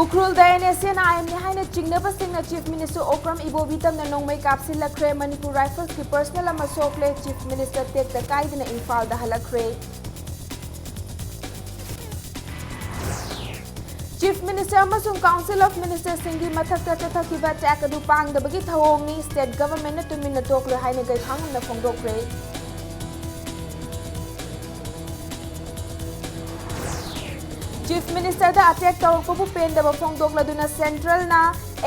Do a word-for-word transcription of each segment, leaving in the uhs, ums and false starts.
ꯎꯈ꯭ꯔꯨꯜꯗ NSCN-IM-ꯅꯤ ꯍꯥꯏꯅ ꯆꯤꯡꯅꯕꯁꯤꯡꯅ Chief Minister Okram Ibobi ꯇꯝꯅ ꯅꯣꯡꯃꯩ ꯀꯥꯞꯁꯤꯜꯂꯛꯈ꯭ꯔꯦ꯫ ꯃꯅꯤꯄꯨꯔ Rifles-ꯀꯤ personnel ꯑꯃ ꯁꯣꯛꯂꯦ꯫ Chief Minister ꯇꯦꯛꯇ ꯀꯥꯏꯗꯅ ꯏꯝꯐꯥꯜꯗ ꯍꯜꯂꯛꯈ꯭ꯔꯦ꯫ Chief Minister ꯑꯃꯁꯨꯡ Council of Minister-ꯁꯤꯡꯒꯤ ꯃꯊꯛꯇ ꯆꯠꯊꯈꯤꯕ attack ꯑꯗꯨ ꯄꯥꯡꯗꯕꯒꯤ ꯊꯧꯑꯣꯡꯅꯤ꯫ State Government-ꯅ ꯇꯨꯃꯤꯟꯅ ꯇꯣꯛꯂꯣꯏ ꯍꯥꯏꯅ ꯒꯩꯊꯥꯡꯉꯝꯅ ꯐꯣꯡꯗꯣꯛꯈ꯭ꯔꯦ꯫ Chief Minister-ꯗ attack ꯇꯧꯔꯛꯄꯕꯨ ꯄꯦꯟꯗꯕ ꯐꯣꯡꯗꯣꯛꯂꯗꯨꯅ Central-ꯅ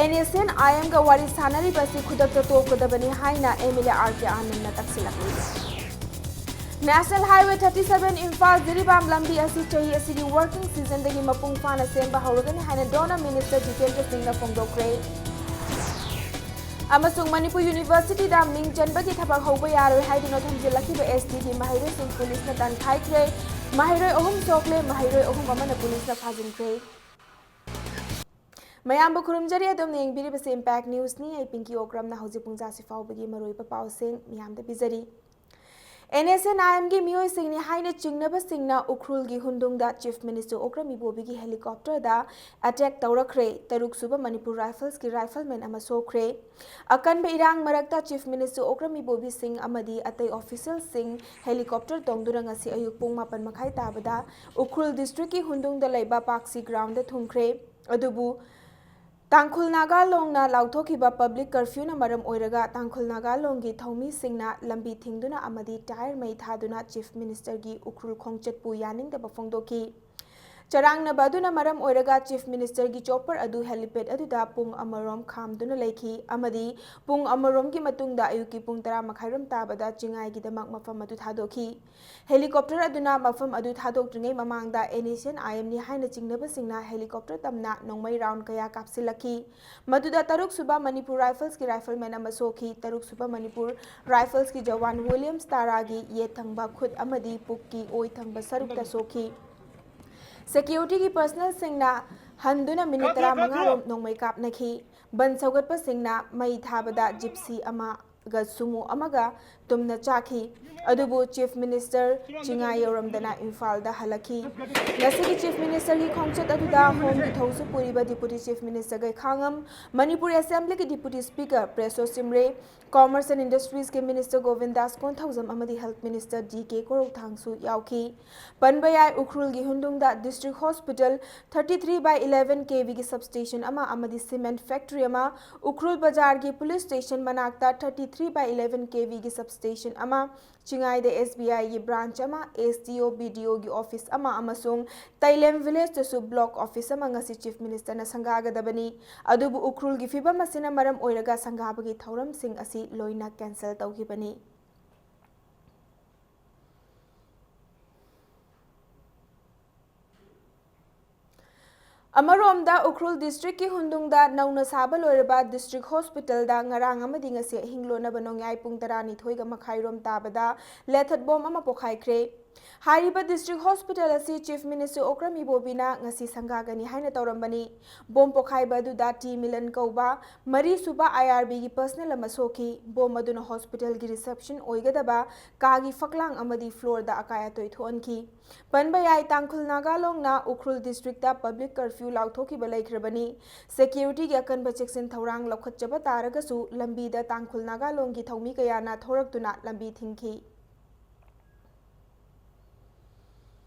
NSCN-IM-ꯒ ꯋꯥꯔꯤ ꯁꯥꯟꯅꯔꯤꯕ ꯑꯁꯤ ꯈꯨꯗꯛꯇ ꯇꯣꯛꯀꯗꯕꯅꯤ ꯍꯥꯏꯅ MLA R K Anand-ꯅ ꯇꯛꯁꯤꯜꯂꯛꯂꯤ꯫ National Highway thirty seven Imphal-ꯖꯤꯔꯤꯕꯥꯝ ꯂꯝꯕꯤ ꯑꯁꯤ ꯆꯍꯤ ꯑꯁꯤꯒꯤ working season-ꯗꯒꯤ ꯃꯄꯨꯡ ꯐꯥꯅ ꯁꯦꯝꯕ ꯍꯧꯔꯒꯅꯤ ꯍꯥꯏꯅ DoNER Minister Jitendra Singh-ꯅ ꯐꯣꯡꯗꯣꯛꯈ꯭ꯔꯦ꯫ ꯑꯃꯁꯨꯡ ꯃꯅꯤꯄꯨꯔ University-ꯗ ꯃꯤꯡ ꯆꯟꯕꯒꯤ ꯊꯕꯛ ꯍꯧꯕ ꯌꯥꯔꯣꯏ ꯍꯥꯏꯗꯨꯅ ꯊꯝꯖꯤꯜꯂꯛꯈꯤꯕ ST-ꯒꯤ ꯃꯍꯩꯔꯣꯏꯁꯤꯡ ꯄꯨꯂꯤꯁꯅ ꯇꯥꯟꯊꯥꯏꯈ꯭ꯔꯦ꯫ ꯃꯍꯩꯔꯣꯏ ꯑꯍꯨꯝ ꯁꯣꯛꯂꯦ, ꯃꯍꯩꯔꯣꯏ ꯑꯍꯨꯝ ꯑꯃꯅ ꯄꯨꯂꯤꯁꯅ ꯐꯥꯖꯤꯟꯈ꯭ꯔꯦ꯫ ꯃꯌꯥꯝꯕꯨ ꯈꯨꯔꯨꯝꯖꯔꯤ, ꯑꯗꯣꯝꯅ ꯌꯦꯡꯕꯤꯔꯤꯕꯁꯤ Impact News-ꯅꯤ꯫ ꯑꯩ ꯄꯤꯡꯀꯤ ꯑꯣꯀ꯭ꯔꯝꯅ ꯍꯧꯖꯤꯛ ꯄꯨꯡ ꯆꯥꯁꯤ ꯐꯥꯎꯕꯒꯤ ꯃꯔꯨꯑꯣꯏꯕ ꯄꯥꯎꯁꯤꯡ ꯃꯤꯌꯥꯝꯗ ꯄꯤꯖꯔꯤ꯫ NSCN-IM-ꯒꯤ ꯃꯤꯑꯣꯏꯁꯤꯡꯅꯤ ꯍꯥꯏꯅ ꯆꯤꯡꯅꯕꯁꯤꯡꯅ ꯎꯈ꯭ꯔꯨꯜꯒꯤ ꯍꯨꯟꯗꯨꯡꯗ Chief Minister Okram Ibobi-ꯒꯤ helicopter-ꯗ attack ꯇꯧꯔꯛꯈ꯭ꯔꯦ꯫ ꯇꯔꯨꯛ ꯁꯨꯕ ꯃꯅꯤꯄꯨꯔ Rifles-ꯀꯤ rifleman ꯑꯃ ꯁꯣꯛꯈ꯭ꯔꯦ꯫ ꯑꯀꯟꯕ ꯏꯔꯥꯡ ꯃꯔꯛꯇ Chief Minister Okram Ibobi Singh ꯑꯃꯗꯤ ꯑꯇꯩ official-ꯁꯤꯡ helicopter ꯇꯣꯡꯗꯨꯅ ꯉꯁꯤ ꯑꯌꯨꯛ ꯄꯨꯡ ꯃꯥꯄꯟ ꯃꯈꯥꯏ ꯇꯥꯕꯗ ꯎꯈ꯭ꯔꯨꯜ district-ꯀꯤ ꯍꯨꯟꯗꯨꯡꯗ ꯂꯩꯕ ꯄꯥꯛꯁꯤ ground-ꯗ ꯊꯨꯡꯈ꯭ꯔꯦ꯫ ꯑꯗꯨꯕꯨ ꯇꯥꯡꯈꯨꯜ ꯅꯥꯒꯥ ꯂꯣꯡꯅ ꯂꯥꯎꯊꯣꯛꯈꯤꯕ public curfew-ꯅ ꯃꯔꯝ ꯑꯣꯏꯔꯒ ꯇꯥꯡꯈꯨꯜ ꯅꯥꯒꯥ ꯂꯣꯡꯒꯤ ꯊꯧꯃꯤꯁꯤꯡꯅ ꯂꯝꯕꯤ ꯊꯤꯡꯗꯨꯅ ꯑꯃꯗꯤ tyre ꯃꯩ ꯊꯥꯗꯨꯅ Chief Minister-ꯒꯤ ꯎꯈ꯭ꯔꯨꯜ ꯈꯣꯡꯆꯠꯄꯨ ꯌꯥꯅꯤꯡꯗꯕ ꯐꯣꯡꯗꯣꯛꯈꯤ꯫ ꯆꯔꯥꯡꯅꯕ ꯑꯗꯨꯅ ꯃꯔꯝ ꯑꯣꯏꯔꯒ Chief Minister-ꯒꯤ chopper ꯑꯗꯨ helipad ꯑꯗꯨꯗ ꯄꯨꯡ ꯑꯃꯔꯣꯝ ꯈꯥꯝꯗꯨꯅ ꯂꯩꯈꯤ ꯑꯃꯗꯤ ꯄꯨꯡ ꯑꯃꯔꯣꯝꯒꯤ ꯃꯇꯨꯡꯗ ꯑꯌꯨꯛꯀꯤ ꯄꯨꯡ ꯇꯔꯥ ꯃꯈꯥꯏꯔꯣꯝ ꯇꯥꯕꯗ ꯆꯤꯡꯉꯥꯏꯒꯤꯗꯃꯛ ꯃꯐꯝ ꯑꯗꯨ ꯊꯥꯗꯣꯛꯈꯤ꯫ Helicopter ꯑꯗꯨꯅ ꯃꯐꯝ ꯑꯗꯨ ꯊꯥꯗꯣꯛꯇ꯭ꯔꯤꯉꯩ ꯃꯃꯥꯡꯗ NSCN-IM-ꯅꯤ ꯍꯥꯏꯅ ꯆꯤꯡꯅꯕꯁꯤꯡꯅ helicopter ꯇꯝꯅ ꯅꯣꯡꯃꯩ round ꯀꯌꯥ ꯀꯥꯞꯁꯤꯜꯂꯛꯈꯤ꯫ ꯃꯗꯨꯗ ꯇꯔꯨꯛ ꯁꯨꯕ ꯃꯅꯤꯄꯨꯔ Rifles-ꯀꯤ rifleman ꯑꯃ ꯁꯣꯛꯈꯤ꯫ ꯇꯔꯨꯛ ꯁꯨꯕ ꯃꯅꯤꯄꯨꯔ Rifles-ꯀꯤ ꯖꯋꯥꯟ ꯋꯤꯂꯤꯌꯝꯁ ꯇꯥꯔꯥꯒꯤ ꯌꯦꯠ ꯊꯪꯕ ꯈꯨꯠ ꯑꯃꯗꯤ ꯄꯨꯛꯀꯤ ꯑꯣꯏ ꯊꯪꯕ ꯁꯔꯨꯛꯇ ꯁꯣꯛꯈꯤ꯫ Security-ꯒꯤ personnel-ꯁꯤꯡꯅ ꯍꯟꯗꯨꯅ minute ꯇꯔꯥꯃꯉꯥ ꯔꯣꯝ ꯅꯣꯡꯃꯩ ꯀꯥꯞꯅꯈꯤ꯫ Bandh ꯁꯧꯒꯠꯄꯁꯤꯡꯅ ꯃꯩ ꯊꯥꯕꯗ Gypsy ꯑꯃ ꯒ ꯁꯨꯃꯨ ꯑꯃꯒ ꯇꯨꯝꯅ ꯆꯥꯈꯤ꯫ ꯑꯗꯨꯕꯨ Chief Minister ꯆꯤꯡꯉꯥꯏ ꯌꯧꯔꯝꯗꯅ ꯏꯝꯐꯥꯜꯗ ꯍꯜꯂꯛꯈꯤ꯫ ꯉꯁꯤꯒꯤ Chief Minister ꯒꯤ ꯈꯣꯡꯆꯠ ꯑꯗꯨꯗ ꯍꯣꯝꯒꯤ ꯊꯧꯁꯨ ꯄꯨꯔꯤꯕ Deputy Chief Minister ꯒꯩꯈꯥꯉꯝ, Manipur Assembly ꯒꯤ Deputy Speaker ꯄ꯭ꯔꯦꯁꯣ ꯁꯤꯝꯔꯦ, Commerce and Industries ꯀꯤ Minister ꯒꯣꯕꯤꯟꯗꯥꯁ ꯀꯣꯟꯊꯧꯖꯝ ꯑꯃꯗꯤ Health Minister ꯗꯤ ꯀꯦ ꯀꯣꯔꯧꯊꯥꯡꯁꯨ ꯌꯥꯎꯈꯤ꯫ ꯄꯟꯕ ꯌꯥꯏ, ꯎꯈ꯭ꯔꯨꯜꯒꯤ ꯍꯨꯟꯗꯨꯡꯗ District Hospital thirty three by eleven K V ꯒꯤ substation ꯑꯃ ꯑꯃꯗꯤ cement factory ꯑꯃ, ꯎꯈ꯭ꯔꯨꯜ ꯕꯖꯥꯔꯒꯤ police station ꯃꯅꯥꯛꯇ thirty three by eleven K V ꯒꯤ substation ꯑꯃ, ꯆꯤꯡꯉꯥꯏꯗ S B I ꯒꯤ branch ꯑꯃ, S D O, B D O ꯒꯤ office ꯑꯃ ꯑꯃꯁꯨꯡ ꯇꯩꯂꯦꯝ village ꯇꯁꯨ block office ꯑꯃ ꯉꯁꯤ Chief Minister ꯅ ꯁꯪꯒꯥꯒꯗꯕꯅꯤ꯫ ꯑꯗꯨꯕꯨ ꯎꯈ꯭ꯔꯨꯜꯒꯤ ꯐꯤꯚꯝ ꯑꯁꯤꯅ ꯃꯔꯝ ꯑꯣꯏꯔꯒ ꯁꯪꯒꯥꯕꯒꯤ ꯊꯧꯔꯝꯁꯤꯡ ꯑꯁꯤ ꯂꯣꯏꯅ cancel ꯇꯧꯈꯤꯕꯅꯤ꯫ ꯑꯃꯔꯣꯝꯗ, ꯎꯈ꯭ꯔꯨꯜ district ꯀꯤ ꯍꯨꯟꯗꯨꯡꯗ ꯅꯧꯅ ꯁꯥꯕ ꯂꯣꯏꯔꯕ District Hospital ꯗ ꯉꯔꯥꯡ ꯑꯃꯗꯤ ꯉꯁꯤ ꯑꯍꯤꯡ ꯂꯣꯟꯅꯕ ꯅꯣꯡꯌꯥꯏ ꯄꯨꯡ ꯇꯔꯥꯅꯤꯊꯣꯏꯒ ꯃꯈꯥꯏꯔꯣꯝ ꯇꯥꯕꯗ ꯂꯦꯊꯠ bomb ꯑꯃ ꯄꯣꯈꯥꯏꯈ꯭ꯔꯦ꯫ ꯍꯥꯏꯔꯤꯕ District Hospital ꯑꯁꯤ Chief Minister ꯑꯣꯀ꯭ꯔꯝ ꯏꯕꯣꯕꯤꯅ ꯉꯁꯤ ꯁꯪꯒꯥꯒꯅꯤ ꯍꯥꯏꯅ ꯇꯧꯔꯝꯕꯅꯤ꯫ Bomb ꯄꯣꯈꯥꯏꯕ ꯑꯗꯨꯗ ꯇꯤ ꯃꯤꯂꯟ ꯀꯧꯕ ꯃꯔꯤꯁꯨꯕ I R B ꯒꯤ personnel ꯑꯃ ꯁꯣꯛꯈꯤ꯫ Bomb ꯑꯗꯨꯅ hospital ꯒꯤ reception ꯑꯣꯏꯒꯗꯕ ꯀꯥꯒꯤ ꯐꯛꯂꯥꯡ ꯑꯃꯗꯤ floor ꯗ ꯑꯀꯥꯏ ꯑꯇꯣꯏ ꯊꯣꯛꯍꯟꯈꯤ꯫ ꯄꯟꯕ ꯌꯥꯏ, ꯇꯥꯡꯈꯨꯜ ꯅꯥꯒꯥ ꯂꯣꯡꯅ ꯎꯈ꯭ꯔꯨꯜ district ꯇ public curfew ꯂꯥꯎꯊꯣꯛꯈꯤꯕ ꯂꯩꯈ꯭ꯔꯕꯅꯤ꯫ Security ꯒꯤ ꯑꯀꯟꯕ ꯆꯦꯛꯁꯤꯟ ꯊꯧꯔꯥꯡ ꯂꯧꯈꯠꯆꯕ ꯇꯥꯔꯒꯁꯨ ꯂꯝꯕꯤꯗ ꯇꯥꯡꯈꯨꯜ ꯅꯥꯒꯥ ꯂꯣꯡꯒꯤ ꯊꯧꯃꯤ ꯀꯌꯥꯅ ꯊꯣꯔꯛꯇꯨꯅ ꯂꯝꯕꯤ ꯊꯤꯡꯈꯤ꯫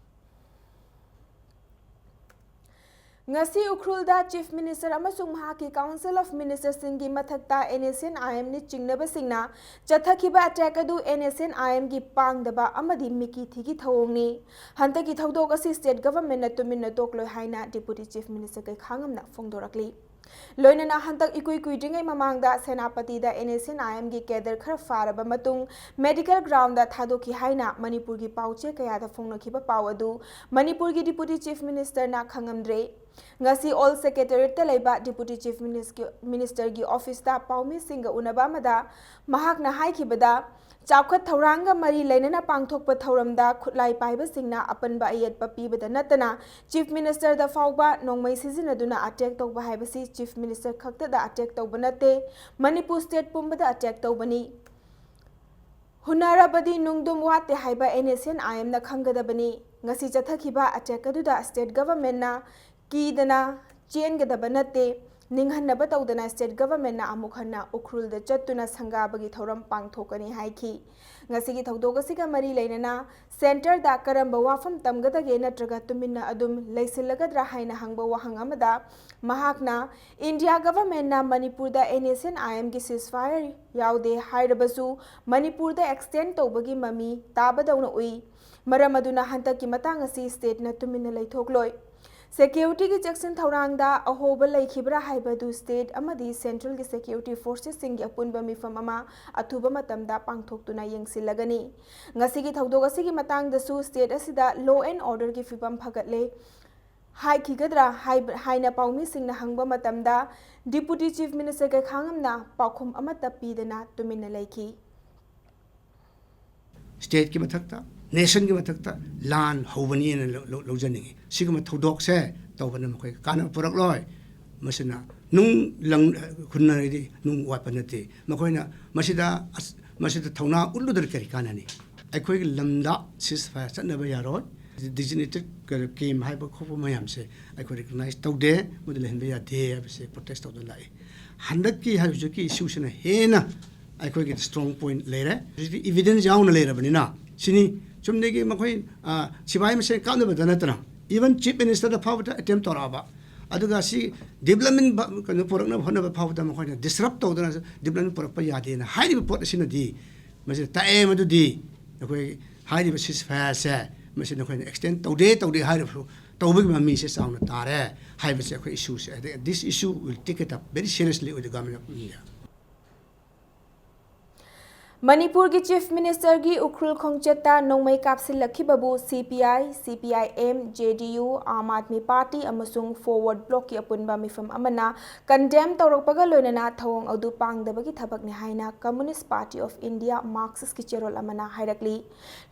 ꯉꯁꯤ ꯎꯈ꯭ꯔꯨꯜꯗ Chief Minister ꯑꯃꯁꯨꯡ ꯃꯍꯥꯛꯀꯤ Council of Minister ꯁꯤꯡꯒꯤ ꯃꯊꯛꯇ N S N I M ꯅ ꯆꯤꯡꯅꯕꯁꯤꯡꯅ ꯆꯠꯊꯈꯤꯕ attack ꯑꯗꯨ N S N I M ꯒꯤ ꯄꯥꯡꯗꯕ ꯑꯃꯗꯤ ꯃꯤꯀꯤ ꯊꯤꯒꯤ ꯊꯧꯑꯣꯡꯅꯤ꯫ ꯍꯟꯗꯛꯀꯤ ꯊꯧꯗꯣꯛ ꯑꯁꯤ state government ꯅ ꯇꯨꯃꯤꯟꯅ ꯇꯣꯛꯂꯣꯏ ꯍꯥꯏꯅ Deputy Chief Minister ꯀꯩꯈꯥꯉꯝꯅ ꯐꯣꯡꯗꯣꯔꯛꯂꯤ꯫ ꯂꯣꯏꯅꯅ ꯍꯟꯗꯛ ꯏꯀꯨꯏ ꯀꯨꯏꯗ꯭ꯔꯤꯉꯩ ꯃꯃꯥꯡꯗ ꯁꯦꯅꯥꯄꯇꯤꯗ N S N I M ꯒꯤ cadre ꯈꯔ ꯐꯥꯔꯕ ꯃꯇꯨꯡ medical ground ꯗ ꯊꯥꯗꯣꯛꯈꯤ ꯍꯥꯏꯅ ꯃꯅꯤꯄꯨꯔꯒꯤ ꯄꯥꯎꯆꯦ ꯀꯌꯥꯗ ꯐꯣꯡꯅꯈꯤꯕ ꯄꯥꯎ ꯑꯗꯨ ꯃꯅꯤꯄꯨꯔꯒꯤ Deputy Chief Minister ꯅ ꯈꯪꯉꯝꯗ꯭ꯔꯦ꯫ ꯉꯁꯤ Old Secretariat ꯇ ꯂꯩꯕ Deputy Chief Minister ꯒꯤ, Minister ꯒꯤ office ꯇ ꯄꯥꯎꯃꯤꯁꯤꯡꯒ ꯎꯅꯕ ꯑꯃꯗ ꯃꯍꯥꯛꯅ ꯍꯥꯏꯈꯤꯕꯗ, ꯆꯥꯎꯈꯠ ꯊꯧꯔꯥꯡꯒ ꯃꯔꯤ ꯂꯩꯅꯅ ꯄꯥꯡꯊꯣꯛꯄ ꯊꯧꯔꯝꯗ ꯈꯨꯠꯂꯥꯏ ꯄꯥꯏꯕꯁꯤꯡꯅ ꯑꯄꯟꯕ ꯑꯌꯦꯠꯄ ꯄꯤꯕꯗ ꯅꯠꯇꯅ Chief Minister ꯗ ꯐꯥꯎꯕ ꯅꯣꯡꯃꯩ ꯁꯤꯖꯤꯟꯅꯗꯨꯅ attack ꯇꯧꯕ ꯍꯥꯏꯕꯁꯤ Chief Minister ꯈꯛꯇꯗ attack ꯇꯧꯕ ꯅꯠꯇꯦ, ꯃꯅꯤꯄꯨꯔ state ꯄꯨꯝꯕꯗ attack ꯇꯧꯕꯅꯤ꯫ ꯍꯨꯟꯅꯔꯕꯗꯤ ꯅꯨꯡꯗꯨꯝ ꯋꯥꯠꯇꯦ ꯍꯥꯏꯕ N S C N I M ꯅ ꯈꯪꯒꯗꯕꯅꯤ꯫ ꯉꯁꯤ ꯆꯠꯊꯈꯤꯕ attack ꯑꯗꯨꯗ state government ꯅ ꯀꯤꯗꯅ ꯆꯦꯟꯒꯗꯕ ꯅꯠꯇꯦ꯫ ꯅꯤꯡꯍꯟꯅꯕ ꯇꯧꯗꯅ state government ꯅ ꯑꯃꯨꯛ ꯍꯟꯅ ꯎꯈ꯭ꯔꯨꯜꯗ ꯆꯠꯇꯨꯅ ꯁꯪꯒꯥꯕꯒꯤ ꯊꯧꯔꯝ ꯄꯥꯡꯊꯣꯛꯀꯅꯤ ꯍꯥꯏꯈꯤ꯫ ꯉꯁꯤꯒꯤ ꯊꯧꯗꯣꯛ ꯑꯁꯤꯒ ꯃꯔꯤ ꯂꯩꯅꯅ centre ꯗ ꯀꯔꯝꯕ ꯋꯥꯐꯝ ꯇꯝꯒꯗꯒꯦ ꯅꯠꯇ꯭ꯔꯒ ꯇꯨꯃꯤꯟꯅ ꯑꯗꯨꯝ ꯂꯩꯁꯤꯜꯂꯒꯗ꯭ꯔꯥ ꯍꯥꯏꯅ ꯍꯪꯕ ꯋꯥꯍꯪ ꯑꯃꯗ ꯃꯍꯥꯛꯅ India government ꯅ ꯃꯅꯤꯄꯨꯔꯗ N S C N I M ꯒꯤ ceasefire ꯌꯥꯎꯗꯦ ꯍꯥꯏꯔꯕꯁꯨ ꯃꯅꯤꯄꯨꯔꯗ extend ꯇꯧꯕꯒꯤ ꯃꯃꯤ ꯇꯥꯕꯗꯧꯅ ꯎꯏ꯫ ꯃꯔꯝ ꯑꯗꯨꯅ ꯍꯟꯗꯛꯀꯤ ꯃꯇꯥꯡ ꯑꯁꯤ state ꯅ ꯇꯨꯃꯤꯟꯅ ꯂꯩꯊꯣꯛꯂꯣꯏ꯫ Security ꯒꯤ ꯆꯦꯛꯁꯤꯟ ꯊꯧꯔꯥꯡꯗ ꯑꯍꯣꯕ ꯂꯩꯈꯤꯕ꯭ꯔꯥ ꯍꯥꯏꯕꯗꯨ state ꯑꯃꯗꯤ central ꯒꯤ security forces ꯁꯤꯡꯒꯤ ꯑꯄꯨꯟꯕ ꯃꯤꯐꯝ ꯑꯃ ꯑꯊꯨꯕ ꯃꯇꯝꯗ ꯄꯥꯡꯊꯣꯛꯇꯨꯅ ꯌꯦꯡꯁꯤꯜꯂꯒꯅꯤ꯫ ꯉꯁꯤꯒꯤ ꯊꯧꯗꯣꯛ ꯑꯁꯤꯒꯤ ꯃꯇꯥꯡꯗꯁꯨ state ꯑꯁꯤꯗ law and order ꯒꯤ ꯐꯤꯕꯝ ꯐꯒꯠꯂꯦ ꯍꯥꯏꯈꯤꯒꯗ꯭ꯔꯥ ꯍꯥꯏꯕ-, ꯍꯥꯏꯅ ꯄꯥꯎꯃꯤꯁꯤꯡꯅ ꯍꯪꯕ ꯃꯇꯝꯗ Deputy Chief Minister ꯀꯩꯈꯥꯉꯝꯅ ꯄꯥꯎꯈꯨꯝ ꯑꯃꯠꯇ ꯄꯤꯗꯅ ꯇꯨꯃꯤꯟꯅ ꯂꯩꯈꯤ꯫ State ꯀꯤ ꯃꯊꯛꯇ, nation ꯒꯤ ꯃꯊꯛꯇ ꯂꯥꯟ ꯍꯧꯕꯅꯤꯅ ꯂꯧ-, ꯂꯧ-, ꯂꯧꯖꯅꯤꯡꯉꯤ꯫ ꯁꯤꯒꯨꯝꯕ ꯊꯧꯗꯣꯛꯁꯦ ꯇꯧꯕꯅ ꯃꯈꯣꯏ ꯀꯥꯟꯅꯕ ꯄꯨꯔꯛꯂꯣꯏ꯫ ꯃꯁꯤꯅ ꯅꯨꯡ ꯂꯪ-, ꯍꯨꯟꯅꯔꯗꯤ ꯅꯨꯡ ꯋꯥꯠꯄ ꯅꯠꯇꯦ꯫ ꯃꯈꯣꯏꯅ ꯑꯁ-, ꯃꯁꯤꯗ ꯊꯧꯅꯥ ꯎꯠꯂꯨꯗ꯭ꯔ ꯀꯔꯤ ꯀꯥꯟꯅꯅꯤ? ꯑꯩꯈꯣꯏꯒꯤ ꯂꯝꯗ ceasefire ꯆꯠꯅꯕ ꯌꯥꯔꯣꯏ꯫ Designated camp ꯍꯥꯏꯕ ꯈꯣꯠꯄ ꯃꯌꯥꯝꯁꯦ ꯑꯩꯈꯣꯏ recognize ꯇꯧꯗꯦ, ꯃꯗꯨ ꯂꯩꯍꯟꯕ ꯌꯥꯗꯦ ꯍꯥꯏꯕꯁꯦ protest ꯇꯧꯗꯨꯅ ꯂꯥꯛꯏ꯫ ꯍꯟꯗꯛꯀꯤ ꯍꯧꯖꯤꯛꯀꯤ issue ꯁꯤꯅ ꯍꯦꯟꯅ ꯑꯩꯈꯣꯏꯒꯤ strong point ꯂꯩꯔꯦ꯫ ꯍꯧꯖꯤꯛꯇꯤ evidence ꯌꯥꯎꯅ ꯂꯩꯔꯕꯅꯤꯅ ꯁꯤꯅꯤ꯫ ꯆꯨꯝꯅꯒꯤ ꯃꯈꯣꯏ, ꯑ, ꯁꯤꯐꯥꯏ ꯃꯁꯦꯟ ꯀꯥꯞꯅꯕꯗ ꯅꯠꯇꯅ even Chief Minister ꯗ ꯐꯥꯎꯕꯗ attempt ꯇꯧꯔꯛꯑꯕ, ꯑꯗꯨꯒ ꯁꯤ development ꯕ-, ꯀꯩꯅꯣ ꯄꯨꯔꯛꯅꯕ ꯍꯣꯠꯅꯕ ꯐꯥꯎꯕꯗ ꯃꯈꯣꯏꯅ disrupt ꯇꯧꯗꯅ development ꯄꯨꯔꯛꯄ ꯌꯥꯗꯦꯅ ꯍꯥꯏꯔꯤꯕ ꯄꯣꯠ ꯑꯁꯤꯅꯗꯤ ꯃꯁꯤꯗ ꯇꯥꯛꯑꯦ ꯃꯗꯨꯗꯤ ꯑꯩꯈꯣꯏ ꯍꯥꯏꯔꯤꯕ ceasefire ꯁꯦ ꯃꯁꯤ ꯅꯈꯣꯏꯅ extend ꯇꯧꯗꯦ ꯇꯧꯗꯦ ꯍꯥꯏꯔꯕꯁꯨ ꯇꯧꯕꯒꯤ ꯃꯃꯤꯁꯦ ꯆꯥꯎꯅ ꯇꯥꯔꯦ ꯍꯥꯏꯕꯁꯦ ꯑꯩꯈꯣꯏ issue ꯁꯦ, ꯑꯗꯩ this issue will take it up very seriously with the Government of India꯫ ꯃꯅꯤꯄꯨꯔꯒꯤ Chief Ministerꯒꯤ ꯎꯈ꯭ꯔꯨꯜ ꯈꯣꯡꯆꯠꯇ ꯅꯣꯡꯃꯩ ꯀꯥꯞꯁꯤꯜꯂꯛꯈꯤꯕꯕꯨ CPI, CPIM, JDU, Aam Aadmi party ꯑꯃꯁꯨꯡ Forward Blocꯀꯤ ꯑꯄꯨꯟꯕ ꯃꯤꯐꯝ ꯑꯃꯅ condemn ꯇꯧꯔꯛꯄꯒ ꯂꯣꯏꯅꯅ ꯊꯧꯑꯣꯡ ꯑꯗꯨ ꯄꯥꯡꯗꯕꯒꯤ ꯊꯕꯛꯅꯤ ꯍꯥꯏꯅ Communist Party of India, Marxistꯀꯤ ꯆꯦꯔꯣꯜ ꯑꯃꯅ ꯍꯥꯏꯔꯛꯂꯤ꯫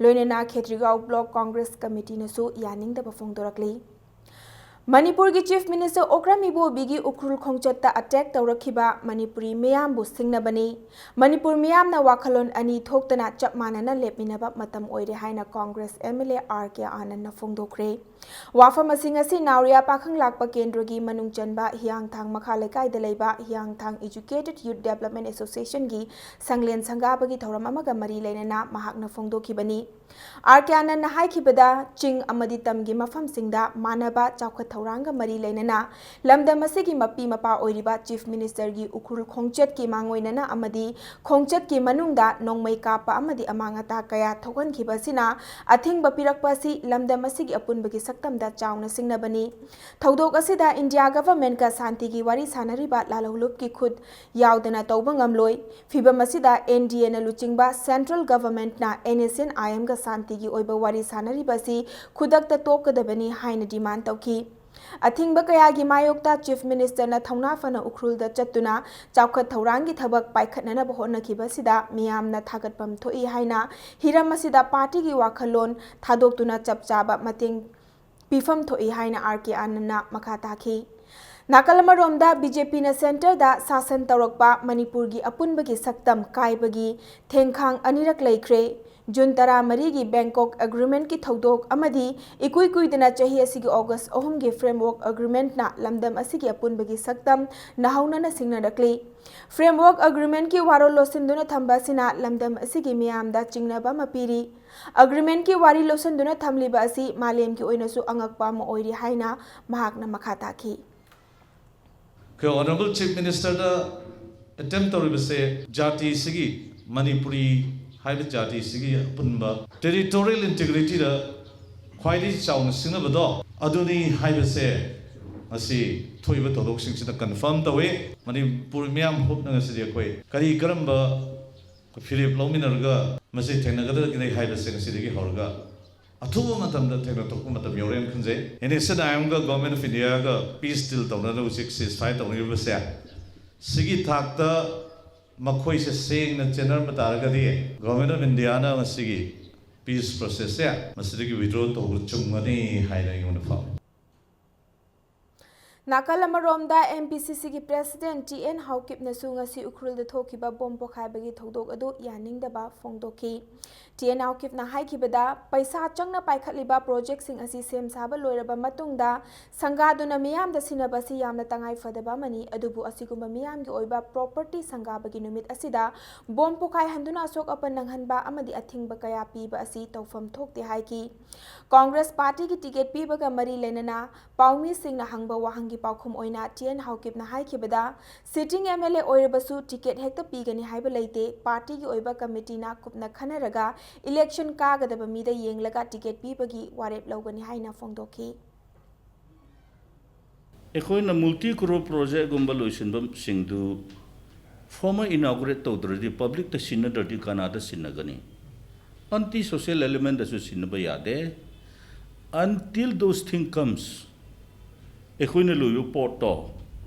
ꯂꯣꯏꯅꯅ ꯈꯦꯇ꯭ꯔꯤꯒꯥꯎ Block Congress Committeeꯅꯁꯨ ꯌꯥꯅꯤꯡꯗꯕ ꯐꯣꯡꯗꯣꯔꯛꯂꯤ꯫ ꯃꯅꯤꯄꯨꯔꯒꯤ Chief Minister Okram ꯏꯕꯣꯕꯤꯒꯤ Ukhrul ꯈꯣꯡꯆꯠꯇ attack ꯇꯧꯔꯛꯈꯤꯕ ꯃꯅꯤꯄꯨꯔꯤ ꯃꯤꯌꯥꯝꯕꯨ ꯁꯤꯡꯅꯕꯅꯤ꯫ ꯃꯅꯤꯄꯨꯔ ꯃꯤꯌꯥꯝꯅ ꯋꯥꯈꯜꯂꯣꯟ ꯑꯅꯤ ꯊꯣꯛꯇꯅ ꯆꯞ ꯃꯥꯟꯅꯅ ꯂꯦꯞꯃꯤꯟꯅꯕ ꯃꯇꯝ ꯑꯣꯏꯔꯦ ꯍꯥꯏꯅ Congress MLA R K Anandꯅ ꯐꯣꯡꯗꯣꯛꯈ꯭ꯔꯦ꯫ ꯋꯥꯐꯝ ꯑꯁꯤꯡ ꯑꯁꯤ ꯅꯥꯎꯔꯤꯌꯥ ꯄꯥꯈꯪ ꯂꯥꯛꯄ ꯀꯦꯟꯗ꯭ꯔꯒꯤ ꯃꯅꯨꯡ ꯆꯟꯕ ꯍꯤꯌꯥꯡꯊꯥꯡ ꯃꯈꯥ ꯂꯩꯀꯥꯏꯗ ꯂꯩꯕ ꯍꯤꯌꯥꯡꯊꯥꯡ Educated Youth Development Associationꯒꯤ ꯁꯪꯂꯦꯟ ꯁꯪꯒꯥꯕꯒꯤ ꯊꯧꯔꯝ ꯑꯃꯒ ꯃꯔꯤ ꯂꯩꯅꯅ ꯃꯍꯥꯛꯅ ꯐꯣꯡꯗꯣꯛꯈꯤꯕꯅꯤ꯫ R K Anandꯅ ꯍꯥꯏꯈꯤꯕꯗ, ꯆꯤꯡ ꯑꯃꯗꯤ ꯇꯝꯒꯤ ꯃꯐꯝꯁꯤꯡꯗ ꯃꯥꯟꯅꯕ ꯆꯥꯎꯈꯠ ꯊꯧꯔꯥꯡꯒ ꯃꯔꯤ ꯂꯩꯅꯅ ꯂꯝꯗꯝ ꯑꯁꯤꯒꯤ ꯃꯄꯤ ꯃꯄꯥ ꯑꯣꯏꯔꯤꯕ Chief Ministerꯒꯤ ꯎꯈ꯭ꯔꯨꯜ ꯈꯣꯡꯆꯠꯀꯤ ꯃꯥꯡꯑꯣꯏꯅꯅ ꯑꯃꯗꯤ ꯈꯣꯡꯆꯠꯀꯤ ꯃꯅꯨꯡꯗ ꯅꯣꯡꯃꯩ ꯀꯥꯞꯄ ꯑꯃꯗꯤ ꯑꯃꯥꯡ ꯑꯇꯥ ꯀꯌꯥ ꯊꯣꯛꯍꯟꯈꯤꯕ ꯑꯁꯤꯅ ꯑꯊꯤꯡꯕ ꯄꯤꯔꯛꯄ ꯑꯁꯤ ꯂꯝꯗꯝ ꯑꯁꯤꯒꯤ ꯑꯄꯨꯟꯕꯒꯤ ꯁꯛꯇꯝꯗ ꯆꯥꯎꯅ ꯁꯤꯡꯅꯕꯅꯤ꯫ ꯊꯧꯗꯣꯛ ꯑꯁꯤꯗ India Governmentꯀ ꯁꯥꯟꯇꯤꯒꯤ ꯋꯥꯔꯤ ꯁꯥꯟꯅꯔꯤꯕ ꯂꯥꯜꯍꯧꯂꯨꯞꯀꯤ ꯈꯨꯠ ꯌꯥꯎꯗꯅ ꯇꯧꯕ ꯉꯝꯂꯣꯏ꯫ ꯐꯤꯚꯝ ꯑꯁꯤꯗ NDAꯅ ꯂꯨꯆꯤꯡꯕ Central Governmentꯅ NSCN-IMꯒ ꯁꯥꯟꯇꯤꯒꯤ ꯑꯣꯏꯕ ꯋꯥꯔꯤ ꯁꯥꯟꯅꯔꯤꯕ ꯑꯁꯤ ꯈꯨꯗꯛꯇ ꯇꯣꯛꯀꯗꯕꯅꯤ ꯍꯥꯏꯅ demand ꯇꯧꯈꯤ꯫ ꯑꯊꯤꯡꯕ ꯀꯌꯥꯒꯤ ꯃꯥꯌꯣꯛꯇ Chief Ministerꯅ ꯊꯧꯅꯥ ꯐꯅ ꯎꯈ꯭ꯔꯨꯜꯗ ꯆꯠꯇꯨꯅ ꯆꯥꯎꯈꯠ ꯊꯧꯔꯥꯡꯒꯤ ꯊꯕꯛ ꯄꯥꯏꯈꯠꯅꯅꯕ ꯍꯣꯠꯅꯈꯤꯕ ꯑꯁꯤꯗ ꯃꯤꯌꯥꯝꯅ ꯊꯥꯒꯠꯐꯝ ꯊꯣꯛꯏ ꯍꯥꯏꯅ ꯍꯤꯔꯝ ꯑꯁꯤꯗ ꯄꯥꯔꯇꯤꯒꯤ ꯋꯥꯈꯜꯂꯣꯟ ꯊꯥꯗꯣꯛꯇꯨꯅ ꯆꯞ ꯆꯥꯕ ꯃꯇꯦꯡ ꯄꯤꯐꯝ ꯊꯣꯛꯏ ꯍꯥꯏꯅ R K Anandꯅ ꯃꯈꯥ ꯇꯥꯈꯤ꯫ ꯅꯥꯀꯜ ꯑꯃꯔꯣꯝꯗ, BJPꯅ centreꯗ ꯁꯥꯁꯟ ꯇꯧꯔꯛꯄ ꯃꯅꯤꯄꯨꯔꯒꯤ ꯑꯄꯨꯟꯕꯒꯤ ꯁꯛꯇꯝ ꯀꯥꯏꯕꯒꯤ ꯊꯦꯡꯈꯥꯡ ꯑꯅꯤꯔꯛ ꯂꯩꯈ꯭ꯔꯦ꯫ June ꯇꯔꯥꯃꯔꯤꯒꯤ Bangkok Agreementꯀꯤ ꯊꯧꯗꯣꯛ ꯑꯃꯗꯤ ꯏꯀꯨꯏ ꯀꯨꯏꯗꯅ ꯆꯍꯤ ꯑꯁꯤꯒꯤ August ꯑꯍꯨꯝꯒꯤ Framework Agreementꯅ ꯂꯝꯗꯝ ꯑꯁꯤꯒꯤ ꯑꯄꯨꯟꯕꯒꯤ ꯁꯛꯇꯝ ꯅꯧꯍꯧꯅꯅ ꯁꯤꯡꯅꯔꯛꯂꯤ꯫ Framework Agreementꯀꯤ ꯋꯥꯔꯣꯜ ꯂꯣꯠꯁꯤꯟꯗꯨꯅ ꯊꯝꯕ ꯑꯁꯤꯅ ꯂꯝꯗꯝ ꯑꯁꯤꯒꯤ ꯃꯤꯌꯥꯝꯗ ꯆꯤꯡꯅꯕ ꯑꯃ ꯄꯤꯔꯤ꯫ Agreementꯀꯤ ꯋꯥꯔꯤ ꯂꯣꯠꯁꯤꯟꯗꯨꯅ ꯊꯝꯂꯤꯕ ꯑꯁꯤ ꯃꯥꯂꯦꯝꯒꯤ ꯑꯣꯏꯅꯁꯨ ꯑꯉꯛꯄ ꯑꯃ ꯑꯣꯏꯔꯤ ꯍꯥꯏꯅ ꯃꯍꯥꯛꯅ ꯃꯈꯥ ꯇꯥꯈꯤ꯫ ꯑꯩꯈꯣꯏ Honourable Chief Ministerꯗ attempt ꯇꯧꯔꯤꯕꯁꯦ ꯖꯥꯇꯤꯁꯤꯒꯤ, ꯃꯅꯤꯄꯨꯔꯤ ꯍꯥꯏꯕ ꯖꯥꯇꯤꯁꯤꯒꯤ ꯑꯄꯨꯟꯕ territorial integrityꯗ ꯈ꯭ꯋꯥꯏꯗꯒꯤ ꯆꯥꯎꯅ ꯁꯤꯡꯅꯕꯗꯣ ꯑꯗꯨꯅꯤ ꯍꯥꯏꯕꯁꯦ ꯉꯁꯤ ꯊꯣꯛꯏꯕ ꯊꯧꯗꯣꯛꯁꯤꯡꯁꯤꯅ confirm ꯇꯧꯏ꯫ ꯃꯅꯤꯄꯨꯔ ꯃꯤꯌꯥꯝ ꯍꯨꯞꯅ ꯉꯁꯤꯗꯤ ꯑꯩꯈꯣꯏ ꯀꯔꯤ ꯀꯔꯝꯕ ꯐꯤꯔꯦꯞ ꯂꯧꯃꯤꯟꯅꯔꯒ ꯃꯁꯤ ꯊꯦꯡꯅꯒꯗꯒꯦ ꯍꯥꯏꯕꯁꯦ ꯉꯁꯤꯗꯒꯤ ꯍꯧꯔꯒ ꯑꯊꯨꯕ ꯃꯇꯝꯗ ꯊꯦꯡꯅ ꯊꯣꯛꯄ ꯃꯇꯝ ꯌꯧꯔꯦꯅ ꯈꯟꯖꯩ꯫ ꯑꯦꯟ ꯑꯦꯁ ꯑꯥꯏ ꯑꯦꯝꯒ ꯒꯣꯔꯃꯦꯟ ꯑꯣꯐ ꯏꯟꯗꯤꯌꯥꯒ ꯄꯤꯁ ꯗꯤꯜ ꯇꯧꯅꯗꯅ ꯍꯧꯖꯤꯛ ꯁꯤꯁ ꯐꯥꯏꯌꯔ ꯇꯧꯅꯔꯤꯕꯁꯦ, ꯁꯤꯒꯤ ꯊꯥꯛꯇ ꯃꯈꯣꯏꯁꯦ ꯁꯦꯡꯅ ꯆꯦꯟꯅꯔꯝꯕ ꯇꯥꯔꯒꯗꯤ ꯒꯣꯔꯃꯦꯟ ꯑꯣꯐ ꯏꯟꯗꯤꯌꯥꯅ ꯉꯁꯤꯒꯤ ꯄꯤꯁ ꯄ꯭ꯔꯣꯁꯦꯁꯁꯦ ꯃꯁꯤꯗꯒꯤ ꯋꯤꯗ꯭ꯔꯣ ꯇꯧꯕ ꯆꯨꯝꯒꯅꯤ ꯍꯥꯏꯅ ꯑꯩꯉꯣꯟꯗ ꯐꯥꯎꯏ꯫ ꯅꯥꯀꯜ ꯑꯃꯔꯣꯝꯗ, ꯑꯦꯝ ꯄꯤ ꯁꯤ ꯁꯤꯒꯤ ꯄ꯭ꯔꯦꯁꯤꯗꯦꯟꯠ ꯇꯤ ꯑꯦꯟ ꯍꯥꯎꯀꯤꯞꯅꯁꯨ ꯉꯁꯤ ꯎꯈ꯭ꯔꯨꯜꯗ ꯊꯣꯛꯈꯤꯕ ꯕꯣꯝ ꯄꯣꯈꯥꯏꯕꯒꯤ ꯊꯧꯗꯣꯛ ꯑꯗꯨ ꯌꯥꯅꯤꯡꯗꯕ ꯐꯣꯡꯗꯣꯛꯈꯤ꯫ ꯇꯤ ꯑꯦꯟ ꯍꯥꯎꯀꯤꯞꯅ ꯍꯥꯏꯈꯤꯕꯗ, ꯄꯩꯁꯥ ꯆꯪꯅ ꯄꯥꯏꯈꯠꯂꯤꯕ ꯄ꯭ꯔꯣꯖꯦꯛꯁꯤꯡ ꯑꯁꯤ ꯁꯦꯝ ꯁꯥꯕ ꯂꯣꯏꯔꯕ ꯃꯇꯨꯡꯗ ꯁꯪꯒꯥꯗꯨꯅ ꯃꯤꯌꯥꯝꯗ ꯁꯤꯟꯅꯕ ꯑꯁꯤ ꯌꯥꯝꯅ ꯇꯉꯥꯏ ꯐꯗꯕ ꯑꯃꯅꯤ, ꯑꯗꯨꯕꯨ ꯑꯁꯤꯒꯨꯝꯕ ꯃꯤꯌꯥꯝꯒꯤ ꯑꯣꯏꯕ ꯄ꯭ꯔꯣꯄꯔꯇꯤ ꯁꯪꯒꯥꯕꯒꯤ ꯅꯨꯃꯤꯠ ꯑꯁꯤꯗ ꯕꯣꯝ ꯄꯣꯈꯥꯏꯍꯟꯗꯨꯅ ꯑꯁꯣꯛ ꯑꯄꯟ ꯅꯪꯍꯟꯕ ꯑꯃꯗꯤ ꯑꯊꯤꯡꯕ ꯀꯌꯥ ꯄꯤꯕ ꯑꯁꯤ ꯇꯧꯐꯝ ꯊꯣꯛꯇꯦ ꯍꯥꯏꯈꯤ꯫ ꯀꯣꯡꯒ꯭ꯔꯦꯁ ꯄꯥꯔꯇꯤꯒꯤ ꯇꯤꯀꯦꯠ ꯄꯤꯕꯒ ꯃꯔꯤ ꯂꯩꯅꯅ ꯄꯥꯎꯃꯤꯁꯤꯡꯅ ꯍꯪꯕ ꯋꯥꯍꯪꯒꯤ ꯄꯥꯎꯈꯨꯝ ꯑꯣꯏꯅ ꯇꯤ ꯑꯦꯟ ꯍꯥꯎꯀꯤꯞꯅ ꯍꯥꯏꯈꯤꯕꯗ, ꯁꯤꯇꯤꯡ ꯑꯦꯝ ꯑꯦꯜ ꯑꯦ ꯑꯣꯏꯔꯕꯁꯨ ꯇꯤꯀꯦꯠ ꯍꯦꯛꯇ ꯄꯤꯒꯅꯤ ꯍꯥꯏꯕ ꯂꯩꯇꯦ, ꯄꯥꯔꯇꯤꯒꯤ ꯑꯣꯏꯕ ꯀꯃꯤꯇꯤꯅ ꯀꯨꯞꯅ ꯈꯟꯅꯔꯒ ꯏꯂꯦꯛꯁꯟ ꯀꯥꯒꯗꯕ ꯃꯤꯗ ꯌꯦꯡꯂꯒ ꯇꯤꯀꯦꯠ ꯄꯤꯕꯒꯤ ꯋꯥꯔꯦꯞ ꯂꯧꯒꯅꯤ ꯍꯥꯏꯅ ꯐꯣꯡꯗꯣꯛꯈꯤ꯫ ꯑꯩꯈꯣꯏꯅ multi crore projectꯒꯨꯝꯕ ꯂꯣꯏꯁꯤꯟꯕꯁꯤꯡꯗꯨ formal inaugurate ꯇꯧꯗ꯭ꯔꯗꯤ, publicꯇ ꯁꯤꯟꯅꯗ꯭ꯔꯗꯤ ꯀꯅꯥꯗ ꯁꯤꯟꯅꯒꯅꯤ? Anti social elementꯗꯁꯨ ꯁꯤꯟꯅꯕ ꯌꯥꯗꯦ꯫ Until those thing comes, ꯑꯩꯈꯣꯏꯅ ꯂꯣꯏꯕ ꯄꯣꯠꯇꯣ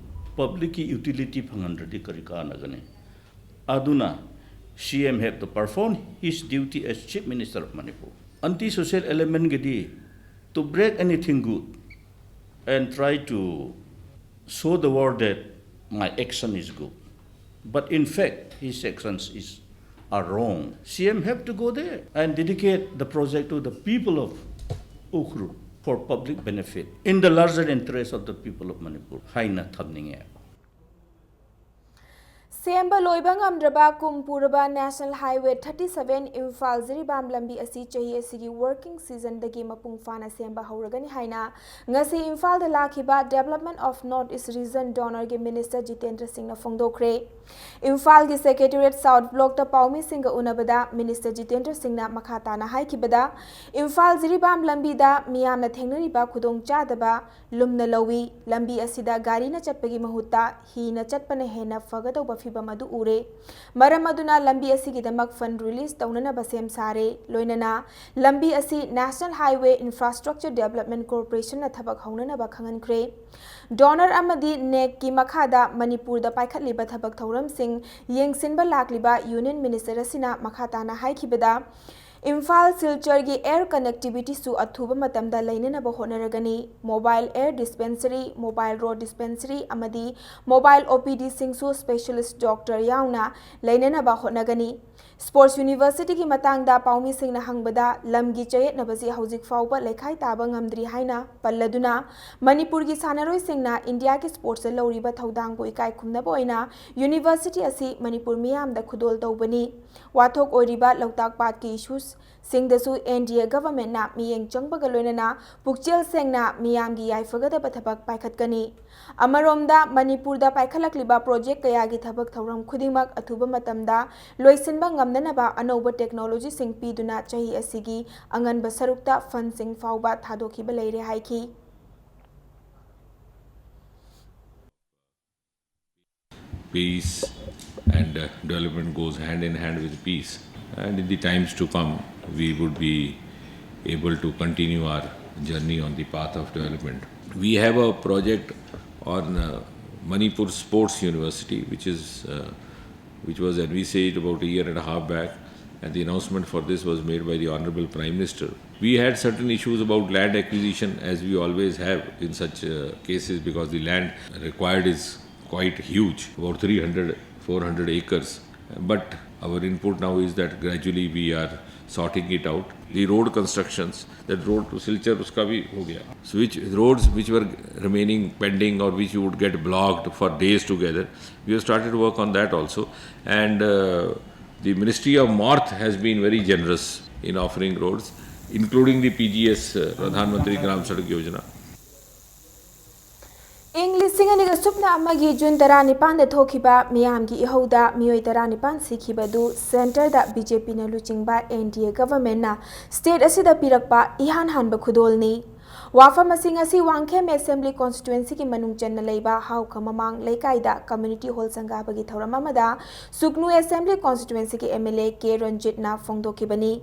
publicꯀꯤ utility ꯐꯪꯍꯟꯗ꯭ꯔꯗꯤ ꯀꯔꯤ ꯀꯥꯟꯅꯒꯅꯤ? ꯑꯗꯨꯅ C M have to perform his duty as Chief Minister of Manipur. Anti social elementꯒꯤꯗꯤ to break anything good and try to show the world that my action is good. But in fact, his actions is, are wrong. C M have to go there and dedicate the project to the people of Ukhrul for public benefit, in the larger interest of the people of Manipur ꯍꯥꯏꯅ ꯊꯝꯅꯤꯡꯉꯦ꯫ ꯁꯦꯝꯕ ꯂꯣꯏꯕ ꯉꯝꯗ꯭ꯔꯕ ꯀꯨꯝ ꯄꯨꯔꯕ National Highway thirty seven Imphal Jiribam ꯂꯝꯕꯤ ꯑꯁꯤ ꯆꯍꯤ ꯑꯁꯤꯒꯤ working seasonꯗꯒꯤ ꯃꯄꯨꯡ ꯐꯥꯅ ꯁꯦꯝꯕ ꯍꯧꯔꯒꯅꯤ ꯍꯥꯏꯅ ꯉꯁꯤ ꯏꯝꯐꯥꯜꯗ ꯂꯥꯛꯈꯤꯕ Development of North East Region DoNERꯒꯤ Minister Jitendra ꯁꯤꯡꯅ ꯐꯣꯡꯗꯣꯛꯈ꯭ꯔꯦ꯫ ꯏꯝꯐꯥꯜꯒꯤ Secretariat South Blockꯇ ꯄꯥꯎꯃꯤꯁꯤꯡꯒ ꯎꯅꯕꯗ Minister ꯖꯤꯇꯦꯟꯗ꯭ꯔ ꯁꯤꯡꯅ ꯃꯈꯥ ꯇꯥꯅ ꯍꯥꯏꯈꯤꯕꯗ, ꯏꯝꯐꯥꯜ ꯖꯤꯔꯤꯕꯥꯝ ꯂꯝꯕꯤꯗ ꯃꯤꯌꯥꯝꯅ ꯊꯦꯡꯅꯔꯤꯕ ꯈꯨꯗꯣꯡꯆꯥꯗꯕ ꯂꯨꯝꯅ ꯂꯧꯏ꯫ ꯂꯝꯕꯤ ꯑꯁꯤꯗ ꯒꯥꯔꯤꯅ ꯆꯠꯄꯒꯤ ꯃꯍꯨꯠꯇ ꯍꯤꯅ ꯆꯠꯄꯅ ꯍꯦꯟꯅ ꯐꯒꯗꯧꯕ ꯐꯤꯕꯝ ꯐꯤꯕꯝ ꯑꯗꯨ ꯎꯔꯦ꯫ ꯃꯔꯝ ꯑꯗꯨꯅ ꯂꯝꯕꯤ ꯑꯁꯤꯒꯤꯗꯃꯛ fund release ꯇꯧꯅꯅꯕ ꯁꯦꯝ ꯁꯥꯔꯦ꯫ ꯂꯣꯏꯅꯅ ꯂꯝꯕꯤ ꯑꯁꯤ National Highway Infrastructure Development Corporationꯅ ꯊꯕꯛ ꯍꯧꯅꯅꯕ ꯈꯪꯍꯟꯈ꯭ꯔꯦ꯫ DoNER ꯑꯃꯗꯤ NECꯀꯤ ꯃꯈꯥꯗ ꯃꯅꯤꯄꯨꯔꯗ ꯄꯥꯏꯈꯠꯂꯤꯕ ꯊꯕꯛ ꯊꯧꯔꯝꯁꯤꯡ ꯌꯦꯡꯁꯤꯟꯕ ꯂꯥꯛꯂꯤꯕ Union Minister ꯑꯁꯤꯅ ꯃꯈꯥ ꯇꯥꯅ ꯍꯥꯏꯈꯤꯕꯗ, ꯏꯝꯐꯥꯜ ꯁꯤꯜꯆꯔꯒꯤ air connectivityꯁꯨ ꯑꯊꯨꯕ ꯃꯇꯝꯗ ꯂꯩꯅꯅꯕ ꯍꯣꯠꯅꯔꯒꯅꯤ꯫ Mobile air dispensary, mobile road dispensary ꯑꯃꯗꯤ mobile OPDꯁꯤꯡꯁꯨ specialist doctor ꯌꯥꯎꯅ ꯂꯩꯅꯅꯕ ꯍꯣꯠꯅꯒꯅꯤ꯫ Sports Universityꯒꯤ ꯃꯇꯥꯡꯗ ꯄꯥꯎꯃꯤꯁꯤꯡꯅ ꯍꯪꯕꯗ, ꯂꯝꯒꯤ ꯆꯌꯦꯠꯅꯕꯁꯤ ꯍꯧꯖꯤꯛ ꯐꯥꯎꯕ ꯂꯩꯈꯥꯏ ꯇꯥꯕ ꯉꯝꯗ꯭ꯔꯤ ꯍꯥꯏꯅ ꯄꯜꯂꯗꯨꯅ, ꯃꯅꯤꯄꯨꯔꯒꯤ ꯁꯥꯟꯅꯔꯣꯏꯁꯤꯡꯅ ꯏꯟꯗꯤꯌꯥꯒꯤ sportsꯇ ꯂꯧꯔꯤꯕ ꯊꯧꯗꯥꯡꯕꯨ ꯏꯀꯥꯏ ꯈꯨꯝꯅꯕ ꯑꯣꯏꯅ university ꯑꯁꯤ ꯃꯅꯤꯄꯨꯔ ꯃꯤꯌꯥꯝꯗ ꯈꯨꯗꯣꯜ ꯇꯧꯕꯅꯤ꯫ ꯋꯥꯊꯣꯛ ꯑꯣꯏꯔꯤꯕ ꯂꯣꯛꯇꯥꯛ ꯄꯥꯠꯀꯤ issuesꯁꯤꯡꯗꯁꯨ NDA governmentꯅ ꯃꯤꯠꯌꯦꯡ ꯆꯪꯕꯒ ꯂꯣꯏꯅꯅ ꯄꯨꯛꯆꯦꯜ ꯁꯦꯡꯅ ꯃꯤꯌꯥꯝꯒꯤ ꯌꯥꯏꯐꯒꯗꯕ ꯊꯕꯛ ꯄꯥꯏꯈꯠꯀꯅꯤ꯫ ꯑꯃꯔꯣꯝꯗ, ꯃꯅꯤꯄꯨꯔꯗ ꯄꯥꯏꯈꯠꯂꯛꯂꯤꯕ project ꯀꯌꯥꯒꯤ ꯊꯕꯛ ꯊꯧꯔꯝ ꯈꯨꯗꯤꯡꯃꯛ ꯑꯊꯨꯕ ꯃꯇꯝꯗ ꯂꯣꯏꯁꯤꯟꯕ ꯉꯝꯅꯅꯕ ꯑꯅꯧꯕ technologyꯁꯤꯡ ꯄꯤꯗꯨꯅ ꯆꯍꯤ ꯑꯁꯤꯒꯤ ꯑꯉꯟꯕ ꯁꯔꯨꯛꯇ fundꯁꯤꯡ ꯐꯥꯎꯕ ꯊꯥꯗꯣꯛꯈꯤꯕ ꯂꯩꯔꯦ ꯍꯥꯏꯈꯤ꯫ Peace and uh, development goes hand in hand with peace. And in the times to come, we would be able to continue our journey on the path of development. We have a project on uh, Manipur Sports University, which is uh, which was envisaged about a year and a half back, and the announcement for this was made by the Honorable Prime Minister. We had certain issues about land acquisition, as we always have in such uh, cases, because the land required is quite huge, about three hundred, four hundred acres. But our input now is that gradually we are sorting it out. The road constructions, that road to Silchar, uska bhi ho gaya. So which roads which were remaining pending or which would get blocked for days together, we have started work on that also. And uh, the Ministry of MoRTH has been very generous in offering roads, including the PGS, uh, Pradhan Mantri Gram Sadak Yojana. ꯏꯪ ꯂꯤꯁꯤꯡ ꯑꯅꯤꯒ ꯁꯨꯞꯅ ꯑꯃꯒꯤ June ꯇꯔꯥꯅꯤꯄꯥꯟꯗ ꯊꯣꯛꯈꯤꯕ ꯃꯤꯌꯥꯝꯒꯤ ꯏꯍꯧꯗ ꯃꯤꯑꯣꯏ ꯇꯔꯥꯅꯤꯄꯥꯟ ꯁꯤꯈꯤꯕ ꯑꯗꯨ centreꯗ BJPꯅ ꯂꯨꯆꯤꯡꯕ NDA governmentꯅ state ꯑꯁꯤꯗ ꯄꯤꯔꯛꯄ ꯏꯍꯥꯟ ꯍꯥꯟꯕ ꯈꯨꯗꯣꯜꯅꯤ꯫ ꯋꯥꯐꯝ ꯑꯁꯤ ꯉꯁꯤ ꯋꯥꯡꯈꯦꯝ Assembly Constituencyꯒꯤ ꯃꯅꯨꯡ ꯆꯟꯅ ꯂꯩꯕ ꯍꯥꯎꯈ ꯃꯃꯥꯡ ꯂꯩꯀꯥꯏꯗ Community Hall ꯁꯪꯒꯥꯕꯒꯤ ꯊꯧꯔꯝ ꯑꯃꯗ ꯁꯨꯛꯅꯨ Assembly Constituencyꯒꯤ MLA ꯀꯦ ꯔꯟꯖꯤꯠꯅ ꯐꯣꯡꯗꯣꯛꯈꯤꯕꯅꯤ꯫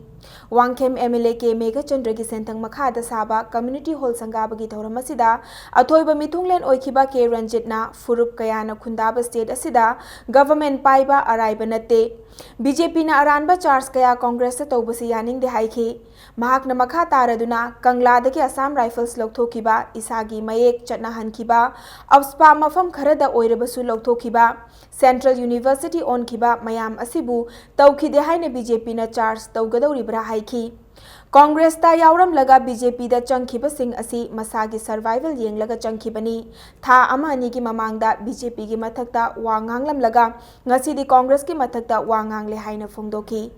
ꯋꯥꯡꯈꯦꯝ MLA ꯀꯦ ꯃꯦꯘꯆꯟꯗ꯭ꯔꯒꯤ ꯁꯦꯟꯊꯪ ꯃꯈꯥꯗ ꯁꯥꯕ Community Hall ꯁꯪꯒꯥꯕꯒꯤ ꯊꯧꯔꯝ ꯑꯁꯤꯗ ꯑꯊꯣꯏꯕ ꯃꯤꯊꯨꯡꯂꯦꯟ ꯑꯣꯏꯈꯤꯕ ꯀꯦ ꯔꯟꯖꯤꯠꯅ ꯐꯨꯔꯨꯞ ꯀꯌꯥꯅ ꯈꯨꯟꯗꯥꯕ state ꯑꯁꯤꯗ government ꯄꯥꯏꯕ ꯑꯔꯥꯏꯕ ꯅꯠꯇꯦ꯫ BJPꯅ ꯑꯔꯥꯟꯕ charge ꯀꯌꯥ Congressꯇ ꯇꯧꯕꯁꯤ ꯌꯥꯅꯤꯡꯗꯦ ꯍꯥꯏꯈꯤ꯫ ꯃꯍꯥꯛꯅ ꯃꯈꯥ ꯇꯥꯔꯗꯨꯅ ꯀꯪꯂꯥꯗꯒꯤ Assam Rifles ꯂꯧꯊꯣꯛꯈꯤꯕ, ꯏꯁꯥꯒꯤ ꯃꯌꯦꯛ ꯆꯠꯅꯍꯟꯈꯤꯕ, AFSPA ꯃꯐꯝ ꯈꯔꯗ ꯑꯣꯏꯔꯕꯁꯨ ꯂꯧꯊꯣꯛꯈꯤꯕ, Central University ꯑꯣꯟꯈꯤꯕ ꯃꯌꯥꯝ ꯑꯁꯤꯕꯨ ꯇꯧꯈꯤꯗꯦ ꯍꯥꯏꯅ BJPꯅ charge ꯇꯧꯒꯗꯧꯔꯤꯕ꯭ꯔꯥ ꯍꯥꯏꯈꯤ꯫ Congressꯇ ꯌꯥꯎꯔꯝꯂꯒ BJPꯗ ꯆꯪꯈꯤꯕꯁꯤꯡ ꯑꯁꯤ ꯃꯁꯥꯒꯤ survival ꯌꯦꯡꯂꯒ ꯆꯪꯈꯤꯕꯅꯤ꯫ ꯊꯥ ꯑꯃ ꯑꯅꯤꯒꯤ ꯃꯃꯥꯡꯗ BJPꯒꯤ ꯃꯊꯛꯇ ꯋꯥ ꯉꯥꯡꯂꯝꯂꯒ ꯉꯁꯤꯗꯤ Congressꯀꯤ ꯃꯊꯛꯇ ꯋꯥ ꯉꯥꯡꯂꯦ ꯍꯥꯏꯅ ꯐꯣꯡꯗꯣꯛꯈꯤ꯫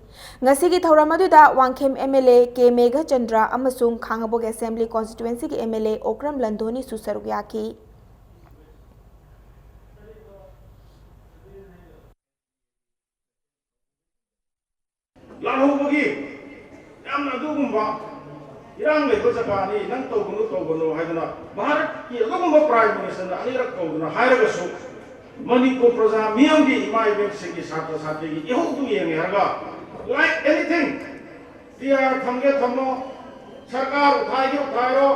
ꯉꯁꯤꯒꯤ ꯊꯧꯔꯝ ꯑꯗꯨꯗ ꯋꯥꯡꯈꯦꯝ MLA ꯀꯦ ꯃꯦꯘꯆꯟꯗ꯭ꯔ ꯑꯃꯁꯨꯡ ꯈꯥꯉꯕꯣꯛ Assembly Constituencyꯒꯤ MLA ꯑꯣꯀ꯭ꯔꯝ ꯂꯟꯗꯣꯅꯤꯁꯨ ꯁꯔꯨꯛ ꯌꯥꯈꯤ꯫ ꯂꯥꯜꯍꯧꯕꯒꯤ ꯌꯥꯝꯅ ꯑꯗꯨꯒꯨꯝꯕ ꯏꯔꯥꯡ ꯂꯩꯕ ꯖꯒꯥꯅꯤ, ꯅꯪ ꯇꯧꯒꯅꯨ, ꯇꯧꯒꯅꯨ ꯍꯥꯏꯗꯅ ꯚꯥꯔꯠꯀꯤ ꯑꯗꯨꯒꯨꯝꯕ Prime Ministerꯅ ꯑꯅꯤꯔꯛ ꯀꯧꯗꯨꯅ ꯍꯥꯏꯔꯒꯁꯨ, ꯃꯅꯤꯄꯨꯔ ꯄ꯭ꯔꯖꯥ ꯃꯤꯌꯥꯝꯒꯤ, ꯏꯃꯥ ꯏꯕꯦꯟꯁꯤꯡꯒꯤ, ꯁꯥꯇ꯭ꯔ ꯁꯥꯇ꯭ꯔꯤꯒꯤ ꯏꯍꯧꯗꯨ ꯌꯦꯡꯉꯦ ꯍꯥꯏꯔꯒ, like anything, PR ꯊꯝꯒꯦ ꯊꯝꯃꯣ, ꯁꯔꯀꯥꯔ ꯎꯊꯥꯏꯒꯦ ꯎꯊꯥꯏꯔꯣ,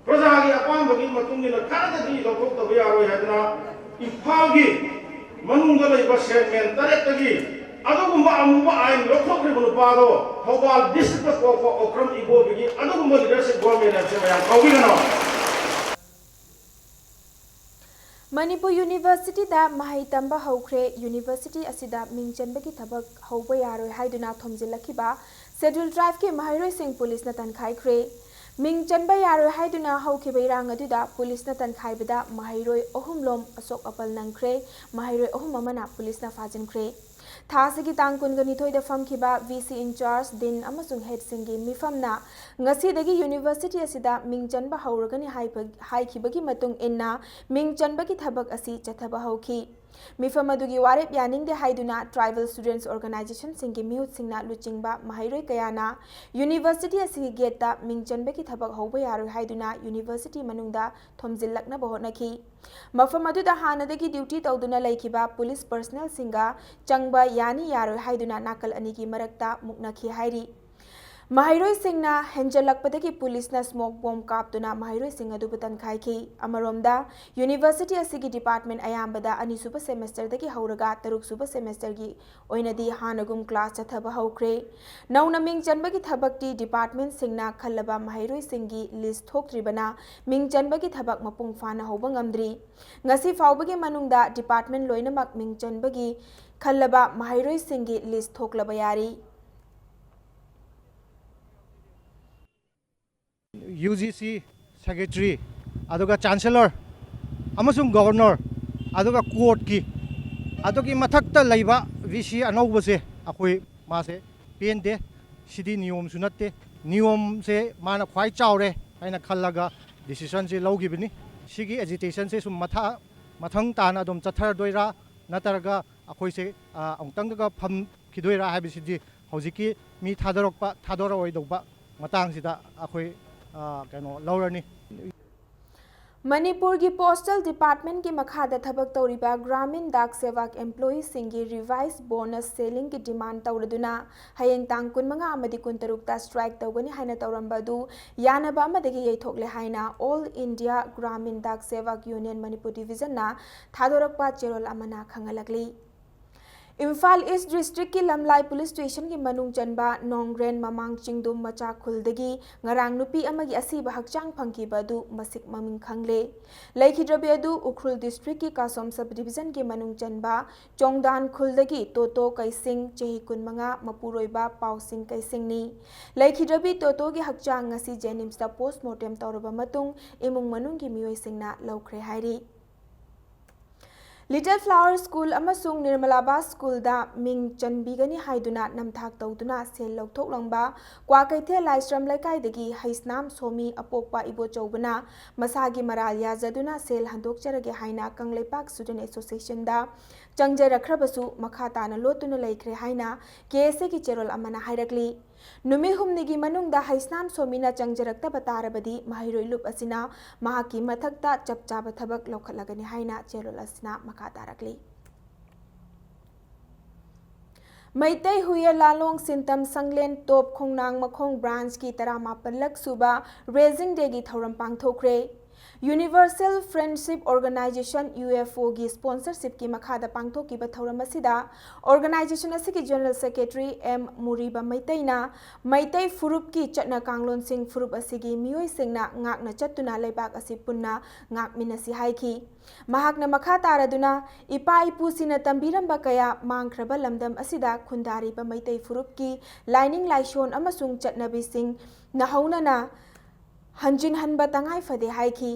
ꯄ꯭ꯔꯖꯥꯒꯤ ꯑꯄꯥꯝꯕꯒꯤ ꯃꯇꯨꯡ ꯏꯟꯅ ꯈꯔꯗꯗꯤ ꯂꯧꯊꯣꯛꯇꯕ ꯌꯥꯔꯣꯏ ꯍꯥꯏꯗꯅ ꯏꯝꯐꯥꯜꯒꯤ ꯃꯅꯨꯡꯗ ꯂꯩꯕ ꯁꯦꯟꯃꯦꯟ ꯇꯔꯦꯠꯇꯒꯤ ꯑꯗꯨꯒꯨꯝꯕ ꯑꯃꯨꯕ ꯑꯥꯏꯟ ꯂꯧꯊꯣꯛꯈ꯭ꯔꯤꯕ ꯅꯨꯄꯥꯗꯣ ꯊꯧꯕꯥꯜ districtꯇ ꯄꯣꯛꯄ ꯑꯣꯀ꯭ꯔꯝ ꯏꯕꯣꯕꯤꯒꯤ ꯑꯗꯨꯒꯨꯝꯕ leadership government ꯍꯥꯏꯕꯁꯦ ꯃꯌꯥꯝ ꯀꯧꯕꯤꯒꯅꯣ꯫ ꯃꯅꯤꯄꯨꯔ Universityꯗ ꯃꯍꯩ ꯇꯝꯕ ꯍꯧꯈ꯭ꯔꯦ꯫ University ꯑꯁꯤꯗ ꯃꯤꯡ ꯆꯟꯕꯒꯤ ꯊꯕꯛ ꯍꯧꯕ ꯌꯥꯔꯣꯏ ꯍꯥꯏꯗꯨꯅ ꯊꯣꯝꯖꯤꯜꯂꯛꯈꯤꯕ Scheduled Tribeꯀꯤ ꯃꯍꯩꯔꯣꯏꯁꯤꯡ ꯄꯨꯂꯤꯁꯅ ꯇꯟꯈꯥꯏꯈ꯭ꯔꯦ꯫ ꯃꯤꯡ ꯆꯟꯕ ꯌꯥꯔꯣꯏ ꯍꯥꯏꯗꯨꯅ ꯍꯧꯈꯤꯕ ꯏꯔꯥꯡ ꯑꯗꯨꯗ ꯄꯨꯂꯤꯁꯅ ꯇꯟꯈꯥꯏꯕꯗ ꯃꯍꯩꯔꯣꯏ ꯑꯍꯨꯝꯂꯣꯝ ꯑꯁꯣꯛ ꯑꯄꯜ ꯅꯪꯈ꯭ꯔꯦ꯫ ꯃꯍꯩꯔꯣꯏ ꯑꯍꯨꯝ ꯑꯃꯅ ꯄꯨꯂꯤꯁꯅ ꯐꯥꯖꯤꯟꯈ꯭ꯔꯦ꯫ ꯊꯥ ꯑꯁꯤꯒꯤ ꯇꯥꯡ ꯀꯨꯟꯒ ꯅꯤꯊꯣꯏꯗ ꯐꯝꯈꯤꯕ VC in charge, Dean ꯑꯃꯁꯨꯡ headꯁꯤꯡꯒꯤ ꯃꯤꯐꯝꯅ ꯉꯁꯤꯗꯒꯤ University ꯑꯁꯤꯗ ꯃꯤꯡ ꯆꯟꯕ ꯍꯧꯔꯒꯅꯤ ꯍꯥꯏꯕ-, ꯍꯥꯏꯈꯤꯕꯒꯤ ꯃꯇꯨꯡ ꯏꯟꯅ ꯃꯤꯡ ꯆꯟꯕꯒꯤ ꯊꯕꯛ ꯑꯁꯤ ꯆꯠꯊꯕ ꯍꯧꯈꯤ꯫ ꯃꯤꯐꯝ ꯑꯗꯨꯒꯤ ꯋꯥꯔꯦꯞ ꯌꯥꯅꯤꯡꯗꯦ ꯍꯥꯏꯗꯨꯅ tribal students organizationꯁꯤꯡꯒꯤ ꯃꯤꯍꯨꯠꯁꯤꯡꯅ ꯂꯨꯆꯤꯡꯕ ꯃꯍꯩꯔꯣꯏ ꯀꯌꯥꯅ university ꯑꯁꯤꯒꯤ gateꯇ ꯃꯤꯡ ꯆꯟꯕꯒꯤ ꯊꯕꯛ ꯍꯧꯕ ꯌꯥꯔꯣꯏ ꯍꯥꯏꯗꯨꯅ university ꯃꯅꯨꯡꯗ ꯊꯣꯝꯖꯤꯜꯂꯛꯅꯕ ꯍꯣꯠꯅꯈꯤ꯫ ꯃꯐꯝ ꯑꯗꯨꯗ ꯍꯥꯟꯅꯗꯒꯤ duty ꯇꯧꯗꯨꯅ ꯂꯩꯈꯤꯕ police personnelꯁꯤꯡꯒ ꯆꯪꯕ ꯌꯥꯅꯤ ꯌꯥꯔꯣꯏ ꯍꯥꯏꯗꯨꯅ ꯅꯥꯀꯜ ꯑꯅꯤꯒꯤ ꯃꯔꯛꯇ ꯃꯨꯛꯅꯈꯤ ꯍꯥꯏꯔꯤ꯫ ꯃꯍꯩꯔꯣꯏꯁꯤꯡꯅ ꯍꯦꯟꯖꯜꯂꯛꯄꯗꯒꯤ policeꯅ smoke bomb ꯀꯥꯞꯇꯨꯅ ꯃꯍꯩꯔꯣꯏꯁꯤꯡ ꯑꯗꯨꯕꯨ ꯇꯟꯈꯥꯏꯈꯤ꯫ ꯑꯃꯔꯣꯝꯗ, university ꯑꯁꯤꯒꯤ department ꯑꯌꯥꯝꯕꯗ ꯑꯅꯤꯁꯨꯕ semesterꯗꯒꯤ ꯍꯧꯔꯒ ꯇꯔꯨꯛꯁꯨꯕ semesterꯒꯤ ꯑꯣꯏꯅꯗꯤ ꯍꯥꯟꯅꯒꯨꯝ class ꯆꯠꯊꯕ ꯍꯧꯈ꯭ꯔꯦ꯫ ꯅꯧꯅ ꯃꯤꯡ ꯆꯟꯕꯒꯤ ꯊꯕꯛꯇꯤ departmentꯁꯤꯡꯅ ꯈꯜꯂꯕ ꯃꯍꯩꯔꯣꯏꯁꯤꯡꯒꯤ list ꯊꯣꯛꯇ꯭ꯔꯤꯕꯅ ꯃꯤꯡ ꯆꯟꯕꯒꯤ ꯊꯕꯛ ꯃꯄꯨꯡ ꯐꯥꯅ ꯍꯧꯕ ꯉꯝꯗ꯭ꯔꯤ꯫ ꯉꯁꯤ ꯐꯥꯎꯕꯒꯤ ꯃꯅꯨꯡꯗ department ꯂꯣꯏꯅꯃꯛ ꯃꯤꯡ ꯆꯟꯕꯒꯤ ꯈꯜꯂꯕ ꯃꯍꯩꯔꯣꯏꯁꯤꯡꯒꯤ list ꯊꯣꯛꯂꯕ ꯌꯥꯔꯤ꯫ UGC secretary, ꯑꯗꯨꯒ chancellor ꯑꯃꯁꯨꯡ governor, ꯑꯗꯨꯒ courtꯀꯤ, ꯑꯗꯨꯒꯤ ꯃꯊꯛꯇ ꯂꯩꯕ VC ꯑꯅꯧꯕꯁꯦ ꯑꯩꯈꯣꯏ ꯃꯥꯁꯦ ꯄꯦꯟꯗꯦ꯫ ꯁꯤꯗꯤ ꯅꯤꯌꯣꯝꯁꯨ ꯅꯠꯇꯦ꯫ ꯅꯤꯌꯣꯝꯁꯦ ꯃꯥꯅ ꯈ꯭ꯋꯥꯏ ꯆꯥꯎꯔꯦ ꯍꯥꯏꯅ ꯈꯜꯂꯒ decisionꯁꯦ ꯂꯧꯈꯤꯕꯅꯤ꯫ ꯁꯤꯒꯤ agitationꯁꯦ ꯁꯨꯝ ꯃꯊꯥ-, ꯃꯊꯪ ꯇꯥꯅ ꯑꯗꯨꯝ ꯆꯠꯊꯔꯗꯣꯏꯔꯥ, ꯅꯠꯇ꯭ꯔꯒ ꯑꯩꯈꯣꯏꯁꯦ, ꯑ, ꯑꯃꯨꯛꯇꯪꯗꯒ ꯐꯝꯈꯤꯗꯣꯏꯔꯥ ꯍꯥꯏꯕꯁꯤꯗꯤ ꯍꯧꯖꯤꯛꯀꯤ ꯃꯤ ꯊꯥꯗꯣꯔꯛꯄ, ꯊꯥꯗꯣꯔꯛꯑꯣꯏꯗꯧꯕ ꯃꯇꯥꯡꯁꯤꯗ ꯑꯩꯈꯣꯏ, ꯑ, ꯀꯩꯅꯣ ꯂꯧꯔꯅꯤ꯫ ꯃꯅꯤꯄꯨꯔꯒꯤ postal departmentꯀꯤ ꯃꯈꯥꯗ ꯊꯕꯛ ꯇꯧꯔꯤꯕ Gramin Dak Sevak employeeꯁꯤꯡꯒꯤ revised bonus cellingꯒꯤ demand ꯇꯧꯔꯗꯨꯅ ꯍꯌꯦꯡ ꯇꯥꯡ ꯀꯨꯟꯃꯉꯥ ꯑꯃꯗꯤ ꯀꯨꯟꯇꯔꯨꯛꯇ strike ꯇꯧꯒꯅꯤ ꯍꯥꯏꯅ ꯇꯧꯔꯝꯕ ꯑꯗꯨ ꯌꯥꯅꯕ ꯑꯃꯗꯒꯤ ꯌꯩꯊꯣꯛꯂꯦ ꯍꯥꯏꯅ All India Gramin Dak Sevak Union Manipur Divisionꯅ ꯊꯥꯗꯣꯔꯛꯄ ꯆꯦꯔꯣꯜ ꯑꯃꯅ ꯈꯪꯍꯜꯂꯛꯂꯤ꯫ ꯏꯝꯐꯥꯜ East districtꯀꯤ ꯂꯝꯂꯥꯏ police stationꯒꯤ ꯃꯅꯨꯡ ꯆꯟꯕ ꯅꯣꯡꯒ꯭ꯔꯦꯟ ꯃꯃꯥꯡ ꯆꯤꯡꯗꯨꯝ ꯃꯆꯥ ꯈꯨꯜꯗꯒꯤ ꯉꯔꯥꯡ ꯅꯨꯄꯤ ꯑꯃꯒꯤ ꯑꯁꯤꯕ ꯍꯛꯆꯥꯡ ꯐꯪꯈꯤꯕ ꯑꯗꯨ ꯃꯁꯤꯡ ꯃꯃꯤꯡ ꯈꯪꯂꯦ꯫ ꯂꯩꯈꯤꯗ꯭ꯔꯕꯤ ꯑꯗꯨ ꯎꯈ꯭ꯔꯨꯜ districtꯀꯤ ꯀꯥꯁꯣꯝ subdivisionꯒꯤ ꯃꯅꯨꯡ ꯆꯟꯕ ꯆꯣꯡꯗꯥꯟ ꯈꯨꯜꯗꯒꯤ ꯇꯣꯇꯣ ꯀꯩꯁꯤꯡ, ꯆꯍꯤ ꯀꯨꯟꯃꯉꯥ, ꯃꯄꯨꯔꯣꯏꯕ ꯄꯥꯎꯁꯤꯡ ꯀꯩꯁꯤꯡꯅꯤ꯫ ꯂꯩꯈꯤꯗ꯭ꯔꯕꯤ ꯇꯣꯇꯣꯒꯤ ꯍꯛꯆꯥꯡ ꯉꯁꯤ JNIMSꯇ postmortem ꯇꯧꯔꯕ ꯃꯇꯨꯡ ꯏꯃꯨꯡ ꯃꯅꯨꯡꯒꯤ ꯃꯤꯑꯣꯏꯁꯤꯡꯅ ꯂꯧꯈ꯭ꯔꯦ ꯍꯥꯏꯔꯤ꯫ Little Flower School ꯑꯃꯁꯨꯡ ꯅꯤꯔꯃꯂꯥꯕꯥ Schoolꯗ ꯃꯤꯡ ꯆꯟꯕꯤꯒꯅꯤ ꯍꯥꯏꯗꯨꯅ ꯅꯝꯊꯥꯛ ꯇꯧꯗꯨꯅ ꯁꯦꯜ ꯂꯧꯊꯣꯛꯂꯝꯕ ꯀ꯭ꯋꯥꯀꯩꯊꯦꯜ ꯂꯥꯏꯁ꯭ꯔꯝ ꯂꯩꯀꯥꯏꯗꯒꯤ ꯍꯩꯁꯅꯥꯝ ꯁꯣꯃꯤ ꯑꯄꯣꯛꯄ ꯏꯕꯣꯆꯧꯕꯅ ꯃꯁꯥꯒꯤ ꯃꯔꯥꯜ ꯌꯥꯖꯗꯨꯅ ꯁꯦꯜ ꯍꯟꯗꯣꯛꯆꯔꯒꯦ ꯍꯥꯏꯅ ꯀꯪꯂꯩꯄꯥꯛ Student Associationꯗ ꯆꯪꯖꯔꯛꯈ꯭ꯔꯕꯁꯨ ꯃꯈꯥ ꯇꯥꯅ ꯂꯣꯠꯇꯨꯅ ꯂꯩꯈ꯭ꯔꯦ ꯍꯥꯏꯅ KSAꯒꯤ ꯆꯦꯔꯣꯜ ꯑꯃꯅ ꯍꯥꯏꯔꯛꯂꯤ꯫ ꯅꯨꯃꯤꯠ ꯍꯨꯝꯅꯤꯒꯤ ꯃꯅꯨꯡꯗ ꯍꯩꯁꯅꯥꯝ ꯁꯣꯃꯤꯅ ꯆꯪꯖꯔꯛꯇꯕ ꯇꯥꯔꯕꯗꯤ ꯃꯍꯩꯔꯣꯏ ꯂꯨꯞ ꯑꯁꯤꯅ ꯃꯍꯥꯛꯀꯤ ꯃꯊꯛꯇ ꯆꯞ ꯆꯥꯕ ꯊꯕꯛ ꯂꯧꯈꯠꯂꯒꯅꯤ ꯍꯥꯏꯅ ꯆꯦꯔꯣꯜ ꯑꯁꯤꯅ ꯃꯈꯥ ꯇꯥꯔꯛꯂꯤ꯫ ꯃꯩꯇꯩ ꯍꯨꯏꯌꯦ ꯂꯥꯂꯣꯡ ꯁꯤꯟꯇꯝ ꯁꯪꯂꯦꯟ ꯇꯣꯞ ꯈꯣꯡꯅꯥꯡ ꯃꯈꯣꯡ branchꯀꯤ ꯇꯔꯥꯃꯥꯄꯜꯂꯛ ꯁꯨꯕ Raising Dayꯒꯤ ꯊꯧꯔꯝ ꯄꯥꯡꯊꯣꯛꯈ꯭ꯔꯦ꯫ Universal Friendship Organization, UFOꯒꯤ sponsorshipꯀꯤ ꯃꯈꯥꯗ ꯄꯥꯡꯊꯣꯛꯈꯤꯕ ꯊꯧꯔꯝ ꯑꯁꯤꯗ organization ꯑꯁꯤꯒꯤ General Secretary M ꯃꯨꯔꯤꯕ ꯃꯩꯇꯩꯅ ꯃꯩꯇꯩ ꯐꯨꯔꯨꯞꯀꯤ ꯆꯠꯅ ꯀꯥꯡꯂꯣꯟꯁꯤꯡ ꯐꯨꯔꯨꯞ ꯑꯁꯤꯒꯤ ꯃꯤꯑꯣꯏꯁꯤꯡꯅ ꯉꯥꯛꯅ ꯆꯠꯇꯨꯅ ꯂꯩꯕꯥꯛ ꯑꯁꯤ ꯄꯨꯟꯅ ꯉꯥꯛꯃꯤꯟꯅꯁꯤ ꯍꯥꯏꯈꯤ꯫ ꯃꯍꯥꯛꯅ ꯃꯈꯥ ꯇꯥꯔꯗꯨꯅ, ꯏꯄꯥ ꯏꯄꯨꯁꯤꯡꯅ ꯇꯝꯕꯤꯔꯝꯕ ꯀꯌꯥ ꯃꯥꯡꯈ꯭ꯔꯕ ꯂꯝꯗꯝ ꯑꯁꯤꯗ ꯈꯨꯟꯗꯥꯔꯤꯕ ꯃꯩꯇꯩ ꯐꯨꯔꯨꯞꯀꯤ ꯂꯥꯏꯅꯤꯡ ꯂꯥꯏꯁꯣꯟ ꯑꯃꯁꯨꯡ ꯆꯠꯅꯕꯤꯁꯤꯡ ꯅꯧꯍꯧꯅꯅ ꯍꯟꯖꯤꯟꯍꯟꯕ ꯇꯉꯥꯏ ꯐꯗꯦ ꯍꯥꯏꯈꯤ꯫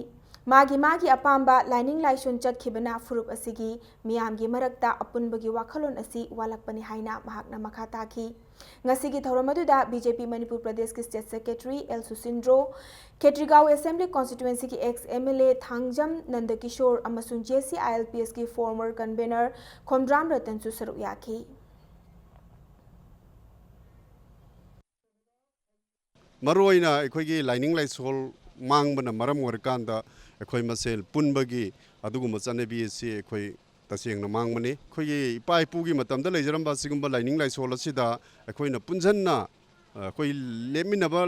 ꯃꯥꯒꯤ ꯃꯥꯒꯤ ꯑꯄꯥꯝꯕ ꯂꯥꯏꯅꯤꯡ ꯂꯥꯏꯁꯣꯟ ꯆꯠꯈꯤꯕꯅ ꯐꯨꯔꯨꯞ ꯑꯁꯤꯒꯤ ꯃꯤꯌꯥꯝꯒꯤ ꯃꯔꯛꯇ ꯑꯄꯨꯟꯕꯒꯤ ꯋꯥꯈꯜꯂꯣꯟ ꯑꯁꯤ ꯋꯥꯠꯂꯛꯄꯅꯤ ꯍꯥꯏꯅ ꯃꯍꯥꯛꯅ ꯃꯈꯥ ꯇꯥꯈꯤ꯫ ꯉꯁꯤꯒꯤ ꯊꯧꯔꯝ ꯑꯗꯨꯗ BJP ꯃꯅꯤꯄꯨꯔ ꯄ꯭ꯔꯗꯦꯁꯀꯤ State Secretary L ꯁꯨꯁꯤꯟꯗ꯭ꯔꯣ, ꯈꯦꯇ꯭ꯔꯤꯒꯥꯎ Assembly Constituencyꯒꯤ ex MLA ꯊꯥꯡꯖꯝ ꯅꯟꯗꯀꯤꯁꯣꯔ ꯑꯃꯁꯨꯡ JCILPSꯀꯤ former convener ꯈꯣꯝꯗ꯭ꯔꯥꯝ ꯔꯇꯟꯁꯨ ꯁꯔꯨꯛ ꯌꯥꯈꯤ꯫ ꯃꯔꯨꯑꯣꯏꯅ ꯑꯩꯈꯣꯏꯒꯤ ꯂꯥꯏꯅꯤꯡ ꯂꯥꯏꯁꯣꯜ ꯃꯥꯡꯕꯅ ꯃꯔꯝ ꯑꯣꯏꯔꯀꯥꯟꯗ ꯑꯩꯈꯣꯏ ꯃꯁꯦꯜ ꯄꯨꯟꯕꯒꯤ ꯑꯗꯨꯒꯨꯝꯕ ꯆꯠꯅꯕꯤ ꯑꯁꯤ ꯑꯩꯈꯣꯏ ꯇꯁꯦꯡꯅ ꯃꯥꯡꯕꯅꯤ꯫ ꯑꯩꯈꯣꯏꯒꯤ ꯏꯄꯥ ꯏꯄꯨꯒꯤ ꯃꯇꯝꯗ ꯂꯩꯖꯔꯝꯕ ꯑꯁꯤꯒꯨꯝꯕ ꯂꯥꯏꯅꯤꯡ ꯂꯥꯏꯁꯣꯜ ꯑꯁꯤꯗ ꯑꯩꯈꯣꯏꯅ ꯄꯨꯟꯁꯤꯟꯅ ꯑꯩꯈꯣꯏ ꯂꯦꯞꯃꯤꯟꯅꯕ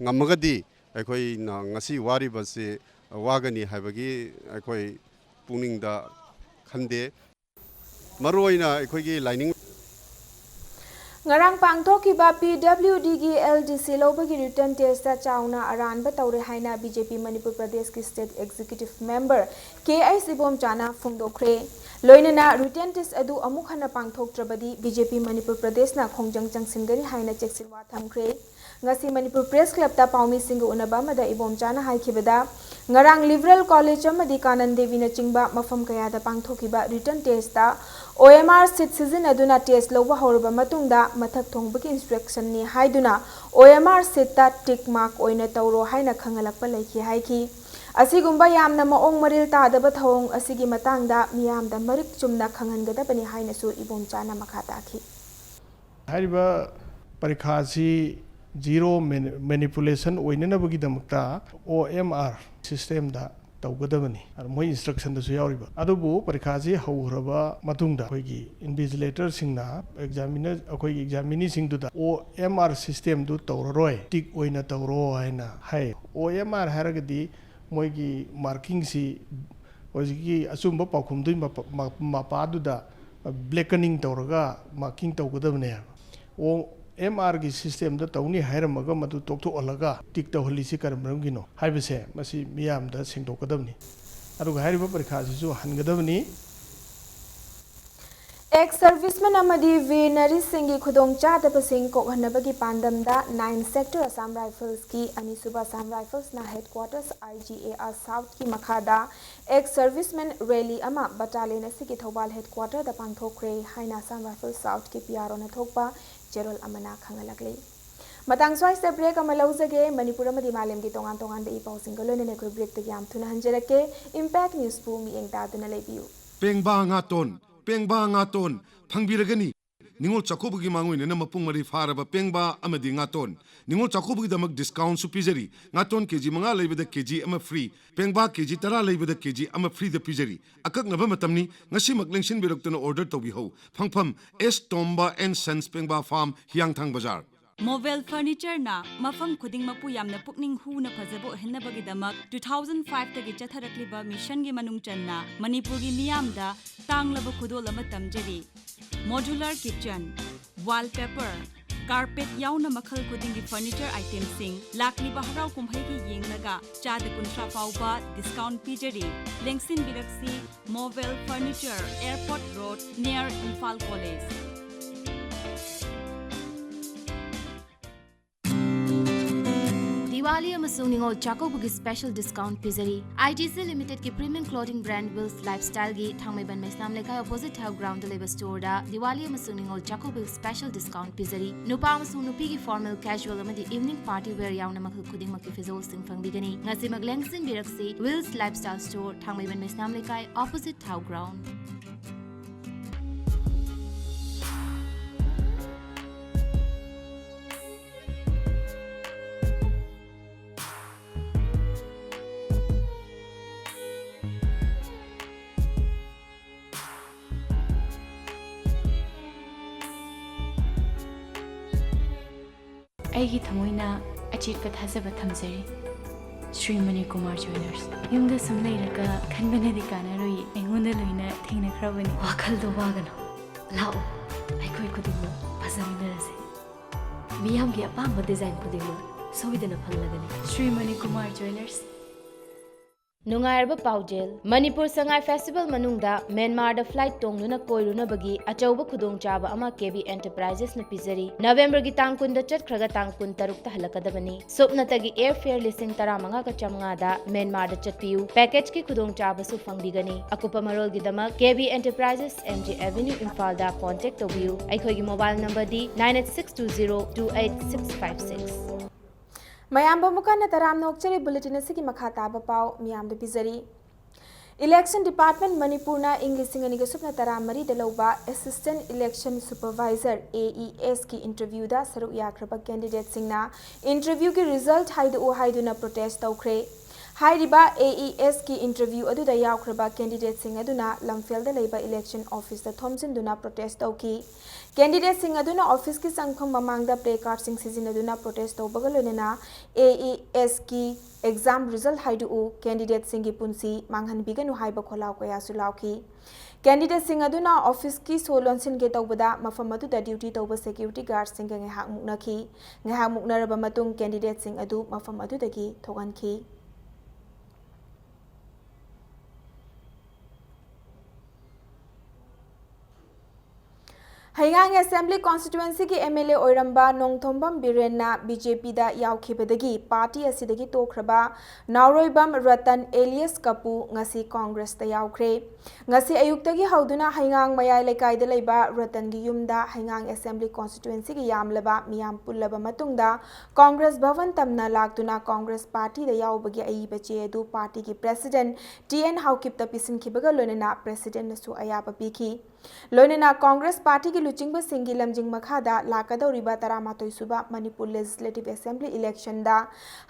ꯉꯝꯃꯒꯗꯤ ꯑꯩꯈꯣꯏꯅ ꯉꯁꯤ ꯋꯥꯔꯤꯕꯁꯤ ꯋꯥꯒꯅꯤ ꯍꯥꯏꯕꯒꯤ ꯑꯩꯈꯣꯏ ꯄꯨꯛꯅꯤꯡꯗ ꯈꯟꯗꯦ꯫ ꯃꯔꯨꯑꯣꯏꯅ ꯑꯩꯈꯣꯏꯒꯤ ꯂꯥꯏꯅꯤꯡ ꯉꯔꯥꯡ ꯄꯥꯡꯊꯣꯛꯈꯤꯕ PWDꯒꯤ LDC ꯂꯧꯕꯒꯤ written testꯇ ꯆꯥꯎꯅ ꯑꯔꯥꯟꯕ ꯇꯧꯔꯦ ꯍꯥꯏꯅ BJP ꯃꯅꯤꯄꯨꯔ ꯄ꯭ꯔꯗꯦꯁꯀꯤ State Executive Member K H ꯏꯕꯣꯝꯆꯥꯅ ꯐꯣꯡꯗꯣꯛꯈ꯭ꯔꯦ꯫ ꯂꯣꯏꯅꯅ written test ꯑꯗꯨ ꯑꯃꯨꯛ ꯍꯟꯅ ꯄꯥꯡꯊꯣꯛꯇ꯭ꯔꯕꯗꯤ BJP ꯃꯅꯤꯄꯨꯔ ꯄ꯭ꯔꯗꯦꯁꯅ ꯈꯣꯡꯖꯪ ꯆꯪꯁꯤꯟꯒꯅꯤ ꯍꯥꯏꯅ ꯆꯦꯛꯁꯤꯟꯋꯥ ꯊꯝꯈ꯭ꯔꯦ꯫ ꯉꯁꯤ ꯃꯅꯤꯄꯨꯔ Press Clubꯇ ꯄꯥꯎꯃꯤꯁꯤꯡꯒ ꯎꯅꯕ ꯑꯃꯗ ꯏꯕꯣꯝꯆꯥꯅ ꯍꯥꯏꯈꯤꯕꯗ, ꯉꯔꯥꯡ ꯂꯤꯕꯔꯦꯜ ꯀꯣꯂꯦꯖ ꯑꯃꯗꯤ ꯀꯥꯅꯟ ꯗꯦꯕꯤꯅꯆꯤꯡꯕ ꯃꯐꯝ ꯀꯌꯥꯗ ꯄꯥꯡꯊꯣꯛꯈꯤꯕ ꯔꯤꯇꯟ ꯇꯦꯁꯇ ꯑꯣ ꯑꯦꯝ ꯑꯥꯔ ꯁꯤꯠ ꯁꯤꯖꯤꯟꯅꯗꯨꯅ ꯇꯦꯁ ꯂꯧꯕ ꯍꯧꯔꯕ ꯃꯇꯨꯡꯗ, ꯃꯊꯛ ꯊꯣꯡꯕꯒꯤ ꯏꯟꯁꯇ꯭ꯔꯛꯁꯟꯅꯤ ꯍꯥꯏꯗꯨꯅ ꯑꯣ ꯑꯦꯝ ꯑꯥꯔ ꯁꯤꯠꯇ ꯇꯤꯛ ꯃꯥꯔꯛ ꯑꯣꯏꯅ ꯇꯧꯔꯣ ꯍꯥꯏꯅ ꯈꯪꯍꯜꯂꯛꯄ ꯂꯩꯈꯤ ꯍꯥꯏꯈꯤ꯫ ꯑꯁꯤꯒꯨꯝꯕ ꯌꯥꯝꯅ ꯃꯑꯣꯡ ꯃꯔꯤꯜ ꯇꯥꯗꯕ ꯊꯧꯑꯣꯡ ꯑꯁꯤꯒꯤ ꯃꯇꯥꯡꯗ ꯃꯤꯌꯥꯝꯗ ꯃꯔꯤꯛ ꯆꯨꯝꯅ ꯈꯪꯍꯟꯒꯗꯕꯅꯤ ꯍꯥꯏꯅꯁꯨ ꯏꯕꯣꯝꯆꯥꯅ ꯃꯈꯥ ꯇꯥꯈꯤ꯫ ꯍꯥꯏꯔꯤꯕ ꯄꯔꯤꯈꯥꯁꯤ ꯖꯤꯔꯣ ꯃꯦꯅꯤꯄꯨꯂꯦꯁꯟ ꯑꯣꯏꯅꯅꯕꯒꯤꯗꯃꯛꯇ ꯑꯣ ꯑꯦꯝ ꯑꯥꯔ ꯁꯤꯁꯇꯦꯝꯗ ꯇꯧꯒꯗꯕꯅꯤ꯫ ꯑꯗꯨ ꯃꯣꯏ ꯏꯟꯁꯇ꯭ꯔꯛꯁꯟꯗꯁꯨ ꯌꯥꯎꯔꯤꯕ꯫ ꯑꯗꯨꯕꯨ ꯄꯔꯤꯈꯥꯁꯤ ꯍꯧꯈ꯭ꯔꯕ ꯃꯇꯨꯡꯗ ꯑꯩꯈꯣꯏꯒꯤ ꯏꯟꯚꯤꯖꯤꯂꯦꯇꯔꯁꯤꯡꯅ ꯑꯦꯛꯖꯥꯃꯤꯅꯔ, ꯑꯩꯈꯣꯏꯒꯤ ꯑꯦꯛꯖꯥꯃꯤꯅꯤꯁꯤꯡꯗꯨꯗ ꯑꯣ ꯑꯦꯝ ꯑꯥꯔ ꯁꯤꯁꯇꯦꯝꯗꯨ ꯇꯧꯔꯔꯣꯏ, ꯇꯤꯛ ꯑꯣꯏꯅ ꯇꯧꯔꯣ ꯍꯥꯏꯅ ꯍꯥꯏ꯫ ꯑꯣ ꯑꯦꯝ ꯑꯥꯔ ꯍꯥꯏꯔꯒꯗꯤ ꯃꯣꯏꯒꯤ ꯃꯥꯔꯀꯤꯡꯁꯤ ꯍꯧꯖꯤꯛꯀꯤ ꯑꯆꯨꯝꯕ ꯄꯥꯎꯈꯨꯝꯗꯨꯒꯤ ꯃꯄꯥ-, ꯃ-, ꯃꯄꯥꯗꯨꯗ ꯕ꯭ꯂꯦꯀꯅꯤꯡ ꯇꯧꯔꯒ ꯃꯥꯔꯀꯤꯡ ꯇꯧꯒꯗꯕꯅꯦ ꯍꯥꯏꯕ꯫ ꯑꯣ ꯑꯦꯝ ꯑꯥꯔꯒꯤ ꯁꯤꯁꯇꯦꯝꯗ ꯇꯧꯅꯤ ꯍꯥꯏꯔꯝꯃꯒ ꯃꯗꯨ ꯇꯣꯛꯊꯣꯛꯍꯜꯂꯒ ꯇꯤꯛ ꯇꯧꯍꯜꯂꯤꯁꯤ ꯀꯔꯤ ꯃꯔꯝꯒꯤꯅꯣ ꯍꯥꯏꯕꯁꯦ ꯃꯁꯤ ꯃꯤꯌꯥꯝꯗ ꯁꯦꯡꯗꯣꯛꯀꯗꯕꯅꯤ꯫ ꯑꯗꯨꯒ ꯍꯥꯏꯔꯤꯕ ꯄꯔꯤꯈꯥꯁꯤꯁꯨ ꯍꯟꯒꯗꯕꯅꯤ꯫ ꯑꯦꯛꯁ ꯁꯔꯚꯤꯁꯃꯦꯟ ꯑꯃꯗꯤ ꯚꯦꯅꯔꯤꯁꯤꯡꯒꯤ ꯈꯨꯗꯣꯡꯆꯥꯗꯕꯁꯤꯡ ꯀꯣꯛꯍꯟꯅꯕꯒꯤ ꯄꯥꯟꯗꯝꯗ ꯅꯥꯏꯟ ꯁꯦꯛꯇꯔ ꯑꯁꯥꯝ ꯔꯥꯏꯐꯜꯁꯀꯤ ꯑꯅꯤꯁꯨꯕ ꯑꯁꯥꯝ ꯔꯥꯏꯐꯜꯁꯅ ꯍꯦꯗꯀ꯭ꯋꯥꯇꯔꯁ ꯑꯥꯏ ꯖꯤ ꯑꯦ ꯑꯥꯔ ꯁꯥꯎꯠꯀꯤ ꯃꯈꯥꯗ ꯑꯦꯛꯁ ꯁꯔꯚꯤꯁꯃꯦꯟ ꯔꯦꯂꯤ ꯑꯃ ꯕꯇꯥꯂꯤꯌꯟ ꯑꯁꯤꯒꯤ ꯊꯧꯕꯥꯜ ꯍꯦꯗꯀ꯭ꯋꯥꯇꯔꯗ ꯄꯥꯡꯊꯣꯛꯈ꯭ꯔꯦ ꯍꯥꯏꯅ ꯑꯁꯥꯝ ꯔꯥꯏꯐꯜ ꯁꯥꯎꯠꯀꯤ ꯄꯤ ꯑꯥꯔ ꯑꯣꯅ ꯊꯣꯛꯄ ꯆꯦꯔꯣꯜ ꯑꯃꯅ ꯈꯪꯍꯜꯂꯛꯂꯤ꯫ ꯃꯇꯥꯡ ꯁ꯭ꯋꯥꯏꯁꯤꯗ ꯕ꯭ꯔꯦꯛ ꯑꯃ ꯂꯧꯖꯒꯦ꯫ ꯃꯅꯤꯄꯨꯔ ꯑꯃꯗꯤ ꯃꯥꯂꯦꯝꯒꯤ ꯇꯣꯉꯥꯟ ꯇꯣꯉꯥꯟꯕ ꯏ ꯄꯥꯎꯁꯤꯡꯒ ꯂꯣꯏꯅꯅ ꯑꯩꯈꯣꯏ ꯕ꯭ꯔꯦꯛꯇꯒꯤ ꯌꯥꯝ ꯊꯨꯅ ꯍꯟꯖꯔꯛꯀꯦ꯫ ꯏꯝꯄꯦꯛ ꯅ꯭ꯌꯨꯁꯄꯨ ꯃꯤꯠꯌꯦꯡ ꯇꯥꯗꯨꯅ ꯂꯩꯕꯤꯌꯨ꯫ ꯄꯦꯡꯕꯥ ꯉꯥꯇꯣꯟ, ꯄꯦꯡꯕꯥ ꯉꯥꯇꯣꯟ ꯐꯪꯕꯤꯔꯒꯅꯤ꯫ ꯅꯤꯉꯣꯜ ꯆꯥꯛꯀꯧꯕꯒꯤ ꯃꯥꯡꯑꯣꯏꯅꯅ ꯃꯄꯨꯡ ꯃꯔꯩ ꯐꯥꯔꯕ ꯄꯦꯡꯕꯥ ꯑꯃꯗꯤ ꯉꯥꯇꯣꯟ꯫ ꯅꯤꯉꯣꯜ ꯆꯥꯛꯀꯧꯕꯒꯤꯗꯃꯛ ꯗꯤꯁꯀꯥꯎꯟꯁꯨ ꯄꯤꯖꯔꯤ꯫ ꯉꯥꯇꯣꯟ ꯀꯦꯖꯤ ꯃꯉꯥ ꯂꯩꯕꯗ ꯀꯦꯖꯤ ꯑꯃ ꯐ꯭ꯔꯤ, ꯄꯦꯡꯕꯥ ꯀꯦꯖꯤ ꯇꯔꯥ ꯂꯩꯕꯗ ꯀꯦꯖꯤ ꯑꯃ ꯐ꯭ꯔꯤꯗ ꯄꯤꯖꯔꯤ꯫ ꯑꯀꯛꯅꯕ ꯃꯇꯝꯅꯤ, ꯉꯁꯤꯃꯛ ꯂꯦꯡꯁꯤꯟꯕꯤꯔꯛꯇꯨꯅ ꯑꯣꯔꯗꯔ ꯇꯧꯕꯤꯍꯧ꯫ ꯐꯪꯐꯝ, ꯑꯦꯁ ꯇꯣꯝꯕ ꯑꯦꯟ ꯁꯟꯁ, ꯄꯦꯡꯕꯥ ꯐꯥꯔꯝ, ꯍꯤꯌꯥꯡꯊꯥꯡ ꯕꯖꯥꯔ꯫ ꯃꯣꯕꯦꯜ ꯐꯔꯅꯤꯆꯔꯅ ꯃꯐꯝ ꯈꯨꯗꯤꯡꯃꯛꯄꯨ ꯌꯥꯝꯅ ꯄꯨꯛꯅꯤꯡ ꯍꯨꯅ ꯐꯖꯕ ꯑꯣꯏꯍꯟꯅꯕꯒꯤꯗꯃꯛ ꯇꯨ ꯊꯥꯎꯖꯟ ꯐꯥꯏꯚꯇꯒꯤ ꯆꯠꯊꯔꯛꯂꯤꯕ ꯃꯤꯁꯟꯒꯤ ꯃꯅꯨꯡ ꯆꯟꯅ ꯃꯅꯤꯄꯨꯔꯒꯤ ꯃꯤꯌꯥꯝꯗ ꯇꯥꯡꯂꯕ ꯈꯨꯗꯣꯜ ꯑꯃ ꯇꯝꯖꯔꯤ꯫ ꯃꯣꯗꯨꯂꯔ ꯀꯤꯆꯟ, ꯋꯥꯜꯄꯦꯄꯔ, ꯀꯥꯔꯄꯦꯠ ꯌꯥꯎꯅ ꯃꯈꯜ ꯈꯨꯗꯤꯡꯒꯤ ꯐꯔꯅꯤꯆꯔ ꯑꯥꯏꯇꯦꯝꯁꯤꯡ ꯂꯥꯛꯂꯤꯕ ꯍꯔꯥꯎ ꯀꯨꯝꯍꯩꯒꯤ ꯌꯦꯡꯂꯒ ꯆꯥꯗ ꯀꯨꯟꯊ꯭ꯔꯥ ꯐꯥꯎꯕ ꯗꯤꯁꯀꯥꯎꯟ ꯄꯤꯖꯔꯤ꯫ ꯂꯦꯡꯁꯤꯟꯕꯤꯔꯛꯁꯤ, Mobel furniture, airport road, near Imphal college. The Diwali ꯑꯃꯁꯨꯡ ꯅꯤꯉꯣꯜ ꯆꯥꯛꯀꯧꯕꯒꯤ special discount ꯄꯤꯖꯔꯤ꯫ ITC Limited ꯀꯤ premium clothing brand Wills Lifestyle ꯒꯤ ꯊꯥꯡꯃꯩꯕꯟ ꯃꯩꯁꯅꯥꯝ ꯂꯩꯀꯥꯏ opposite ꯊꯥꯎ ground ꯗ ꯂꯩꯕ store ꯗ ꯗꯤꯋꯥꯂꯤ ꯑꯃꯁꯨꯡ ꯅꯤꯉꯣꯜ ꯆꯥꯛꯀꯧꯕꯒꯤ special discount ꯄꯤꯖꯔꯤ꯫ ꯅꯨꯄꯥ ꯑꯃꯁꯨꯡ ꯅꯨꯄꯤꯒꯤ formal, casual ꯑꯃꯗꯤ evening party wear ꯌꯥꯎꯅ ꯃꯈꯜ ꯈꯨꯗꯤꯡꯃꯛꯀꯤ ꯐꯤꯖꯣꯜꯁꯤꯡ ꯐꯪꯕꯤꯒꯅꯤ꯫ ꯉꯁꯤꯃꯛ ꯂꯦꯡꯁꯤꯟꯕꯤꯔꯛꯁꯤ Wills Lifestyle store, ꯊꯥꯡꯃꯩꯕꯟ ꯃꯩꯁꯅꯥꯝ ꯂꯩꯀꯥꯏ, opposite ꯊꯥꯎ ground꯫ ꯑꯩꯒꯤ ꯊꯃꯣꯏꯅ ꯑꯆꯦꯠꯄ ꯊꯥꯖꯕ ꯊꯝꯖꯔꯤ꯫ ꯁ꯭ꯔꯤ ꯃꯅꯤꯀꯨꯃꯥꯔ ꯖ꯭ꯋꯦꯂꯔꯁ꯫ ꯌꯨꯝꯗ ꯁꯨꯝ ꯂꯩꯔꯒ ꯈꯟꯕꯅꯗꯤ ꯀꯥꯟꯅꯔꯣꯏ, ꯑꯩꯉꯣꯟꯗ ꯂꯣꯏꯅ ꯊꯦꯡꯅꯈ꯭ꯔꯕꯅꯤ꯫ ꯋꯥꯈꯜꯗꯣ ꯋꯥꯒꯅꯨ, ꯂꯥꯛꯑꯣ, ꯑꯩꯈꯣꯏ ꯈꯨꯗꯤꯡꯃꯛ ꯐꯖꯃꯤꯟꯅꯔꯁꯦ꯫ ꯃꯤꯌꯥꯝꯒꯤ ꯑꯄꯥꯝꯕ design ꯈꯨꯗꯤꯡꯃꯛ ꯁꯣꯏꯗꯅ ꯐꯪꯂꯒꯅꯤ꯫ ꯁ꯭ꯔꯤ ꯃꯅꯤꯀꯨꯃꯥꯔ ꯖ꯭ꯋꯦꯂꯔꯁ꯫ ꯅꯨꯡꯉꯥꯏꯔꯕ ꯄꯥꯎꯖꯦꯜ, ꯃꯅꯤꯄꯨꯔ ꯁꯉꯥꯏ festival ꯃꯅꯨꯡꯗ ꯃ꯭ꯌꯥꯟꯃꯥꯔꯗ flight ꯇꯣꯡꯗꯨꯅ ꯀꯣꯏꯔꯨꯅꯕꯒꯤ ꯑꯆꯧꯕ ꯈꯨꯗꯣꯡꯆꯥꯕ ꯑꯃ KB Enterprises ꯅ ꯄꯤꯖꯔꯤ꯫ ꯅꯕꯦꯝꯕꯔꯒꯤ ꯇꯥꯡ ꯀꯨꯟꯗ ꯆꯠꯈ꯭ꯔꯒ ꯇꯥꯡ ꯀꯨꯟꯇꯔꯨꯛꯇ ꯍꯜꯂꯛꯀꯗꯕꯅꯤ꯫ ꯁꯨꯞꯅꯇꯒꯤ airfare ꯂꯤꯁꯤꯡ ꯇꯔꯥꯃꯉꯥꯒ ꯆꯥꯃꯉꯥꯗ ꯃ꯭ꯌꯥꯟꯃꯥꯔꯗ ꯆꯠꯄꯤꯌꯨ꯫ Package ꯀꯤ ꯈꯨꯗꯣꯡꯆꯥꯕꯁꯨ ꯐꯪꯕꯤꯒꯅꯤ꯫ ꯑꯀꯨꯞꯄ ꯃꯔꯣꯜꯒꯤꯗꯃꯛ KB Enterprises, MG Avenue, ꯏꯝꯐꯥꯜꯗ contact ꯇꯧꯕꯤꯌꯨ꯫ ꯑꯩꯈꯣꯏꯒꯤ mobile number ꯗꯤ nine eight six two zero two eight six five six꯫ ꯃꯌꯥꯝꯕꯨ ꯑꯃꯨꯛ ꯍꯟꯅ ꯇꯔꯥꯝꯅ ꯑꯣꯛꯆꯔꯤ꯫ Bulletin ꯑꯁꯤꯒꯤ ꯃꯈꯥ ꯇꯥꯕ ꯄꯥꯎ ꯃꯤꯌꯥꯝꯗ ꯄꯤꯖꯔꯤ꯫ Election Department ꯃꯅꯤꯄꯨꯔꯅ ꯏꯪ ꯂꯤꯁꯤꯡ ꯑꯅꯤꯒ ꯁꯨꯞꯅ ꯇꯔꯥꯃꯔꯤꯗ ꯂꯧꯕ Assistant Election Supervisor, AES ꯀꯤ interview ꯗ ꯁꯔꯨꯛ ꯌꯥꯈ꯭ꯔꯕ candidate ꯁꯤꯡꯅ interview ꯒꯤ result ꯍꯥꯏꯗꯣꯛꯎ ꯍꯥꯏꯗꯨꯅ protest ꯇꯧꯈ꯭ꯔꯦ꯫ ꯍꯥꯏꯔꯤꯕ AES ꯀꯤ interview ꯑꯗꯨꯗ ꯌꯥꯎꯈ꯭ꯔꯕ candidate ꯁꯤꯡ ꯑꯗꯨꯅ ꯂꯝꯐꯦꯜꯗ ꯂꯩꯕ election office ꯇ ꯊꯣꯝꯖꯤꯟꯗꯨꯅ protest ꯇꯧꯈꯤ꯫ Candidate ꯁꯤꯡ ꯑꯗꯨꯅ office ꯀꯤ ꯆꯪꯐꯝ ꯃꯃꯥꯡꯗ placard ꯁꯤꯡ ꯁꯤꯖꯤꯟꯅꯗꯨꯅ protest ꯇꯧꯕꯒ ꯂꯣꯏꯅꯅ AES ꯀꯤ exam result ꯍꯥꯏꯗꯣꯛꯎ, candidate ꯁꯤꯡꯒꯤ ꯄꯨꯟꯁꯤ ꯃꯥꯡꯍꯟꯕꯤꯒꯅꯨ ꯍꯥꯏꯕ ꯈꯣꯜꯂꯥꯎ ꯀꯌꯥꯁꯨ ꯂꯥꯎꯈꯤ꯫ Candidate ꯁꯤꯡ ꯑꯗꯨꯅ office ꯀꯤ ꯁꯣ ꯂꯣꯟꯁꯤꯟꯒꯦ ꯇꯧꯕꯗ ꯃꯐꯝ ꯑꯗꯨꯗ duty ꯇꯧꯕ security guard ꯁꯤꯡꯒ ꯉꯥꯏꯍꯥꯛ ꯃꯨꯛꯅꯈꯤ꯫ ꯉꯥꯏꯍꯥꯛ ꯃꯨꯛꯅꯔꯕ ꯃꯇꯨꯡ candidate ꯁꯤꯡ ꯑꯗꯨ ꯃꯐꯝ ꯑꯗꯨꯗꯒꯤ ꯊꯣꯛꯍꯟꯈꯤ꯫ ꯍꯩꯉꯥꯡ Assembly Constituencyꯒꯤ M L A ꯑꯣꯏꯔꯝꯕ ꯅꯣꯡꯊꯣꯝꯕꯝ ꯕꯤꯔꯦꯟꯅ B J Pꯗ ꯌꯥꯎꯈꯤꯕꯗꯒꯤ party ꯑꯁꯤꯗꯒꯤ ꯇꯣꯛꯈ꯭ꯔꯕ ꯅꯥꯎꯔꯣꯏꯕꯝ ꯔꯇꯟ alias ꯀꯄꯨ ꯉꯁꯤ Congressꯇ ꯌꯥꯎꯈ꯭ꯔꯦ꯫ ꯉꯁꯤ ꯑꯌꯨꯛꯇꯒꯤ ꯍꯧꯗꯨꯅ ꯍꯩꯉꯥꯡ ꯃꯌꯥꯏ ꯂꯩꯀꯥꯏꯗ ꯂꯩꯕ ꯔꯇꯟꯒꯤ ꯌꯨꯝꯗ ꯍꯩꯉꯥꯡ Assembly Constituencyꯒꯤ ꯌꯥꯝꯂꯕ ꯃꯤꯌꯥꯝ ꯄꯨꯜꯂꯕ ꯃꯇꯨꯡꯗ Congress ꯚꯕꯟ ꯇꯝꯅ ꯂꯥꯛꯇꯨꯅ Congress partyꯗ ꯌꯥꯎꯕꯒꯤ ꯑꯏꯕ ꯆꯦ ꯑꯗꯨ partyꯒꯤ President T N ꯍꯥꯎꯀꯤꯞꯇ ꯄꯤꯁꯤꯟꯈꯤꯕꯒ ꯂꯣꯏꯅꯅ Presidentꯅꯁꯨ ꯑꯌꯥꯕ ꯄꯤꯈꯤ꯫ ꯂꯣꯏꯅꯅ Congress partyꯒꯤ ꯂꯨꯆꯤꯡꯕꯁꯤꯡꯒꯤ ꯂꯝꯖꯤꯡ ꯃꯈꯥꯗ ꯂꯥꯛꯀꯗꯧꯔꯤꯕ ꯇꯔꯥꯃꯥꯊꯣꯏ ꯁꯨꯕ Manipur Legislative Assembly electionꯗ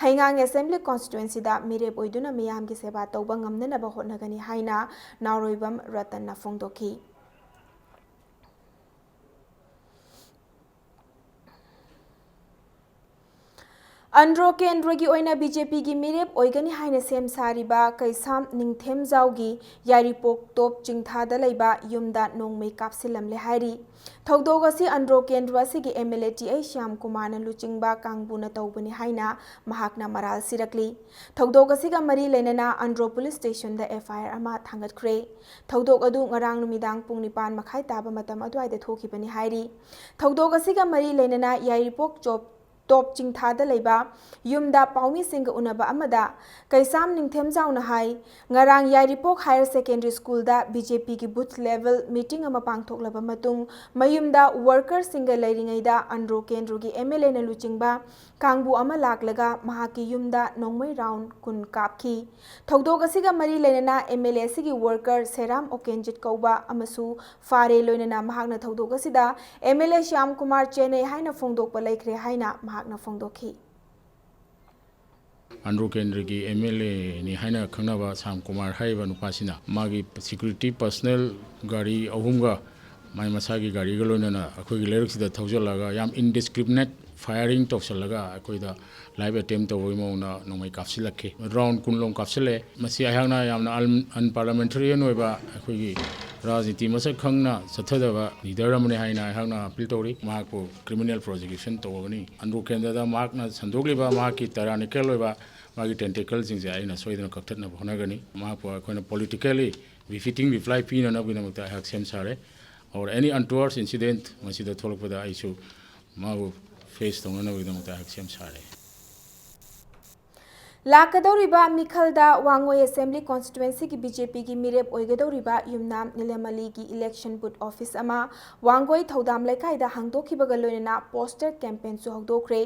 ꯍꯩꯉꯥꯡ Assembly Constituencyꯗ ꯃꯤꯔꯦꯞ ꯑꯣꯏꯗꯨꯅ ꯃꯤꯌꯥꯝꯒꯤ ꯁꯦꯕꯥ ꯇꯧꯕ ꯉꯝꯅꯅꯕ ꯍꯣꯠꯅꯒꯅꯤ ꯍꯥꯏꯅ ꯅꯥꯎꯔꯣꯏꯕꯝ ꯔꯇꯟꯅ ꯐꯣꯡꯗꯣꯛꯈꯤ꯫ ꯑꯟꯗ꯭ꯔꯣ ꯀꯦꯟꯗ꯭ꯔꯒꯤ ꯑꯣꯏꯅ B J Pꯒꯤ ꯃꯤꯔꯦꯞ ꯑꯣꯏꯒꯅꯤ ꯍꯥꯏꯅ ꯁꯦꯝ ꯁꯥꯔꯤꯕ ꯀꯩꯁꯥꯝ ꯅꯤꯡꯊꯦꯝꯖꯥꯎꯒꯤ ꯌꯥꯏꯔꯤꯄꯣꯛ ꯇꯣꯞ ꯆꯤꯡꯊꯥꯗ ꯂꯩꯕ ꯌꯨꯝꯗ ꯅꯣꯡꯃꯩ ꯀꯥꯞꯁꯤꯜꯂꯝꯂꯦ ꯍꯥꯏꯔꯤ꯫ ꯊꯧꯗꯣꯛ ꯑꯁꯤ ꯑꯟꯗ꯭ꯔꯣ ꯀꯦꯟꯗ꯭ꯔ ꯑꯁꯤꯒꯤ M L A T I Shyam ꯀꯨꯃꯥꯔꯅ ꯂꯨꯆꯤꯡꯕ ꯀꯥꯡꯕꯨꯅ ꯇꯧꯕꯅꯤ ꯍꯥꯏꯅ ꯃꯍꯥꯛꯅ ꯃꯔꯥꯜ ꯁꯤꯔꯛꯂꯤ꯫ ꯊꯧꯗꯣꯛ ꯑꯁꯤꯒ ꯃꯔꯤ ꯂꯩꯅꯅ Andro police stationꯗ F I R ꯑꯃ ꯊꯥꯡꯒꯠꯈ꯭ꯔꯦ꯫ ꯊꯧꯗꯣꯛ ꯑꯗꯨ ꯉꯔꯥꯡ ꯅꯨꯃꯤꯗꯥꯡ ꯄꯨꯡ ꯅꯤꯄꯥꯟ ꯃꯈꯥꯏ ꯇꯥꯕ ꯃꯇꯝ ꯑꯗꯨꯋꯥꯏꯗ ꯊꯣꯛꯈꯤꯕꯅꯤ ꯍꯥꯏꯔꯤ꯫ ꯊꯧꯗꯣꯛ ꯑꯁꯤꯒ ꯃꯔꯤ ꯂꯩꯅꯅ ꯌꯥꯏꯔꯤꯄꯣꯛ ꯆꯣꯞ ꯇꯣꯞ ꯆꯤꯡꯊꯥꯗ ꯂꯩꯕ ꯌꯨꯝꯗ ꯄꯥꯎꯃꯤꯁꯤꯡꯒ ꯎꯅꯕ ꯑꯃꯗ ꯀꯩꯁꯥꯝ ꯅꯤꯡꯊꯦꯝꯖꯥꯎꯅ ꯍꯥꯏ, ꯉꯔꯥꯡ ꯌꯥꯏꯔꯤꯄꯣꯛ Higher Secondary Schoolꯗ B J Pꯒꯤ booth level meeting ꯑꯃ ꯄꯥꯡꯊꯣꯛꯂꯕ ꯃꯇꯨꯡ ꯃꯌꯨꯝꯗ workerꯁꯤꯡꯒ ꯂꯩꯔꯤꯉꯩꯗ ꯑꯟꯗ꯭ꯔꯣ ꯀꯦꯟꯗ꯭ꯔꯒꯤ M L Aꯅ ꯂꯨꯆꯤꯡꯕ ꯀꯥꯡꯕꯨ ꯑꯃ ꯂꯥꯛꯂꯒ ꯃꯍꯥꯛꯀꯤ ꯌꯨꯝꯗ ꯅꯣꯡꯃꯩ round ꯀꯨꯟ ꯀꯥꯞꯈꯤ꯫ ꯊꯧꯗꯣꯛ ꯑꯁꯤꯒ ꯃꯔꯤ ꯂꯩꯅꯅ M L A ꯑꯁꯤꯒꯤ worker ꯁꯦꯔꯥꯝ ꯑꯣꯀꯦꯟꯖꯤꯠ ꯀꯧꯕ ꯑꯃꯁꯨ ꯐꯥꯔꯦ, ꯂꯣꯏꯅꯅ ꯃꯍꯥꯛꯅ ꯊꯧꯗꯣꯛ ꯑꯁꯤꯗ M L A Shyam Kumar ꯆꯦꯟꯅꯩ ꯍꯥꯏꯅ ꯐꯣꯡꯗꯣꯛꯄ ꯂꯩꯈ꯭ꯔꯦ ꯍꯥꯏꯅ ꯃꯍꯥꯛꯅ ꯐꯣꯡꯗꯣꯛꯈꯤ꯫ ꯑꯟꯗ꯭ꯔꯣ ꯀꯦꯟꯗ꯭ꯔꯒꯤ M L Aꯅꯤ ꯍꯥꯏꯅ ꯈꯪꯅꯕ ꯁ꯭ꯌꯥꯝ ꯀꯨꯃꯥꯔ ꯍꯥꯏꯔꯤꯕ ꯅꯨꯄꯥꯁꯤꯅ ꯃꯥꯒꯤ security personnel ꯒꯥꯔꯤ ꯑꯍꯨꯝꯒ ꯃꯥꯏ ꯃꯁꯥꯒꯤ ꯒꯥꯔꯤꯒ ꯂꯣꯏꯅꯅ ꯑꯩꯈꯣꯏꯒꯤ ꯂꯩꯔꯛꯁꯤꯗ ꯊꯧꯖꯤꯜꯂꯒ ꯌꯥꯝ indiscriminate firing ꯇꯧꯁꯤꯜꯂꯒ ꯑꯩꯈꯣꯏꯗ live attempt ꯇꯧꯕꯒꯤ ꯃꯑꯣꯡꯗ ꯅꯣꯡꯃꯩ ꯀꯥꯞꯁꯤꯜꯂꯛꯈꯤ꯫ Round ꯀꯨꯟ ꯂꯣꯝ ꯀꯥꯞꯁꯤꯜꯂꯛꯑꯦ꯫ ꯃꯁꯤ ꯑꯩꯍꯥꯛꯅ ꯌꯥꯝꯅ un-, unparliamentarian ꯑꯣꯏꯕ, ꯑꯩꯈꯣꯏꯒꯤ ꯔꯥꯖꯅꯤꯇꯤ ꯃꯁꯛ ꯈꯪꯅ ꯆꯠꯊꯗꯕ leader ꯑꯃꯅꯤ ꯍꯥꯏꯅ ꯑꯩꯍꯥꯛꯅ appeal ꯇꯧꯔꯤ꯫ ꯃꯍꯥꯛꯄꯨ criminal prosecution ꯇꯧꯒꯅꯤ꯫ ꯑꯟꯗ꯭ꯔꯣ ꯀꯦꯟꯗ꯭ꯔꯗ ꯃꯍꯥꯛꯅ ꯁꯟꯗꯣꯛꯂꯤꯕ ꯃꯍꯥꯛꯀꯤ tyrannical ꯑꯣꯏꯕ ꯃꯥꯒꯤ tentacleꯁꯤꯡꯁꯦ ꯑꯩꯅ ꯁꯣꯏꯗꯅ ꯀꯛꯊꯠꯅꯕ ꯍꯣꯠꯅꯒꯅꯤ꯫ ꯃꯍꯥꯛꯄꯨ ꯑꯩꯈꯣꯏꯅ politically befitting reply ꯄꯤꯅꯅꯕꯒꯤꯗꯃꯛꯇ ꯑꯩꯍꯥꯛ ꯁꯦꯝ ꯁꯥꯔꯦ꯫ or any untoward incident ꯃꯁꯤꯗ ꯊꯣꯛꯂꯛꯄꯗ ꯑꯩꯁꯨ ꯃꯥꯕꯨ face ꯇꯧꯅꯅꯕꯒꯤꯗꯃꯛꯇ ꯑꯩꯍꯥꯛ ꯁꯦꯝ ꯁꯥꯔꯦ꯫ ꯂꯥꯛꯀꯗꯧꯔꯤꯕ ꯃꯤꯈꯜꯗ ꯋꯥꯡꯉꯣꯏ Assembly Constituency ꯒꯤ B J P ꯒꯤ ꯃꯤꯔꯦꯞ ꯑꯣꯏꯒꯗꯧꯔꯤꯕ ꯌꯨꯝꯅꯥꯝ ꯅꯤꯂꯃꯂꯤꯒꯤ election booth office ꯑꯃ ꯋꯥꯡꯒꯣꯏ ꯊꯧꯗꯥꯝ ꯂꯩꯀꯥꯏꯗ ꯍꯥꯡꯗꯣꯛꯈꯤꯕꯒ ꯂꯣꯏꯅꯅ poster campaign ꯁꯨ ꯍꯧꯗꯣꯛꯈ꯭ꯔꯦ꯫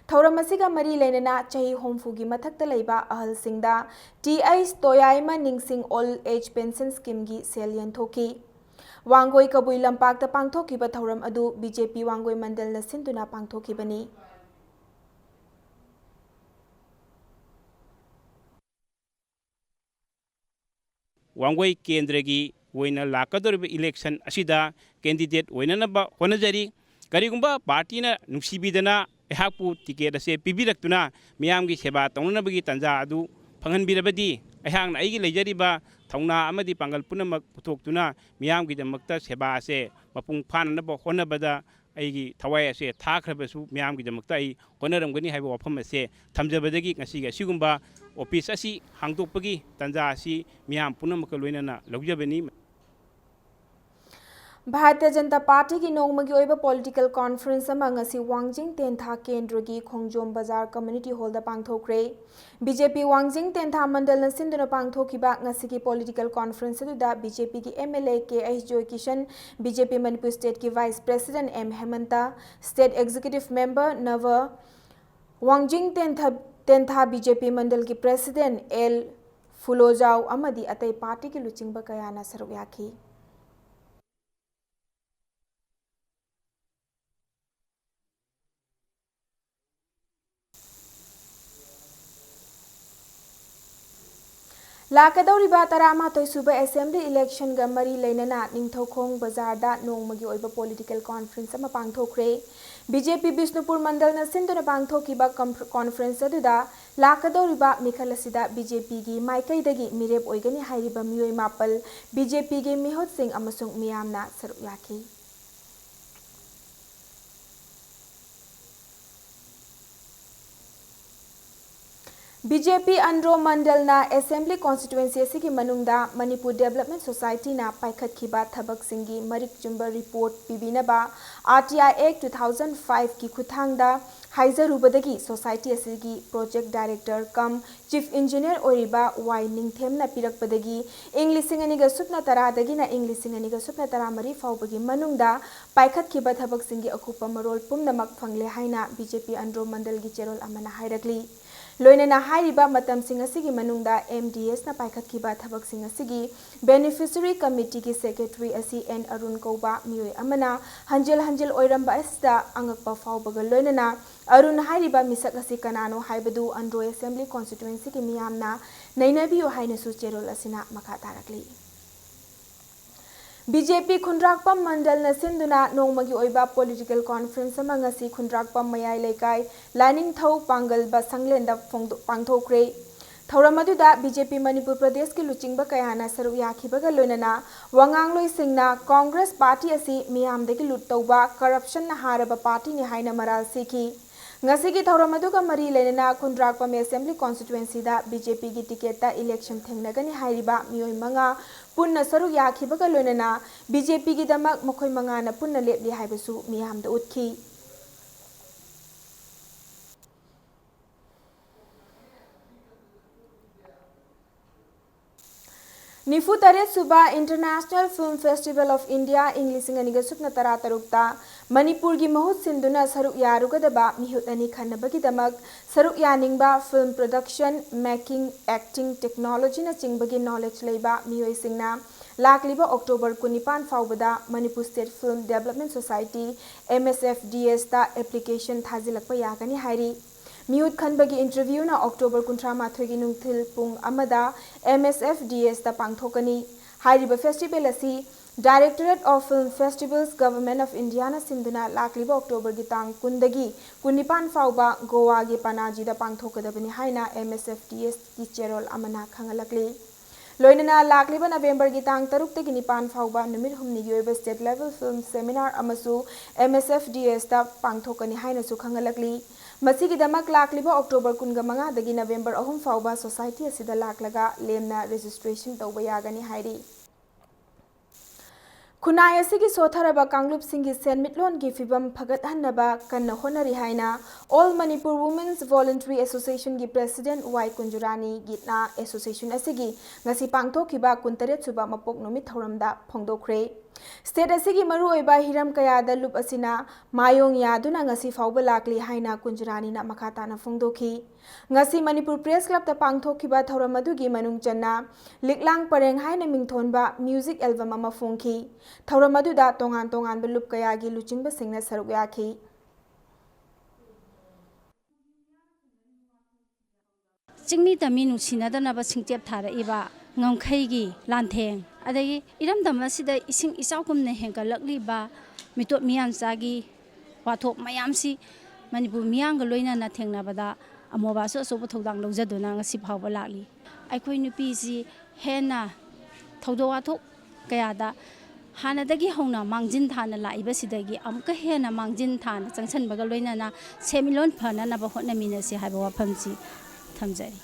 ꯊꯧꯔꯝ ꯑꯁꯤꯒ ꯃꯔꯤ ꯂꯩꯅꯅ ꯆꯍꯤ ꯍꯨꯝꯐꯨꯒꯤ ꯃꯊꯛꯇ ꯂꯩꯕ ꯑꯍꯜꯁꯤꯡꯗ T H ꯇꯣꯌꯥꯏꯃ ꯅꯤꯡꯁꯤꯡ Old Age Pension Scheme ꯒꯤ ꯁꯦꯜ ꯌꯦꯟꯊꯣꯛꯈꯤ꯫ ꯋꯥꯡꯒꯣꯏ ꯀꯕꯨꯏ ꯂꯝꯄꯥꯛꯇ ꯄꯥꯡꯊꯣꯛꯈꯤꯕ ꯊꯧꯔꯝ ꯑꯗꯨ B J P ꯋꯥꯡꯒꯣꯏ ꯃꯟꯗꯜꯅ ꯁꯤꯟꯗꯨꯅ ꯄꯥꯡꯊꯣꯛꯈꯤꯕꯅꯤ꯫ ꯋꯥꯡꯒꯣꯏ ꯀꯦꯟꯗ꯭ꯔꯒꯤ ꯑꯣꯏꯅ ꯂꯥꯛꯀꯗꯧꯔꯤꯕ election ꯑꯁꯤꯗ candidate ꯑꯣꯏꯅꯅꯕ ꯍꯣꯠꯅꯖꯔꯤ꯫ ꯀꯔꯤꯒꯨꯝꯕ party ꯅ ꯅꯨꯡꯁꯤꯕꯤꯗꯅ ꯑꯩꯍꯥꯛꯄꯨ ticket ꯑꯁꯦ ꯄꯤꯕꯤꯔꯛꯇꯨꯅ ꯃꯤꯌꯥꯝꯒꯤ ꯁꯦꯕꯥ ꯇꯧꯅꯅꯕꯒꯤ ꯇꯥꯟꯖꯥ ꯑꯗꯨ ꯐꯪꯍꯟꯕꯤꯔꯕꯗꯤ ꯑꯩꯍꯥꯛꯅ ꯑꯩꯒꯤ ꯂꯩꯖꯔꯤꯕ ꯊꯧꯅꯥ ꯑꯃꯗꯤ ꯄꯥꯡꯒꯜ ꯄꯨꯝꯅꯃꯛ ꯄꯨꯊꯣꯛꯇꯨꯅ ꯃꯤꯌꯥꯝꯒꯤꯗꯃꯛꯇ ꯁꯦꯕꯥ ꯑꯁꯦ ꯃꯄꯨꯡ ꯐꯥꯅꯅꯕ ꯍꯣꯠꯅꯕꯗ ꯑꯩꯒꯤ ꯊꯋꯥꯏ ꯑꯁꯦ ꯊꯥꯈ꯭ꯔꯕꯁꯨ ꯃꯤꯌꯥꯝꯒꯤꯗꯃꯛꯇ ꯑꯩ ꯍꯣꯠꯅꯔꯝꯒꯅꯤ ꯍꯥꯏꯕ ꯋꯥꯐꯝ ꯑꯁꯦ ꯊꯝꯖꯕꯗꯒꯤ ꯉꯁꯤꯒꯤ ꯑꯁꯤꯒꯨꯝꯕ office ꯑꯁꯤ ꯍꯥꯡꯗꯣꯛꯄꯒꯤ ꯇꯥꯟꯖꯥ ꯑꯁꯤ ꯃꯤꯌꯥꯝ ꯄꯨꯝꯅꯃꯛꯀ ꯂꯣꯏꯅꯅ ꯂꯧꯖꯕꯅꯤ꯫ ꯚꯥꯔꯇꯤꯌ ꯖꯅꯇꯥ ꯄꯥꯔꯇꯤꯒꯤ ꯅꯣꯡꯃꯒꯤ ꯑꯣꯏꯕ political conference ꯑꯃ ꯉꯁꯤ ꯋꯥꯡꯖꯤꯡ ꯇꯦꯟꯊꯥ ꯀꯦꯟꯗ꯭ꯔꯒꯤ ꯈꯣꯡꯖꯣꯝ ꯕꯖꯥꯔ community hall ꯗ ꯄꯥꯡꯊꯣꯛꯈ꯭ꯔꯦ꯫ B J P ꯋꯥꯡꯖꯤꯡ ꯇꯦꯟꯊꯥ ꯃꯟꯗꯜꯅ ꯁꯤꯟꯗꯨꯅ ꯄꯥꯡꯊꯣꯛꯈꯤꯕ ꯉꯁꯤꯒꯤ political conference ꯑꯗꯨꯗ B J P ꯒꯤ M L A K H Joykishan, B J P Manipur state ꯀꯤ vice president M ꯍꯦꯃꯟꯇ, state executive member ꯅꯚ, ꯋꯥꯡꯖꯤꯡ ꯇꯦꯟꯊ-, ꯇꯦꯟꯊꯥ B J P ꯃꯟꯗꯜꯒꯤ president L ꯐꯨꯂꯣꯖꯥꯎ ꯑꯃꯗꯤ ꯑꯇꯩ ꯄꯥꯔꯇꯤꯒꯤ ꯂꯨꯆꯤꯡꯕ ꯀꯌꯥꯅ ꯁꯔꯨꯛ ꯌꯥꯈꯤ꯫ ꯂꯥꯛꯀꯗꯧꯔꯤꯕ ꯇꯔꯥꯃꯥꯊꯣꯏ ꯁꯨꯕ assembly election ꯒ ꯃꯔꯤ ꯂꯩꯅꯅ ꯅꯤꯡꯊꯧꯈꯣꯡ ꯕꯖꯥꯔꯗ ꯅꯣꯡꯃꯒꯤ ꯑꯣꯏꯕ political conference ꯑꯃ ꯄꯥꯡꯊꯣꯛꯈ꯭ꯔꯦ꯫ B J P ꯕꯤꯁꯅꯨꯄꯨꯔ ꯃꯟꯗꯜꯅ ꯁꯤꯟꯗꯨꯅ ꯄꯥꯡꯊꯣꯛꯈꯤꯕ conf-, conference ꯑꯗꯨꯗ ꯂꯥꯛꯀꯗꯧꯔꯤꯕ ꯃꯤꯈꯜ ꯑꯁꯤꯗ B J P ꯒꯤ ꯃꯥꯏꯀꯩꯗꯒꯤ ꯃꯤꯔꯦꯞ ꯑꯣꯏꯒꯅꯤ ꯍꯥꯏꯔꯤꯕ ꯃꯤꯑꯣꯏ ꯃꯥꯄꯜ, B J P ꯒꯤ ꯃꯤꯍꯨꯠꯁꯤꯡ ꯑꯃꯁꯨꯡ ꯃꯤꯌꯥꯝꯅ ꯁꯔꯨꯛ ꯌꯥꯈꯤ꯫ ꯕꯤ ꯖꯦ ꯄꯤ ꯑꯟꯗ꯭ꯔꯣ ꯃꯟꯗꯜꯅ ꯑꯦꯁꯦꯝꯕ꯭ꯂꯤ ꯀꯣꯟꯁꯇꯤꯇ꯭ꯋꯦꯟꯁꯤ ꯑꯁꯤꯒꯤ ꯃꯅꯨꯡꯗ ꯃꯅꯤꯄꯨꯔ ꯗꯦꯕꯂꯞꯃꯦꯟ ꯁꯣꯁꯥꯏꯇꯤꯅ ꯄꯥꯏꯈꯠꯈꯤꯕ ꯊꯕꯛꯁꯤꯡꯒꯤ ꯃꯔꯤꯛ ꯆꯨꯝꯕ ꯔꯤꯄꯣꯔꯠ ꯄꯤꯕꯤꯅꯕ ꯑꯥꯔ ꯇꯤ ꯑꯥꯏ ꯑꯦꯛ two thousand five ꯀꯤ ꯈꯨꯠꯊꯥꯡꯗ ꯍꯥꯏꯖꯔꯨꯕꯗꯒꯤ ꯁꯣꯁꯥꯏꯇꯤ ꯑꯁꯤꯒꯤ ꯄ꯭ꯔꯣꯖꯦꯛ ꯗꯥꯏꯔꯦꯛꯇꯔ ꯀꯝ ꯆꯤꯐ ꯏꯟꯖꯤꯅꯤꯌꯔ ꯑꯣꯏꯔꯤꯕ ꯋꯥꯏ ꯅꯤꯡꯊꯦꯝꯅ ꯄꯤꯔꯛꯄꯗꯒꯤ ꯏꯪ ꯂꯤꯁꯤꯡ ꯑꯅꯤꯒ ꯁꯨꯞꯅ ꯇꯔꯥꯗꯒꯤꯅ ꯏꯪ ꯂꯤꯁꯤꯡ ꯑꯅꯤꯒ ꯁꯨꯞꯅ ꯇꯔꯥꯃꯔꯤ ꯐꯥꯎꯕꯒꯤ ꯃꯅꯨꯡꯗ ꯄꯥꯏꯈꯠꯈꯤꯕ ꯊꯕꯛꯁꯤꯡꯒꯤ ꯑꯀꯨꯞꯄ ꯃꯔꯣꯜ ꯄꯨꯝꯅꯃꯛ ꯐꯪꯂꯦ ꯍꯥꯏꯅ ꯕꯤ ꯖꯦ ꯄꯤ ꯑꯟꯗ꯭ꯔꯣ ꯃꯟꯗꯜꯒꯤ ꯆꯦꯔꯣꯜ ꯑꯃꯅ ꯍꯥꯏꯔꯛꯂꯤ꯫ ꯂꯣꯏꯅꯅ ꯍꯥꯏꯔꯤꯕ ꯃꯇꯝꯁꯤꯡ ꯑꯁꯤꯒꯤ ꯃꯅꯨꯡꯗ ꯑꯦꯝ ꯗꯤ ꯑꯦꯁꯅ ꯄꯥꯏꯈꯠꯈꯤꯕ ꯊꯕꯛꯁꯤꯡ ꯑꯁꯤꯒꯤ ꯕꯦꯅꯤꯐꯤꯁꯔꯤ ꯀꯃꯤꯇꯤꯒꯤ ꯁꯦꯀ꯭ꯔꯦꯇꯔꯤ ꯑꯁꯤ ꯑꯦꯟ ꯑꯔꯨꯟ ꯀꯧꯕ ꯃꯤꯑꯣꯏ ꯑꯃꯅ ꯍꯟꯖꯤꯜ ꯍꯟꯖꯤꯜ ꯑꯣꯏꯔꯝꯕ ꯑꯁꯤꯗ ꯑꯉꯛꯄ ꯐꯥꯎꯕꯒ ꯂꯣꯏꯅꯅ ꯑꯔꯨꯟ ꯍꯥꯏꯔꯤꯕ ꯃꯤꯁꯛ ꯑꯁꯤ ꯀꯅꯥꯅꯣ ꯍꯥꯏꯕꯗꯨ ꯑꯟꯗ꯭ꯔꯣ ꯑꯦꯁꯦꯝꯕ꯭ꯂꯤ ꯀꯣꯟꯁꯇꯤꯇ꯭ꯋꯦꯟꯁꯤꯒꯤ ꯃꯤꯌꯥꯝꯅ ꯅꯩꯅꯕꯤꯌꯨ ꯍꯥꯏꯅꯁꯨ ꯆꯦꯔꯣꯜ ꯑꯁꯤꯅ ꯃꯈꯥ ꯇꯥꯔꯛꯂꯤ꯫ ꯕꯤ ꯖꯦ ꯄꯤ ꯈꯨꯟꯗ꯭ꯔꯥꯛꯄꯝ ꯃꯟꯗꯜꯅ ꯁꯤꯟꯗꯨꯅ ꯅꯣꯡꯃꯒꯤ ꯑꯣꯏꯕ ꯄꯣꯂꯤꯇꯤꯀꯦꯜ ꯀꯣꯟꯐ꯭ꯔꯦꯟꯁ ꯑꯃ ꯉꯁꯤ ꯈꯨꯟꯗ꯭ꯔꯥꯛꯄꯝ ꯃꯌꯥꯏ ꯂꯩꯀꯥꯏ ꯂꯥꯏꯅꯤꯡꯊꯧ ꯄꯥꯡꯒꯜꯕ ꯁꯪꯂꯦꯟꯗ ꯐꯣꯡꯗꯣ-, ꯄꯥꯡꯊꯣꯛꯈ꯭ꯔꯦ꯫ ꯊꯧꯔꯝ ꯑꯗꯨꯗ ꯕꯤ ꯖꯦ ꯄꯤ ꯃꯅꯤꯄꯨꯔ ꯄ꯭ꯔꯗꯦꯁꯀꯤ ꯂꯨꯆꯤꯡꯕ ꯀꯌꯥꯅ ꯁꯔꯨꯛ ꯌꯥꯈꯤꯕꯒ ꯂꯣꯏꯅꯅ ꯋꯥꯉꯥꯡꯂꯣꯏꯁꯤꯡꯅ ꯀꯣꯡꯒ꯭ꯔꯦꯁ ꯄꯥꯔꯇꯤ ꯑꯁꯤ ꯃꯤꯌꯥꯝꯗꯒꯤ ꯂꯨꯠ ꯇꯧꯕ, ꯀꯔꯞꯁꯟꯅ ꯍꯥꯔꯕ ꯄꯥꯔꯇꯤꯅꯤ ꯍꯥꯏꯅ ꯃꯔꯥꯜ ꯁꯤꯈꯤ꯫ ꯉꯁꯤꯒꯤ ꯊꯧꯔꯝ ꯑꯗꯨꯒ ꯃꯔꯤ ꯂꯩꯅꯅ ꯈꯨꯟꯗ꯭ꯔꯥꯛꯄꯝ ꯑꯦꯁꯦꯝꯕ꯭ꯂꯤ ꯀꯣꯟꯁꯇꯤꯇ꯭ꯋꯦꯟꯁꯤꯗ ꯕꯤ ꯖꯦ ꯄꯤꯒꯤ ꯇꯤꯀꯦꯠꯇ ꯏꯂꯦꯛꯁꯟ ꯊꯦꯡꯅꯒꯅꯤ ꯍꯥꯏꯔꯤꯕ ꯃꯤꯑꯣꯏ ꯃꯉꯥ ꯄꯨꯟꯅ ꯁꯔꯨꯛ ꯌꯥꯈꯤꯕꯒ ꯂꯣꯏꯅꯅ ꯕꯤ ꯖꯦ ꯄꯤꯒꯤꯗꯃꯛ ꯃꯈꯣꯏ ꯃꯉꯥꯅ ꯄꯨꯟꯅ ꯂꯦꯞꯂꯤ ꯍꯥꯏꯕꯁꯨ ꯃꯤꯌꯥꯝꯗ ꯎꯠꯈꯤ꯫ ꯅꯤꯐꯨ ꯇꯔꯦꯠ ꯁꯨꯕ International Film Festival of India ꯏꯪ ꯂꯤꯁꯤꯡ ꯑꯅꯤꯒ ꯁꯨꯞꯅ ꯇꯔꯥ ꯇꯔꯨꯛꯇ ꯃꯅꯤꯄꯨꯔꯒꯤ ꯃꯍꯨꯠ ꯁꯤꯟꯗꯨꯅ ꯁꯔꯨꯛ ꯌꯥꯔꯨꯒꯗꯕ ꯃꯤꯍꯨꯠ ꯑꯅꯤ ꯈꯟꯅꯕꯒꯤꯗꯃꯛ ꯁꯔꯨꯛ ꯌꯥꯅꯤꯡꯕ film production, making, acting, technology ꯅꯆꯤꯡꯕꯒꯤ knowledge ꯂꯩꯕ ꯃꯤꯑꯣꯏꯁꯤꯡꯅ ꯂꯥꯛꯂꯤꯕ ꯑꯣꯛꯇꯣꯕꯔ ꯀꯨꯟꯅꯤꯄꯥꯟ ꯐꯥꯎꯕꯗ Manipur State Film Development Society, M S F D S ꯇ application ꯊꯥꯖꯤꯜꯂꯛꯄ ꯌꯥꯒꯅꯤ ꯍꯥꯏꯔꯤ꯫ ꯃꯤꯍꯨꯠ ꯈꯟꯕꯒꯤ interview ꯅ ꯑꯣꯛꯇꯣꯕꯔ ꯀꯨꯟꯊ꯭ꯔꯥ ꯃꯥꯊꯣꯏꯒꯤ ꯅꯨꯡꯊꯤꯜ ꯄꯨꯡ ꯑꯃꯗ M S F D S ꯇ ꯄꯥꯡꯊꯣꯛꯀꯅꯤ꯫ ꯍꯥꯏꯔꯤꯕ festival ꯑꯁꯤ Directorate of Film Festivals, Government of India ꯅ ꯁꯤꯟꯗꯨꯅ ꯂꯥꯛꯂꯤꯕ ꯑꯣꯛꯇꯣꯕꯔꯒꯤ ꯇꯥꯡ ꯀꯨꯟꯗꯒꯤ ꯀꯨꯟꯅꯤꯄꯥꯟ ꯐꯥꯎꯕ ꯒꯣꯋꯥꯒꯤ ꯄꯅꯥꯖꯤꯗ ꯄꯥꯡꯊꯣꯛꯀꯗꯕꯅꯤ ꯍꯥꯏꯅ M S F D S ꯀꯤ ꯆꯦꯔꯣꯜ ꯑꯃꯅ ꯈꯪꯍꯜꯂꯛꯂꯤ꯫ ꯂꯣꯏꯅꯅ ꯂꯥꯛꯂꯤꯕ ꯅꯕꯦꯝꯕꯔꯒꯤ ꯇꯥꯡ ꯇꯔꯨꯛꯇꯒꯤ ꯅꯤꯄꯥꯟ ꯐꯥꯎꯕ ꯅꯨꯃꯤꯠ ꯍꯨꯝꯅꯤꯒꯤ ꯑꯣꯏꯕ state level film seminar ꯑꯃꯁꯨ M S F D S ꯇ ꯄꯥꯡꯊꯣꯛꯀꯅꯤ ꯍꯥꯏꯅꯁꯨ ꯈꯪꯍꯜꯂꯛꯂꯤ꯫ ꯃꯁꯤꯒꯤꯗꯃꯛ ꯂꯥꯛꯂꯤꯕ ꯑꯣꯛꯇꯣꯕꯔ ꯀꯨꯟꯃꯉꯥꯗꯒꯤ ꯅꯕꯦꯝꯕꯔ ꯑꯍꯨꯝ ꯐꯥꯎꯕ ꯁꯣꯁꯥꯏꯇꯤ ꯑꯁꯤꯗ ꯂꯥꯛꯂꯒ ꯂꯦꯝꯅ ꯔꯦꯖꯤꯁꯇ꯭ꯔꯦꯁꯟ ꯇꯧꯕ ꯌꯥꯒꯅꯤ ꯍꯥꯏꯔꯤ꯫ ꯈꯨꯟꯅꯥꯏ ꯑꯁꯤꯒꯤ ꯁꯣꯠꯊꯔꯕ ꯀꯥꯡꯂꯨꯞꯁꯤꯡꯒꯤ ꯁꯦꯟꯃꯤꯠꯂꯣꯟꯒꯤ ꯐꯤꯕꯝ ꯐꯒꯠꯍꯟꯅꯕ ꯀꯟꯅ ꯍꯣꯠꯅꯔꯤ ꯍꯥꯏꯅ All Manipur Women's Voluntary Association ꯒꯤ President ꯋꯥꯏ ꯀꯨꯟꯖꯨꯔꯥꯅꯤ ꯒꯤꯠꯅ association ꯑꯁꯤꯒꯤ ꯉꯁꯤ ꯄꯥꯡꯊꯣꯛꯈꯤꯕ ꯀꯨꯟꯇꯔꯦꯠ ꯁꯨꯕ ꯃꯄꯣꯛ ꯅꯨꯃꯤꯠ ꯊꯧꯔꯝꯗ ꯐꯣꯡꯗꯣꯛꯈ꯭ꯔꯦ꯫ State ꯑꯁꯤꯒꯤ ꯃꯔꯨꯑꯣꯏꯕ ꯍꯤꯔꯝ ꯀꯌꯥꯗ ꯂꯨꯞ ꯑꯁꯤꯅ ꯃꯥꯌꯣꯡ ꯌꯥꯗꯨꯅ ꯉꯁꯤ ꯐꯥꯎꯕ ꯂꯥꯛꯂꯤ ꯍꯥꯏꯅ ꯀꯨꯟꯖꯨꯔꯥꯅꯤꯅ ꯃꯈꯥ ꯇꯥꯅ ꯐꯣꯡꯗꯣꯛꯈꯤ꯫ ꯉꯁꯤ ꯃꯅꯤꯄꯨꯔ Press Club ꯇ ꯄꯥꯡꯊꯣꯛꯈꯤꯕ ꯊꯧꯔꯝ ꯑꯗꯨꯒꯤ ꯃꯅꯨꯡ ꯆꯟꯅ ꯂꯤꯛꯂꯥꯡ ꯄꯔꯦꯡ ꯍꯥꯏꯅ ꯃꯤꯡꯊꯣꯟꯕ music album ꯑꯃ ꯐꯣꯡꯈꯤ꯫ ꯊꯧꯔꯝ ꯑꯗꯨꯗ ꯇꯣꯉꯥꯟ ꯇꯣꯉꯥꯟꯕ ꯂꯨꯞ ꯀꯌꯥꯒꯤ ꯂꯨꯆꯤꯡꯕꯁꯤꯡꯅ ꯁꯔꯨꯛ ꯌꯥꯈꯤ꯫ ꯆꯤꯡꯃꯤ ꯇꯝꯃꯤ ꯅꯨꯡꯁꯤꯅꯗꯅꯕ ꯁꯤꯡꯆꯦꯞ ꯊꯥꯔꯛꯏꯕ ꯉꯝꯈꯩꯒꯤ ꯂꯥꯟꯊꯦꯡ, ꯑꯗꯒꯤ ꯏꯔꯝꯗꯝ ꯑꯁꯤꯗ ꯏꯁꯤꯡ ꯏꯆꯥꯎꯒꯨꯝꯅ ꯍꯦꯟꯒꯠꯂꯛꯂꯤꯕ ꯃꯤꯇꯣꯞ ꯃꯤꯌꯥꯟꯆꯥꯒꯤ ꯋꯥꯊꯣꯛ ꯃꯌꯥꯝꯁꯤ ꯃꯅꯤꯄꯨꯔ ꯃꯤꯌꯥꯝꯒ ꯂꯣꯏꯅꯅ ꯊꯦꯡꯅꯕꯗ ꯑꯃꯣꯕꯥꯁꯨ ꯑꯆꯧꯕ ꯊꯧꯗꯥꯡ ꯂꯧꯖꯗꯨꯅ ꯉꯁꯤ ꯐꯥꯎꯕ ꯂꯥꯛꯂꯤ꯫ ꯑꯩꯈꯣꯏ ꯅꯨꯄꯤꯁꯤ ꯍꯦꯟꯅ ꯊꯧꯗꯣꯛ ꯋꯥꯊꯣꯛ ꯀꯌꯥꯗ ꯍꯥꯟꯅꯗꯒꯤ ꯍꯧꯅ ꯃꯥꯡꯖꯤꯟ ꯊꯥꯅ ꯂꯥꯛꯏꯕꯁꯤꯗꯒꯤ ꯑꯃꯨꯛꯀ ꯍꯦꯟꯅ ꯃꯥꯡꯖꯤꯟ ꯊꯥꯅ ꯆꯪꯁꯤꯟꯕꯒ ꯂꯣꯏꯅꯅ ꯁꯦꯟꯃꯤꯠꯂꯣꯟ ꯐꯅꯅꯕ ꯍꯣꯠꯅꯃꯤꯟꯅꯁꯤ ꯍꯥꯏꯕ ꯋꯥꯐꯝꯁꯤ ꯊꯝꯖꯔꯤ꯫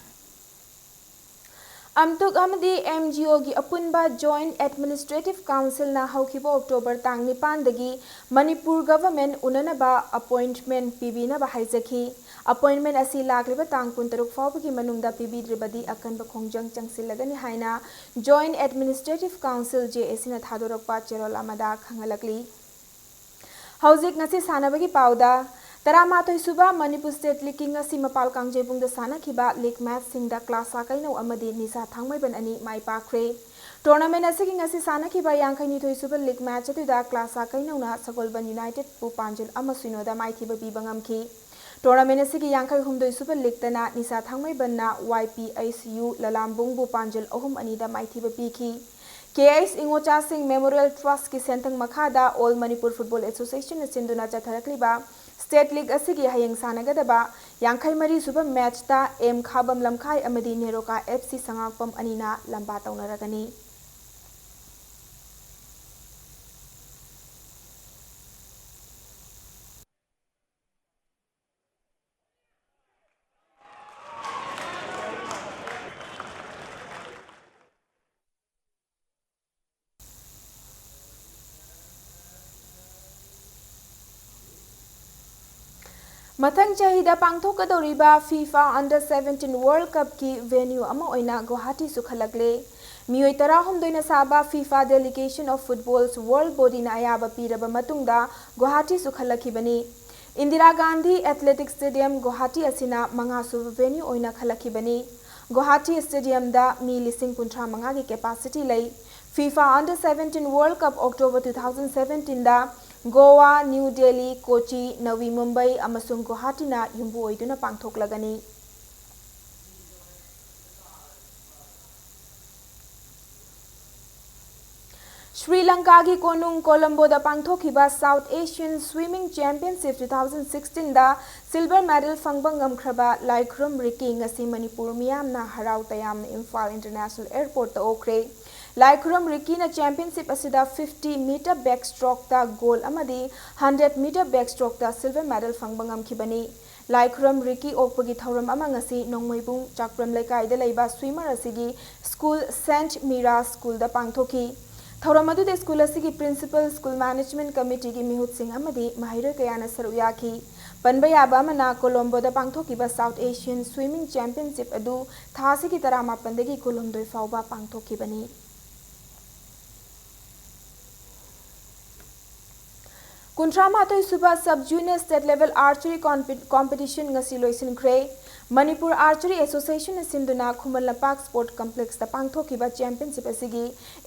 ꯑꯝꯇꯨꯛ ꯑꯃꯗꯤ M G O ꯒꯤ ꯑꯄꯨꯟꯕ Joint Administrative Council ꯅ ꯍꯧꯈꯤꯕ ꯑꯣꯛꯇꯣꯕꯔ ꯇꯥꯡ ꯅꯤꯄꯥꯟꯗꯒꯤ ꯃꯅꯤꯄꯨꯔ government ꯎꯅꯅꯕ appointment ꯄꯤꯕꯤꯅꯕ ꯍꯥꯏꯖꯈꯤ꯫ Appointment ꯑꯁꯤ ꯂꯥꯛꯂꯤꯕ ꯇꯥꯡ ꯀꯨꯟꯇꯔꯨꯛ ꯐꯥꯎꯕꯒꯤ ꯃꯅꯨꯡꯗ ꯄꯤꯕꯤꯗ꯭ꯔꯕꯗꯤ ꯑꯀꯟꯕ ꯈꯣꯡꯖꯪ ꯆꯪꯁꯤꯜꯂꯒꯅꯤ ꯍꯥꯏꯅ Joint Administrative Council, J A C ꯅ ꯊꯥꯗꯣꯔꯛꯄ ꯆꯦꯔꯣꯜ ꯑꯃꯗ ꯈꯪꯍꯜꯂꯛꯂꯤ꯫ ꯍꯧꯖꯤꯛ ꯉꯁꯤ ꯁꯥꯟꯅꯕꯒꯤ ꯄꯥꯎꯗ, ꯇꯔꯥꯃꯥꯊꯣꯏ ꯁꯨꯕ ꯃꯅꯤꯄꯨꯔ State League ꯀꯤ ꯉꯁꯤ ꯃꯄꯥꯜ ꯀꯥꯡꯖꯩꯕꯨꯡꯗ ꯁꯥꯟꯅꯈꯤꯕ league match ꯁꯤꯡꯗ ꯀ꯭ꯂꯥꯁꯥ ꯀꯩꯅꯧ ꯑꯃꯗꯤ ꯅꯤꯁꯥ ꯊꯥꯡꯃꯩꯕꯟ ꯑꯅꯤ ꯃꯥꯏ ꯄꯥꯛꯈ꯭ꯔꯦ꯫ Tournament ꯑꯁꯤꯒꯤ ꯉꯁꯤ ꯁꯥꯟꯅꯈꯤꯕ ꯌꯥꯡꯈꯩꯅꯤꯊꯣꯏ ꯁꯨꯕ league match ꯑꯗꯨꯗ ꯀ꯭ꯂꯥꯁꯥ ꯀꯩꯅꯧꯅ ꯁꯒꯣꯜꯕꯟ United ꯕꯨ ꯄꯥꯟꯖꯤꯜ ꯑꯃ ꯁꯤꯅꯣꯗ ꯃꯥꯏꯊꯤꯕ ꯄꯤꯕ ꯉꯝꯈꯤ꯫ Tournament ꯑꯁꯤꯒꯤ ꯌꯥꯡꯈꯩ ꯍꯨꯝꯗꯣꯏ ꯁꯨꯕ league ꯇꯅ ꯅꯤꯁꯥ ꯊꯥꯡꯃꯩꯕꯟꯅ Y P H U ꯂꯂꯥꯝꯕꯨꯡꯕꯨ ꯄꯥꯟꯖꯤꯜ ꯑꯍꯨꯝ ꯑꯅꯤꯗ ꯃꯥꯏꯊꯤꯕ ꯄꯤꯈꯤ꯫ K H ꯏꯉꯣꯆꯥꯁꯤꯡ Memorial Trust ꯀꯤ ꯁꯦꯟꯊꯪ ꯃꯈꯥꯗ All Manipur Football Association ꯅ ꯁꯤꯟꯗꯨꯅ ꯆꯠꯊꯔꯛꯂꯤꯕ State League ꯑꯁꯤꯒꯤ ꯍꯌꯦꯡ ꯁꯥꯟꯅꯒꯗꯕ ꯌꯥꯡꯈꯩ ꯃꯔꯤ ꯁꯨꯕ match ꯇ M ꯈꯥꯕꯝ ꯂꯝꯈꯥꯏ ꯑꯃꯗꯤ ꯅꯦꯔꯣꯀꯥ F C ꯁꯉꯥꯛꯄꯝ ꯑꯅꯤꯅ ꯂꯝꯕꯥ ꯇꯧꯅꯔꯒꯅꯤ꯫ ꯃꯊꯪ ꯆꯍꯤꯗ ꯄꯥꯡꯊꯣꯛꯀꯗꯧꯔꯤꯕ FIFA Under seventeen World Cupꯀꯤ venue ꯑꯃ ꯑꯣꯏꯅ ꯒꯨꯋꯥꯍꯥꯇꯤꯁꯨ ꯈꯜꯂꯛꯂꯦ꯫ ꯃꯤꯑꯣꯏ ꯇꯔꯥꯍꯨꯝꯗꯣꯏꯅ ꯁꯥꯕ FIFA Delegation of Football's World Bodyꯅ ꯑꯌꯥꯕ ꯄꯤꯔꯕ ꯃꯇꯨꯡꯗ ꯒꯨꯋꯥꯍꯥꯇꯤꯁꯨ ꯈꯜꯂꯛꯈꯤꯕꯅꯤ꯫ ꯏꯟꯗꯤꯔꯥ ꯒꯥꯟꯙꯤ Athletic Stadium ꯒꯨꯋꯥꯍꯥꯇꯤ ꯑꯁꯤꯅ ꯃꯉꯥꯁꯨꯕ venue ꯑꯣꯏꯅ ꯈꯜꯂꯛꯈꯤꯕꯅꯤ꯫ ꯒꯨꯋꯥꯍꯥꯇꯤ stadiumꯗ ꯃꯤ ꯂꯤꯁꯤꯡ ꯀꯨꯟꯊ꯭ꯔꯥ ꯃꯉꯥꯒꯤ capacity ꯂꯩ꯫ FIFA Under seventeen World Cup October two thousand seventeenꯗ ꯒꯣꯋꯥ, ꯅ꯭ꯌꯨ ꯗꯦꯜꯂꯤ, ꯀꯣꯆꯤ, ꯅꯕꯤ ꯃꯨꯝꯕꯩ ꯑꯃꯁꯨꯡ ꯒꯨꯋꯥꯍꯥꯇꯤꯅ ꯌꯨꯝꯕꯨ ꯑꯣꯏꯗꯨꯅ ꯄꯥꯡꯊꯣꯛꯂꯒꯅꯤ꯫ ꯁ꯭ꯔꯤ ꯂꯪꯀꯥꯒꯤ ꯀꯣꯅꯨꯡ ꯀꯣꯂꯝꯕꯣꯗ ꯄꯥꯡꯊꯣꯛꯈꯤꯕ South Asian Swimming Championship two thousand sixteenꯗ silver medal ꯐꯪꯕ ꯉꯝꯈ꯭ꯔꯕ ꯂꯥꯏꯈꯨꯔꯝ ꯔꯤꯀꯤ ꯉꯁꯤ ꯃꯅꯤꯄꯨꯔ ꯃꯤꯌꯥꯝꯅ ꯍꯔꯥꯎ ꯇꯌꯥꯝꯅ ꯏꯝꯐꯥꯜ International Airportꯇ ꯑꯣꯛꯈ꯭ꯔꯦ꯫ ꯂꯥꯏꯈꯨꯔꯝ ꯔꯤꯀꯤꯅ championship ꯑꯁꯤꯗ fifty meter backstrokeꯇ gold ꯑꯃꯗꯤ hundred meter backstrokeꯇ silver medal ꯐꯪꯕ ꯉꯝꯈꯤꯕꯅꯤ꯫ ꯂꯥꯏꯈꯨꯔꯝ ꯔꯤꯀꯤ ꯑꯣꯛꯄꯒꯤ ꯊꯧꯔꯝ ꯑꯃ ꯉꯁꯤ ꯅꯣꯡꯃꯩꯕꯨꯡ ꯆꯥꯛꯄ꯭ꯔꯝ ꯂꯩꯀꯥꯏꯗ ꯂꯩꯕ swimmer ꯑꯁꯤꯒꯤ school Saint Mira Schoolꯗ ꯄꯥꯡꯊꯣꯛꯈꯤ꯫ ꯊꯧꯔꯝ ꯑꯗꯨꯗ school ꯑꯁꯤꯒꯤ principal, school management committeeꯒꯤ ꯃꯤꯍꯨꯠꯁꯤꯡ ꯑꯃꯗꯤ ꯃꯍꯩꯔꯣꯏ ꯀꯌꯥꯅ ꯁꯔꯨꯛ ꯌꯥꯈꯤ꯫ ꯄꯟꯕ ꯌꯥꯕ ꯑꯃꯅ, ꯀꯣꯂꯣꯝꯕꯣꯗ ꯄꯥꯡꯊꯣꯛꯈꯤꯕ South Asian Swimming Championship ꯑꯗꯨ ꯊꯥ ꯑꯁꯤꯒꯤ ꯇꯔꯥꯃꯥꯄꯟꯗꯒꯤ ꯀꯨꯟꯍꯨꯝꯗꯣꯏ ꯐꯥꯎꯕ ꯄꯥꯡꯊꯣꯛꯈꯤꯕꯅꯤ꯫ ꯀꯨꯟꯊ꯭ꯔꯥ ꯃꯥꯊꯣꯏ ꯁꯨꯕ Sub Junior State Level Archery Compe- Competition ꯉꯁꯤ ꯂꯣꯏꯁꯤꯟꯈ꯭ꯔꯦ꯫ ꯃꯅꯤꯄꯨꯔ Archery Associationꯅ ꯁꯤꯟꯗꯨꯅ ꯈꯨꯃꯟ ꯂꯝꯄꯥꯛ Sport Complexꯇ ꯄꯥꯡꯊꯣꯛꯈꯤꯕ championship ꯑꯁꯤꯒꯤ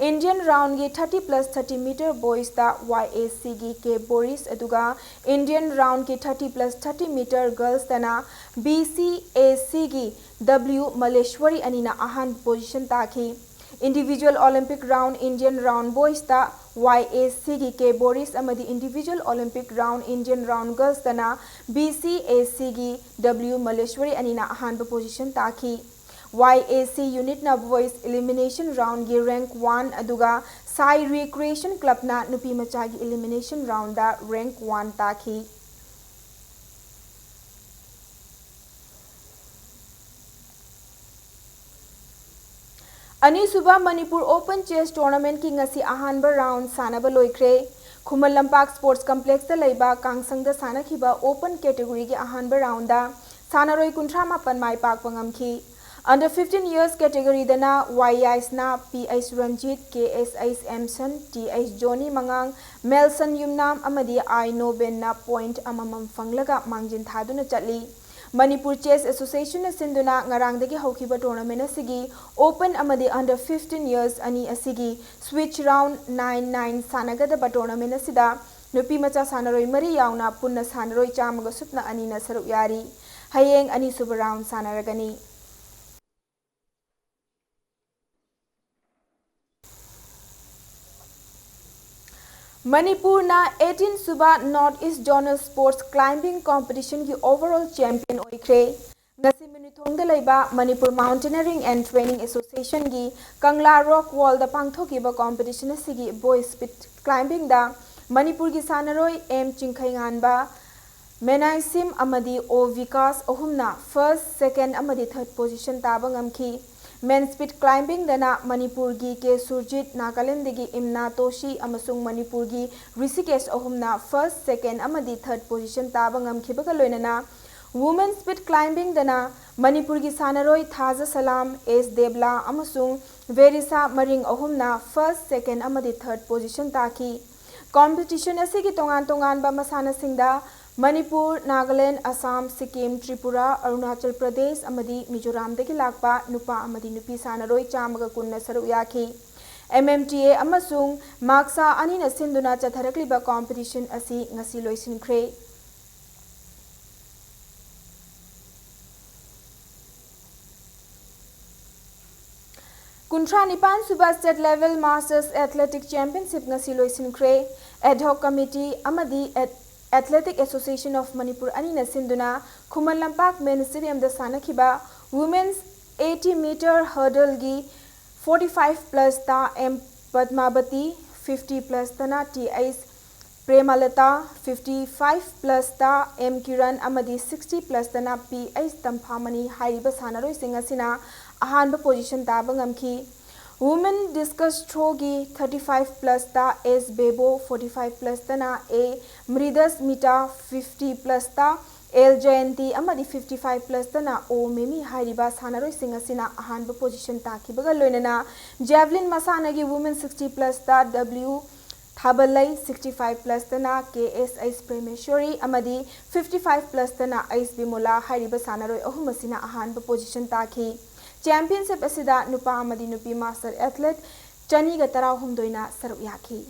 Indian roundꯒꯤ thirty plus thirty meter boysꯇ Y A Cꯒꯤ K Boris ꯑꯗꯨꯒ Indian roundꯒꯤ thirty plus thirty meter girlsꯇꯅ B C A Cꯒꯤ W Maleshwari ꯑꯅꯤꯅ ꯑꯍꯥꯟꯕ position ꯇꯥꯈꯤ꯫ Individual Olympic round Indian round boysꯇ Y A Cꯒꯤ K Boris ꯑꯃꯗꯤ Individual Olympic round Indian round girlsꯇꯅ B C A Cꯒꯤ W Maleshwari ꯑꯅꯤꯅ ꯑꯍꯥꯟꯕ position ꯇꯥꯈꯤ꯫ Y A C unitꯅ boys elimination roundꯒꯤ rank one ꯑꯗꯨꯒ Sai Recreation Clubꯅ ꯅꯨꯄꯤ ꯃꯆꯥꯒꯤ elimination roundꯗ rank one ꯇꯥꯈꯤ꯫ ꯑꯅꯤꯁꯨꯕ Manipur Open Chess Tournamentꯀꯤ ꯉꯁꯤ ꯑꯍꯥꯟꯕ round ꯁꯥꯟꯅꯕ ꯂꯣꯏꯈ꯭ꯔꯦ꯫ ꯈꯨꯃꯟ ꯂꯝꯄꯥꯛ Sports Complexꯇ ꯂꯩꯕ ꯀꯥꯡꯁꯪꯗ ꯁꯥꯟꯅꯈꯤꯕ Open categoryꯒꯤ ꯑꯍꯥꯟꯕ roundꯗ ꯁꯥꯟꯅꯔꯣꯏ ꯀꯨꯟꯊ꯭ꯔꯥ ꯃꯥꯄꯟ ꯃꯥꯏ ꯄꯥꯛꯄ ꯉꯝꯈꯤ꯫ Under fifteen years categoryꯗꯅ Y Yaisna, P H Ranjit, K S H Emson, T H Johnny Mangang, Melson Yumnam ꯑꯃꯗꯤ I Nobenꯅ point ꯑꯃꯃꯝ ꯐꯪꯂꯒ ꯃꯥꯡꯖꯤꯟ ꯊꯥꯗꯨꯅ ꯆꯠꯂꯤ꯫ ꯃꯅꯤꯄꯨꯔ Chess Associationꯅ ꯁꯤꯟꯗꯨꯅ ꯉꯔꯥꯡꯗꯒꯤ ꯍꯧꯈꯤꯕ tournament ꯑꯁꯤꯒꯤ Open ꯑꯃꯗꯤ Under fifteen years ꯑꯅꯤ ꯑꯁꯤꯒꯤ switch round nine nine ꯁꯥꯟꯅꯒꯗꯕ tournament ꯑꯁꯤꯗ ꯅꯨꯄꯤ ꯃꯆꯥ ꯁꯥꯟꯅꯔꯣꯏ ꯃꯔꯤ ꯌꯥꯎꯅ ꯄꯨꯟꯅ ꯁꯥꯟꯅꯔꯣꯏ ꯆꯥꯝꯃꯒ ꯁꯨꯞꯅ ꯑꯅꯤꯅ ꯁꯔꯨꯛ ꯌꯥꯔꯤ꯫ ꯍꯌꯦꯡ ꯑꯅꯤꯁꯨꯕ round ꯁꯥꯟꯅꯔꯒꯅꯤ꯫ ꯃꯅꯤꯄꯨꯔꯅ eighteen ꯁꯨꯕ North East Zonal Sports Climbing Competitionꯒꯤ overall champion ꯑꯣꯏꯈ꯭ꯔꯦ꯫ ꯉꯁꯤ ꯃꯤꯅꯨꯊꯣꯡꯗ ꯂꯩꯕ Manipur Mountaineering and Training Associationꯒꯤ Kangla Rock Wallꯗ ꯄꯥꯡꯊꯣꯛꯈꯤꯕ competition ꯑꯁꯤꯒꯤ Boys Speed Climbingꯗ ꯃꯅꯤꯄꯨꯔꯒꯤ ꯁꯥꯟꯅꯔꯣꯏ M ꯆꯤꯡꯈꯩꯉꯥꯟꯕ, ꯃꯦꯅꯥꯏꯁꯤꯝ ꯑꯃꯗꯤ O ꯕꯤꯀꯥꯁ ꯑꯍꯨꯝꯅ first, second ꯑꯃꯗꯤ third position ꯇꯥꯕ ꯉꯝꯈꯤ꯫ Men Speed Climbingꯗꯅ ꯃꯅꯤꯄꯨꯔꯒꯤ K ꯁꯨꯔꯖꯤꯠ, ꯅꯥꯒꯥꯂꯦꯟꯗꯒꯤ ꯏꯝꯅꯥ ꯇꯣꯁꯤ ꯑꯃꯁꯨꯡ ꯃꯅꯤꯄꯨꯔꯒꯤ ꯔꯤꯁꯤꯀꯦꯁ ꯑꯍꯨꯝꯅ first, second ꯑꯃꯗꯤ third position ꯇꯥꯕ ꯉꯝꯈꯤꯕꯒ ꯂꯣꯏꯅꯅ Women Speed Climbingꯗꯅ ꯃꯅꯤꯄꯨꯔꯒꯤ ꯁꯥꯟꯅꯔꯣꯏ ꯊꯥꯖ ꯁꯂꯥꯝ, S ꯗꯦꯕꯂꯥ ꯑꯃꯁꯨꯡ ꯚꯦꯔꯤꯁꯥ ꯃꯔꯤꯡ ꯑꯍꯨꯝꯅ first, second ꯑꯃꯗꯤ third position ꯇꯥꯈꯤ꯫ Competition ꯑꯁꯤꯒꯤ ꯇꯣꯉꯥꯟ ꯇꯣꯉꯥꯟꯕ ꯃꯁꯥꯟꯅꯁꯤꯡꯗ ꯃꯅꯤꯄꯨꯔ, ꯅꯥꯒꯥꯂꯦꯟ, ꯑꯁꯥꯝ, ꯁꯤꯛꯀꯤꯝ, ꯇ꯭ꯔꯤꯄꯨꯔꯥ, ꯑꯔꯨꯅꯥꯆꯜ ꯄ꯭ꯔꯗꯦꯁ ꯑꯃꯗꯤ ꯃꯤꯖꯣꯔꯥꯝꯗꯒꯤ ꯂꯥꯛꯄ ꯅꯨꯄꯥ ꯑꯃꯗꯤ ꯅꯨꯄꯤ ꯁꯥꯟꯅꯔꯣꯏ ꯆꯥꯝꯃꯒ ꯀꯨꯟꯅ ꯁꯔꯨꯛ ꯌꯥꯈꯤ꯫ M M T A ꯑꯃꯁꯨꯡ ꯃꯥꯛꯁꯥ ꯑꯅꯤꯅ ꯁꯤꯟꯗꯨꯅ ꯆꯠꯊꯔꯛꯂꯤꯕ competition ꯑꯁꯤ ꯉꯁꯤ ꯂꯣꯏꯁꯤꯟꯈ꯭ꯔꯦ꯫ ꯀꯨꯟꯊ꯭ꯔꯥ ꯅꯤꯄꯥꯟ ꯁꯨꯕ State Level Masters Athletic Championship ꯉꯁꯤ ꯂꯣꯏꯁꯤꯟꯈ꯭ꯔꯦ꯫ Ad hoc Committee ꯑꯃꯗꯤ Ath-, Athletic Association of Manipur ꯑꯅꯤꯅ ꯁꯤꯟꯗꯨꯅ ꯈꯨꯃꯟ ꯂꯝꯄꯥꯛ Main Stadiumꯗ ꯁꯥꯟꯅꯈꯤꯕ Women's eighty meter hurdleꯒꯤ forty five plus ꯇ M ꯄꯗꯃꯥꯕꯇꯤ, fifty plus ꯇꯅ T H ꯄ꯭ꯔꯦꯃꯂꯇꯥ, fifty five plus ꯇ M ꯀꯤꯔꯟ ꯑꯃꯗꯤ sixty plus ꯇꯅ P H ꯇꯝꯐꯥꯃꯅꯤ ꯍꯥꯏꯔꯤꯕ ꯁꯥꯟꯅꯔꯣꯏꯁꯤꯡ ꯑꯁꯤꯅ ꯑꯍꯥꯟꯕ position ꯇꯥꯕ ꯉꯝꯈꯤ꯫ Women discus throwꯒꯤ thirty five plusꯇ S Bebo, forty five plusꯇꯅ A Mridus Mita, fifty plusꯇ L Jayanti ꯑꯃꯗꯤ fifty five plusꯇꯅ O Mimi ꯍꯥꯏꯔꯤꯕ ꯁꯥꯟꯅꯔꯣꯏꯁꯤꯡ ꯑꯁꯤꯅ ꯑꯍꯥꯟꯕ position ꯇꯥꯈꯤꯕꯒ ꯂꯣꯏꯅꯅ javelin ꯃꯁꯥꯟꯅꯒꯤ women sixty plusꯇ W Thabalei, sixty five plusꯇꯅ K S H Premeshwari ꯑꯃꯗꯤ fifty five plusꯇꯅ H Bimola ꯍꯥꯏꯔꯤꯕ ꯁꯥꯟꯅꯔꯣꯏ ꯑꯍꯨꯝ ꯑꯁꯤꯅ ꯑꯍꯥꯟꯕ position ꯇꯥꯈꯤ꯫ Championship ꯑꯁꯤꯗ ꯅꯨꯄꯥ ꯑꯃꯗꯤ ꯅꯨꯄꯤ master athlete ꯆꯅꯤꯒ ꯇꯔꯥꯍꯨꯝꯗꯣꯏꯅ ꯁꯔꯨꯛ ꯌꯥꯈꯤ꯫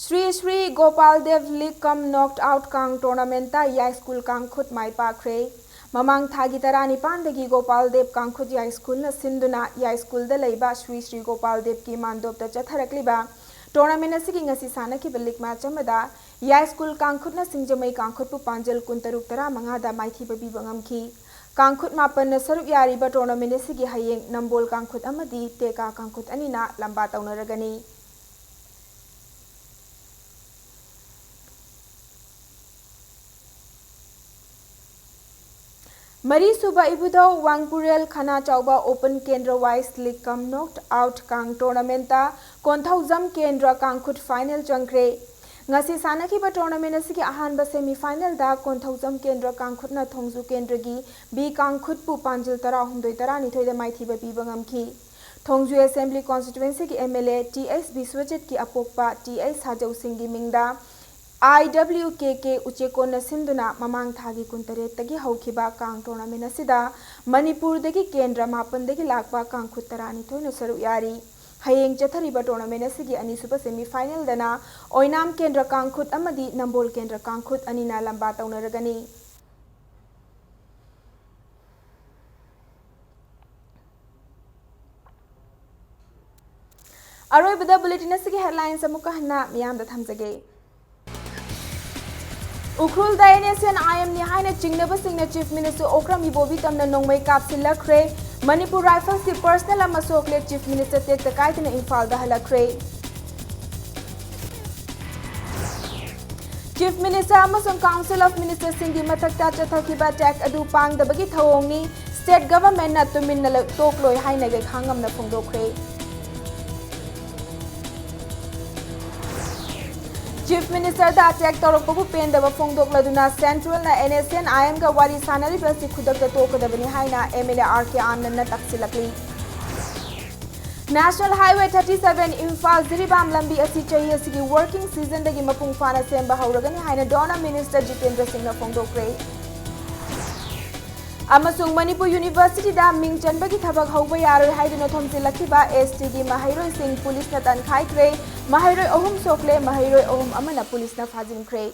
ꯁ꯭ꯔꯤ ꯁ꯭ꯔꯤ ꯒꯣꯄꯥꯜ ꯗꯦꯕ ꯂꯤꯒ ꯀꯝ ꯅꯣꯛ ꯑꯥꯎꯠ ꯀꯥꯡ ꯇꯣꯔꯅꯥꯃꯦꯟꯠꯇ ꯌꯥꯏꯁ꯭ꯀꯨꯜ ꯀꯥꯡꯈꯨꯠ ꯃꯥꯏ ꯄꯥꯛꯈ꯭ꯔꯦ꯫ ꯃꯃꯥꯡ ꯊꯥꯒꯤ ꯇꯔꯥꯅꯤꯄꯥꯟꯗꯒꯤ ꯒꯣꯄꯥꯜ ꯗꯦꯕ ꯀꯥꯡꯈꯨꯠ ꯌꯥꯏꯁ꯭ꯀꯨꯜꯅ ꯁꯤꯟꯗꯨꯅ ꯌꯥꯏꯁ꯭ꯀꯨꯜꯗ ꯂꯩꯕ ꯁ꯭ꯔꯤ ꯁ꯭ꯔꯤ ꯒꯣꯄꯥꯜ ꯗꯦꯕꯀꯤ ꯃꯥꯟꯗꯣꯞꯇ ꯆꯠꯊꯔꯛꯂꯤꯕ ꯇꯣꯔꯅꯥꯃꯦꯟꯠ ꯑꯁꯤꯒꯤ ꯉꯁꯤ ꯁꯥꯟꯅꯈꯤꯕ ꯂꯤꯒ ꯃꯦꯆ ꯑꯃꯗ ꯌꯥꯏꯁ꯭ꯀꯨꯜ ꯀꯥꯡꯈꯨꯠꯅ ꯁꯤꯡꯖꯃꯩ ꯀꯥꯡꯈꯨꯠꯄꯨ ꯄꯥꯟꯖꯜ ꯀꯨꯟꯇꯔꯨꯛ ꯇꯔꯥꯃꯉꯥꯗ ꯃꯥꯏꯊꯤꯕ ꯄꯤꯕ ꯉꯝꯈꯤ꯫ ꯀꯥꯡꯈꯨꯠ ꯃꯥꯄꯟꯅ ꯁꯔꯨꯛ ꯌꯥꯔꯤꯕ ꯇꯣꯔꯅꯥꯃꯦꯟꯠ ꯑꯁꯤꯒꯤ ꯍꯌꯦꯡ ꯅꯝꯕꯣꯜ ꯀꯥꯡꯈꯨꯠ ꯑꯃꯗꯤ ꯇꯦꯀꯥ ꯀꯥꯡꯈꯨꯠ ꯑꯅꯤꯅ ꯂꯝꯕꯥ ꯇꯧꯅꯔꯒꯅꯤ꯫ ꯃꯔꯤꯁꯨꯕ ꯏꯕꯨꯙꯧ ꯋꯥꯡꯄꯨꯔꯦꯜ ꯈꯅꯥ ꯆꯥꯎꯕ ꯑꯣꯄꯟ ꯀꯦꯟꯗ꯭ꯔ ꯋꯥꯏꯁ ꯂꯤꯒ ꯀꯝ ꯅꯣꯛ ꯑꯥꯎꯠ ꯀꯥꯡ ꯇꯣꯔꯅꯥꯃꯦꯟꯠꯇ ꯀꯣꯟꯊꯧꯖꯝ ꯀꯦꯟꯗ꯭ꯔ ꯀꯥꯡꯈꯨꯠ ꯐꯥꯏꯅꯦꯜ ꯆꯪꯈ꯭ꯔꯦ꯫ ꯉꯁꯤ ꯁꯥꯟꯅꯈꯤꯕ ꯇꯣꯔꯅꯥꯃꯦꯟꯠ ꯑꯁꯤꯒꯤ ꯑꯍꯥꯟꯕ ꯁꯦꯃꯤ ꯐꯥꯏꯅꯦꯜꯗ ꯀꯣꯟꯊꯧꯖꯝ ꯀꯦꯟꯗ꯭ꯔ ꯀꯥꯡꯈꯨꯠꯅ ꯊꯣꯡꯖꯨ ꯀꯦꯟꯗ꯭ꯔꯒꯤ ꯕꯤ ꯀꯥꯡꯈꯨꯠꯄꯨ ꯄꯥꯟꯖꯤꯜ ꯇꯔꯥꯍꯨꯝꯗꯣꯏ ꯇꯔꯥꯅꯤꯊꯣꯏꯗ ꯃꯥꯏꯊꯤꯕ ꯄꯤꯕ ꯉꯝꯈꯤ꯫ ꯊꯣꯡꯖꯨ ꯑꯦꯁꯦꯝꯕ꯭ꯂꯤ ꯀꯣꯟꯁꯇꯤꯇ꯭ꯋꯦꯟꯁꯤꯒꯤ M L A T H ꯕꯤꯁ꯭ꯋꯖꯤꯠꯀꯤ ꯑꯄꯣꯛꯄ T H ꯁꯥꯖꯧꯁꯤꯡꯒꯤ ꯃꯤꯡꯗ I W K K ꯎꯆꯦꯀꯣꯟꯅ ꯁꯤꯟꯗꯨꯅ ꯃꯃꯥꯡ ꯊꯥꯒꯤ ꯀꯨꯟꯇꯔꯦꯠꯇꯒꯤ ꯍꯧꯈꯤꯕ ꯀꯥꯡ ꯇꯣꯔꯅꯥꯃꯦꯟꯠ ꯑꯁꯤꯗ ꯃꯅꯤꯄꯨꯔꯗꯒꯤ ꯀꯦꯟꯗ꯭ꯔ ꯃꯥꯄꯟꯗꯒꯤ ꯂꯥꯛꯄ ꯀꯥꯡꯈꯨꯠ ꯇꯔꯥꯅꯤꯊꯣꯏꯅ ꯁꯔꯨꯛ ꯌꯥꯔꯤ꯫ ꯍꯌꯦꯡ ꯆꯠꯊꯔꯤꯕ ꯇꯣꯔꯅꯥꯃꯦꯟꯠ ꯑꯁꯤꯒꯤ ꯑꯅꯤꯁꯨꯕ ꯁꯦꯃꯤ ꯐꯥꯏꯅꯦꯜꯗꯅ ꯑꯣꯏꯅꯥꯝ ꯀꯦꯟꯗ꯭ꯔ ꯀꯥꯡꯈꯨꯠ ꯑꯃꯗꯤ ꯅꯝꯕꯣꯜ ꯀꯦꯟꯗ꯭ꯔ ꯀꯥꯡꯈꯨꯠ ꯑꯅꯤꯅ ꯂꯝꯕꯥ ꯇꯧꯅꯔꯒꯅꯤ꯫ ꯑꯔꯣꯏꯕꯗ ꯕꯨꯂꯦꯇꯤꯟ ꯑꯁꯤꯒꯤ ꯍꯦꯗꯂꯥꯏꯟꯁ ꯑꯃꯨꯛꯀ ꯍꯟꯅ ꯃꯤꯌꯥꯝꯗ ꯊꯝꯖꯒꯦ꯫ ꯎꯈ꯭ꯔꯨꯜꯗ N S N I M ꯅꯤ ꯍꯥꯏꯅ ꯆꯤꯡꯅꯕꯁꯤꯡꯅ ꯆꯤꯐ ꯃꯤꯅꯤꯁꯇꯔ ꯑꯣꯀ꯭ꯔꯝ ꯏꯕꯣꯕꯤꯇꯝꯅ ꯅꯣꯡꯃꯩ ꯀꯥꯞꯁꯤꯜꯂꯛꯈ꯭ꯔꯦ꯫ ꯃꯅꯤꯄꯨꯔ ꯔꯥꯏꯐꯜꯁꯀꯤ ꯄꯔꯁꯅꯦꯜ ꯑꯃ ꯁꯣꯛꯂꯦ꯫ ꯆꯤꯐ ꯃꯤꯅꯤꯁꯇꯔ ꯇꯦꯛꯇ ꯀꯥꯏꯗꯅ ꯏꯝꯐꯥꯜꯗ ꯍꯜꯂꯛꯈ꯭ꯔꯦ꯫ Chief Minister ꯑꯃꯁꯨꯡ Council of Ministerꯁꯤꯡꯒꯤ ꯃꯊꯛꯇ ꯆꯠꯊꯈꯤꯕ attack ꯑꯗꯨ ꯄꯥꯡꯗꯕꯒꯤ ꯊꯧꯑꯣꯡꯅꯤ, state governmentꯅ ꯇꯨꯃꯤꯟꯅ ꯂ-, ꯇꯣꯛꯂꯣꯏ ꯍꯥꯏꯅ ꯒꯩꯈꯥꯡꯉꯝꯅ ꯐꯣꯡꯗꯣꯛꯈ꯭ꯔꯦ꯫ Chief Ministerꯗ attack ꯇꯧꯔꯛꯄꯕꯨ ꯄꯦꯟꯗꯕ ꯐꯣꯡꯗꯣꯛꯂꯗꯨꯅ Centralꯅ NSCN-IMꯒ ꯋꯥꯔꯤ ꯁꯥꯟꯅꯔꯤꯕ ꯑꯁꯤ ꯈꯨꯗꯛꯇ ꯇꯣꯛꯀꯗꯕꯅꯤ ꯍꯥꯏꯅ MLA RK Anandꯅ ꯇꯛꯁꯤꯜꯂꯛꯂꯤ꯫ National Highway thirty seven Imphal Jiribam ꯂꯝꯕꯤ ꯑꯁꯤ ꯆꯍꯤ ꯑꯁꯤꯒꯤ working seasonꯗꯒꯤ ꯃꯄꯨꯡ ꯐꯥꯅ ꯁꯦꯝꯕ ꯍꯧꯔꯒꯅꯤ ꯍꯥꯏꯅ DoNER Minister ꯖꯤꯇꯦꯟꯗ꯭ꯔ ꯁꯤꯡꯅ ꯐꯣꯡꯗꯣꯛꯈ꯭ꯔꯦ꯫ ꯑꯃꯁꯨꯡ ꯃꯅꯤꯄꯨꯔ Universityꯗ ꯃꯤꯡ ꯆꯟꯕꯒꯤ ꯊꯕꯛ ꯍꯧꯕ ꯌꯥꯔꯣꯏ ꯍꯥꯏꯗꯨꯅ ꯊꯣꯝꯖꯤꯜꯂꯛꯈꯤꯕ STꯒꯤ ꯃꯍꯩꯔꯣꯏꯁꯤꯡ ꯄꯨꯂꯤꯁꯅ ꯇꯥꯟꯈꯥꯏꯈ꯭ꯔꯦ꯫ ꯃꯍꯩꯔꯣꯏ ꯑꯍꯨꯝ ꯁꯣꯛꯂꯦ, ꯃꯍꯩꯔꯣꯏ ꯑꯍꯨꯝ ꯑꯃꯅ ꯄꯨꯂꯤꯁꯅ ꯐꯥꯖꯤꯟꯈ꯭ꯔꯦ꯫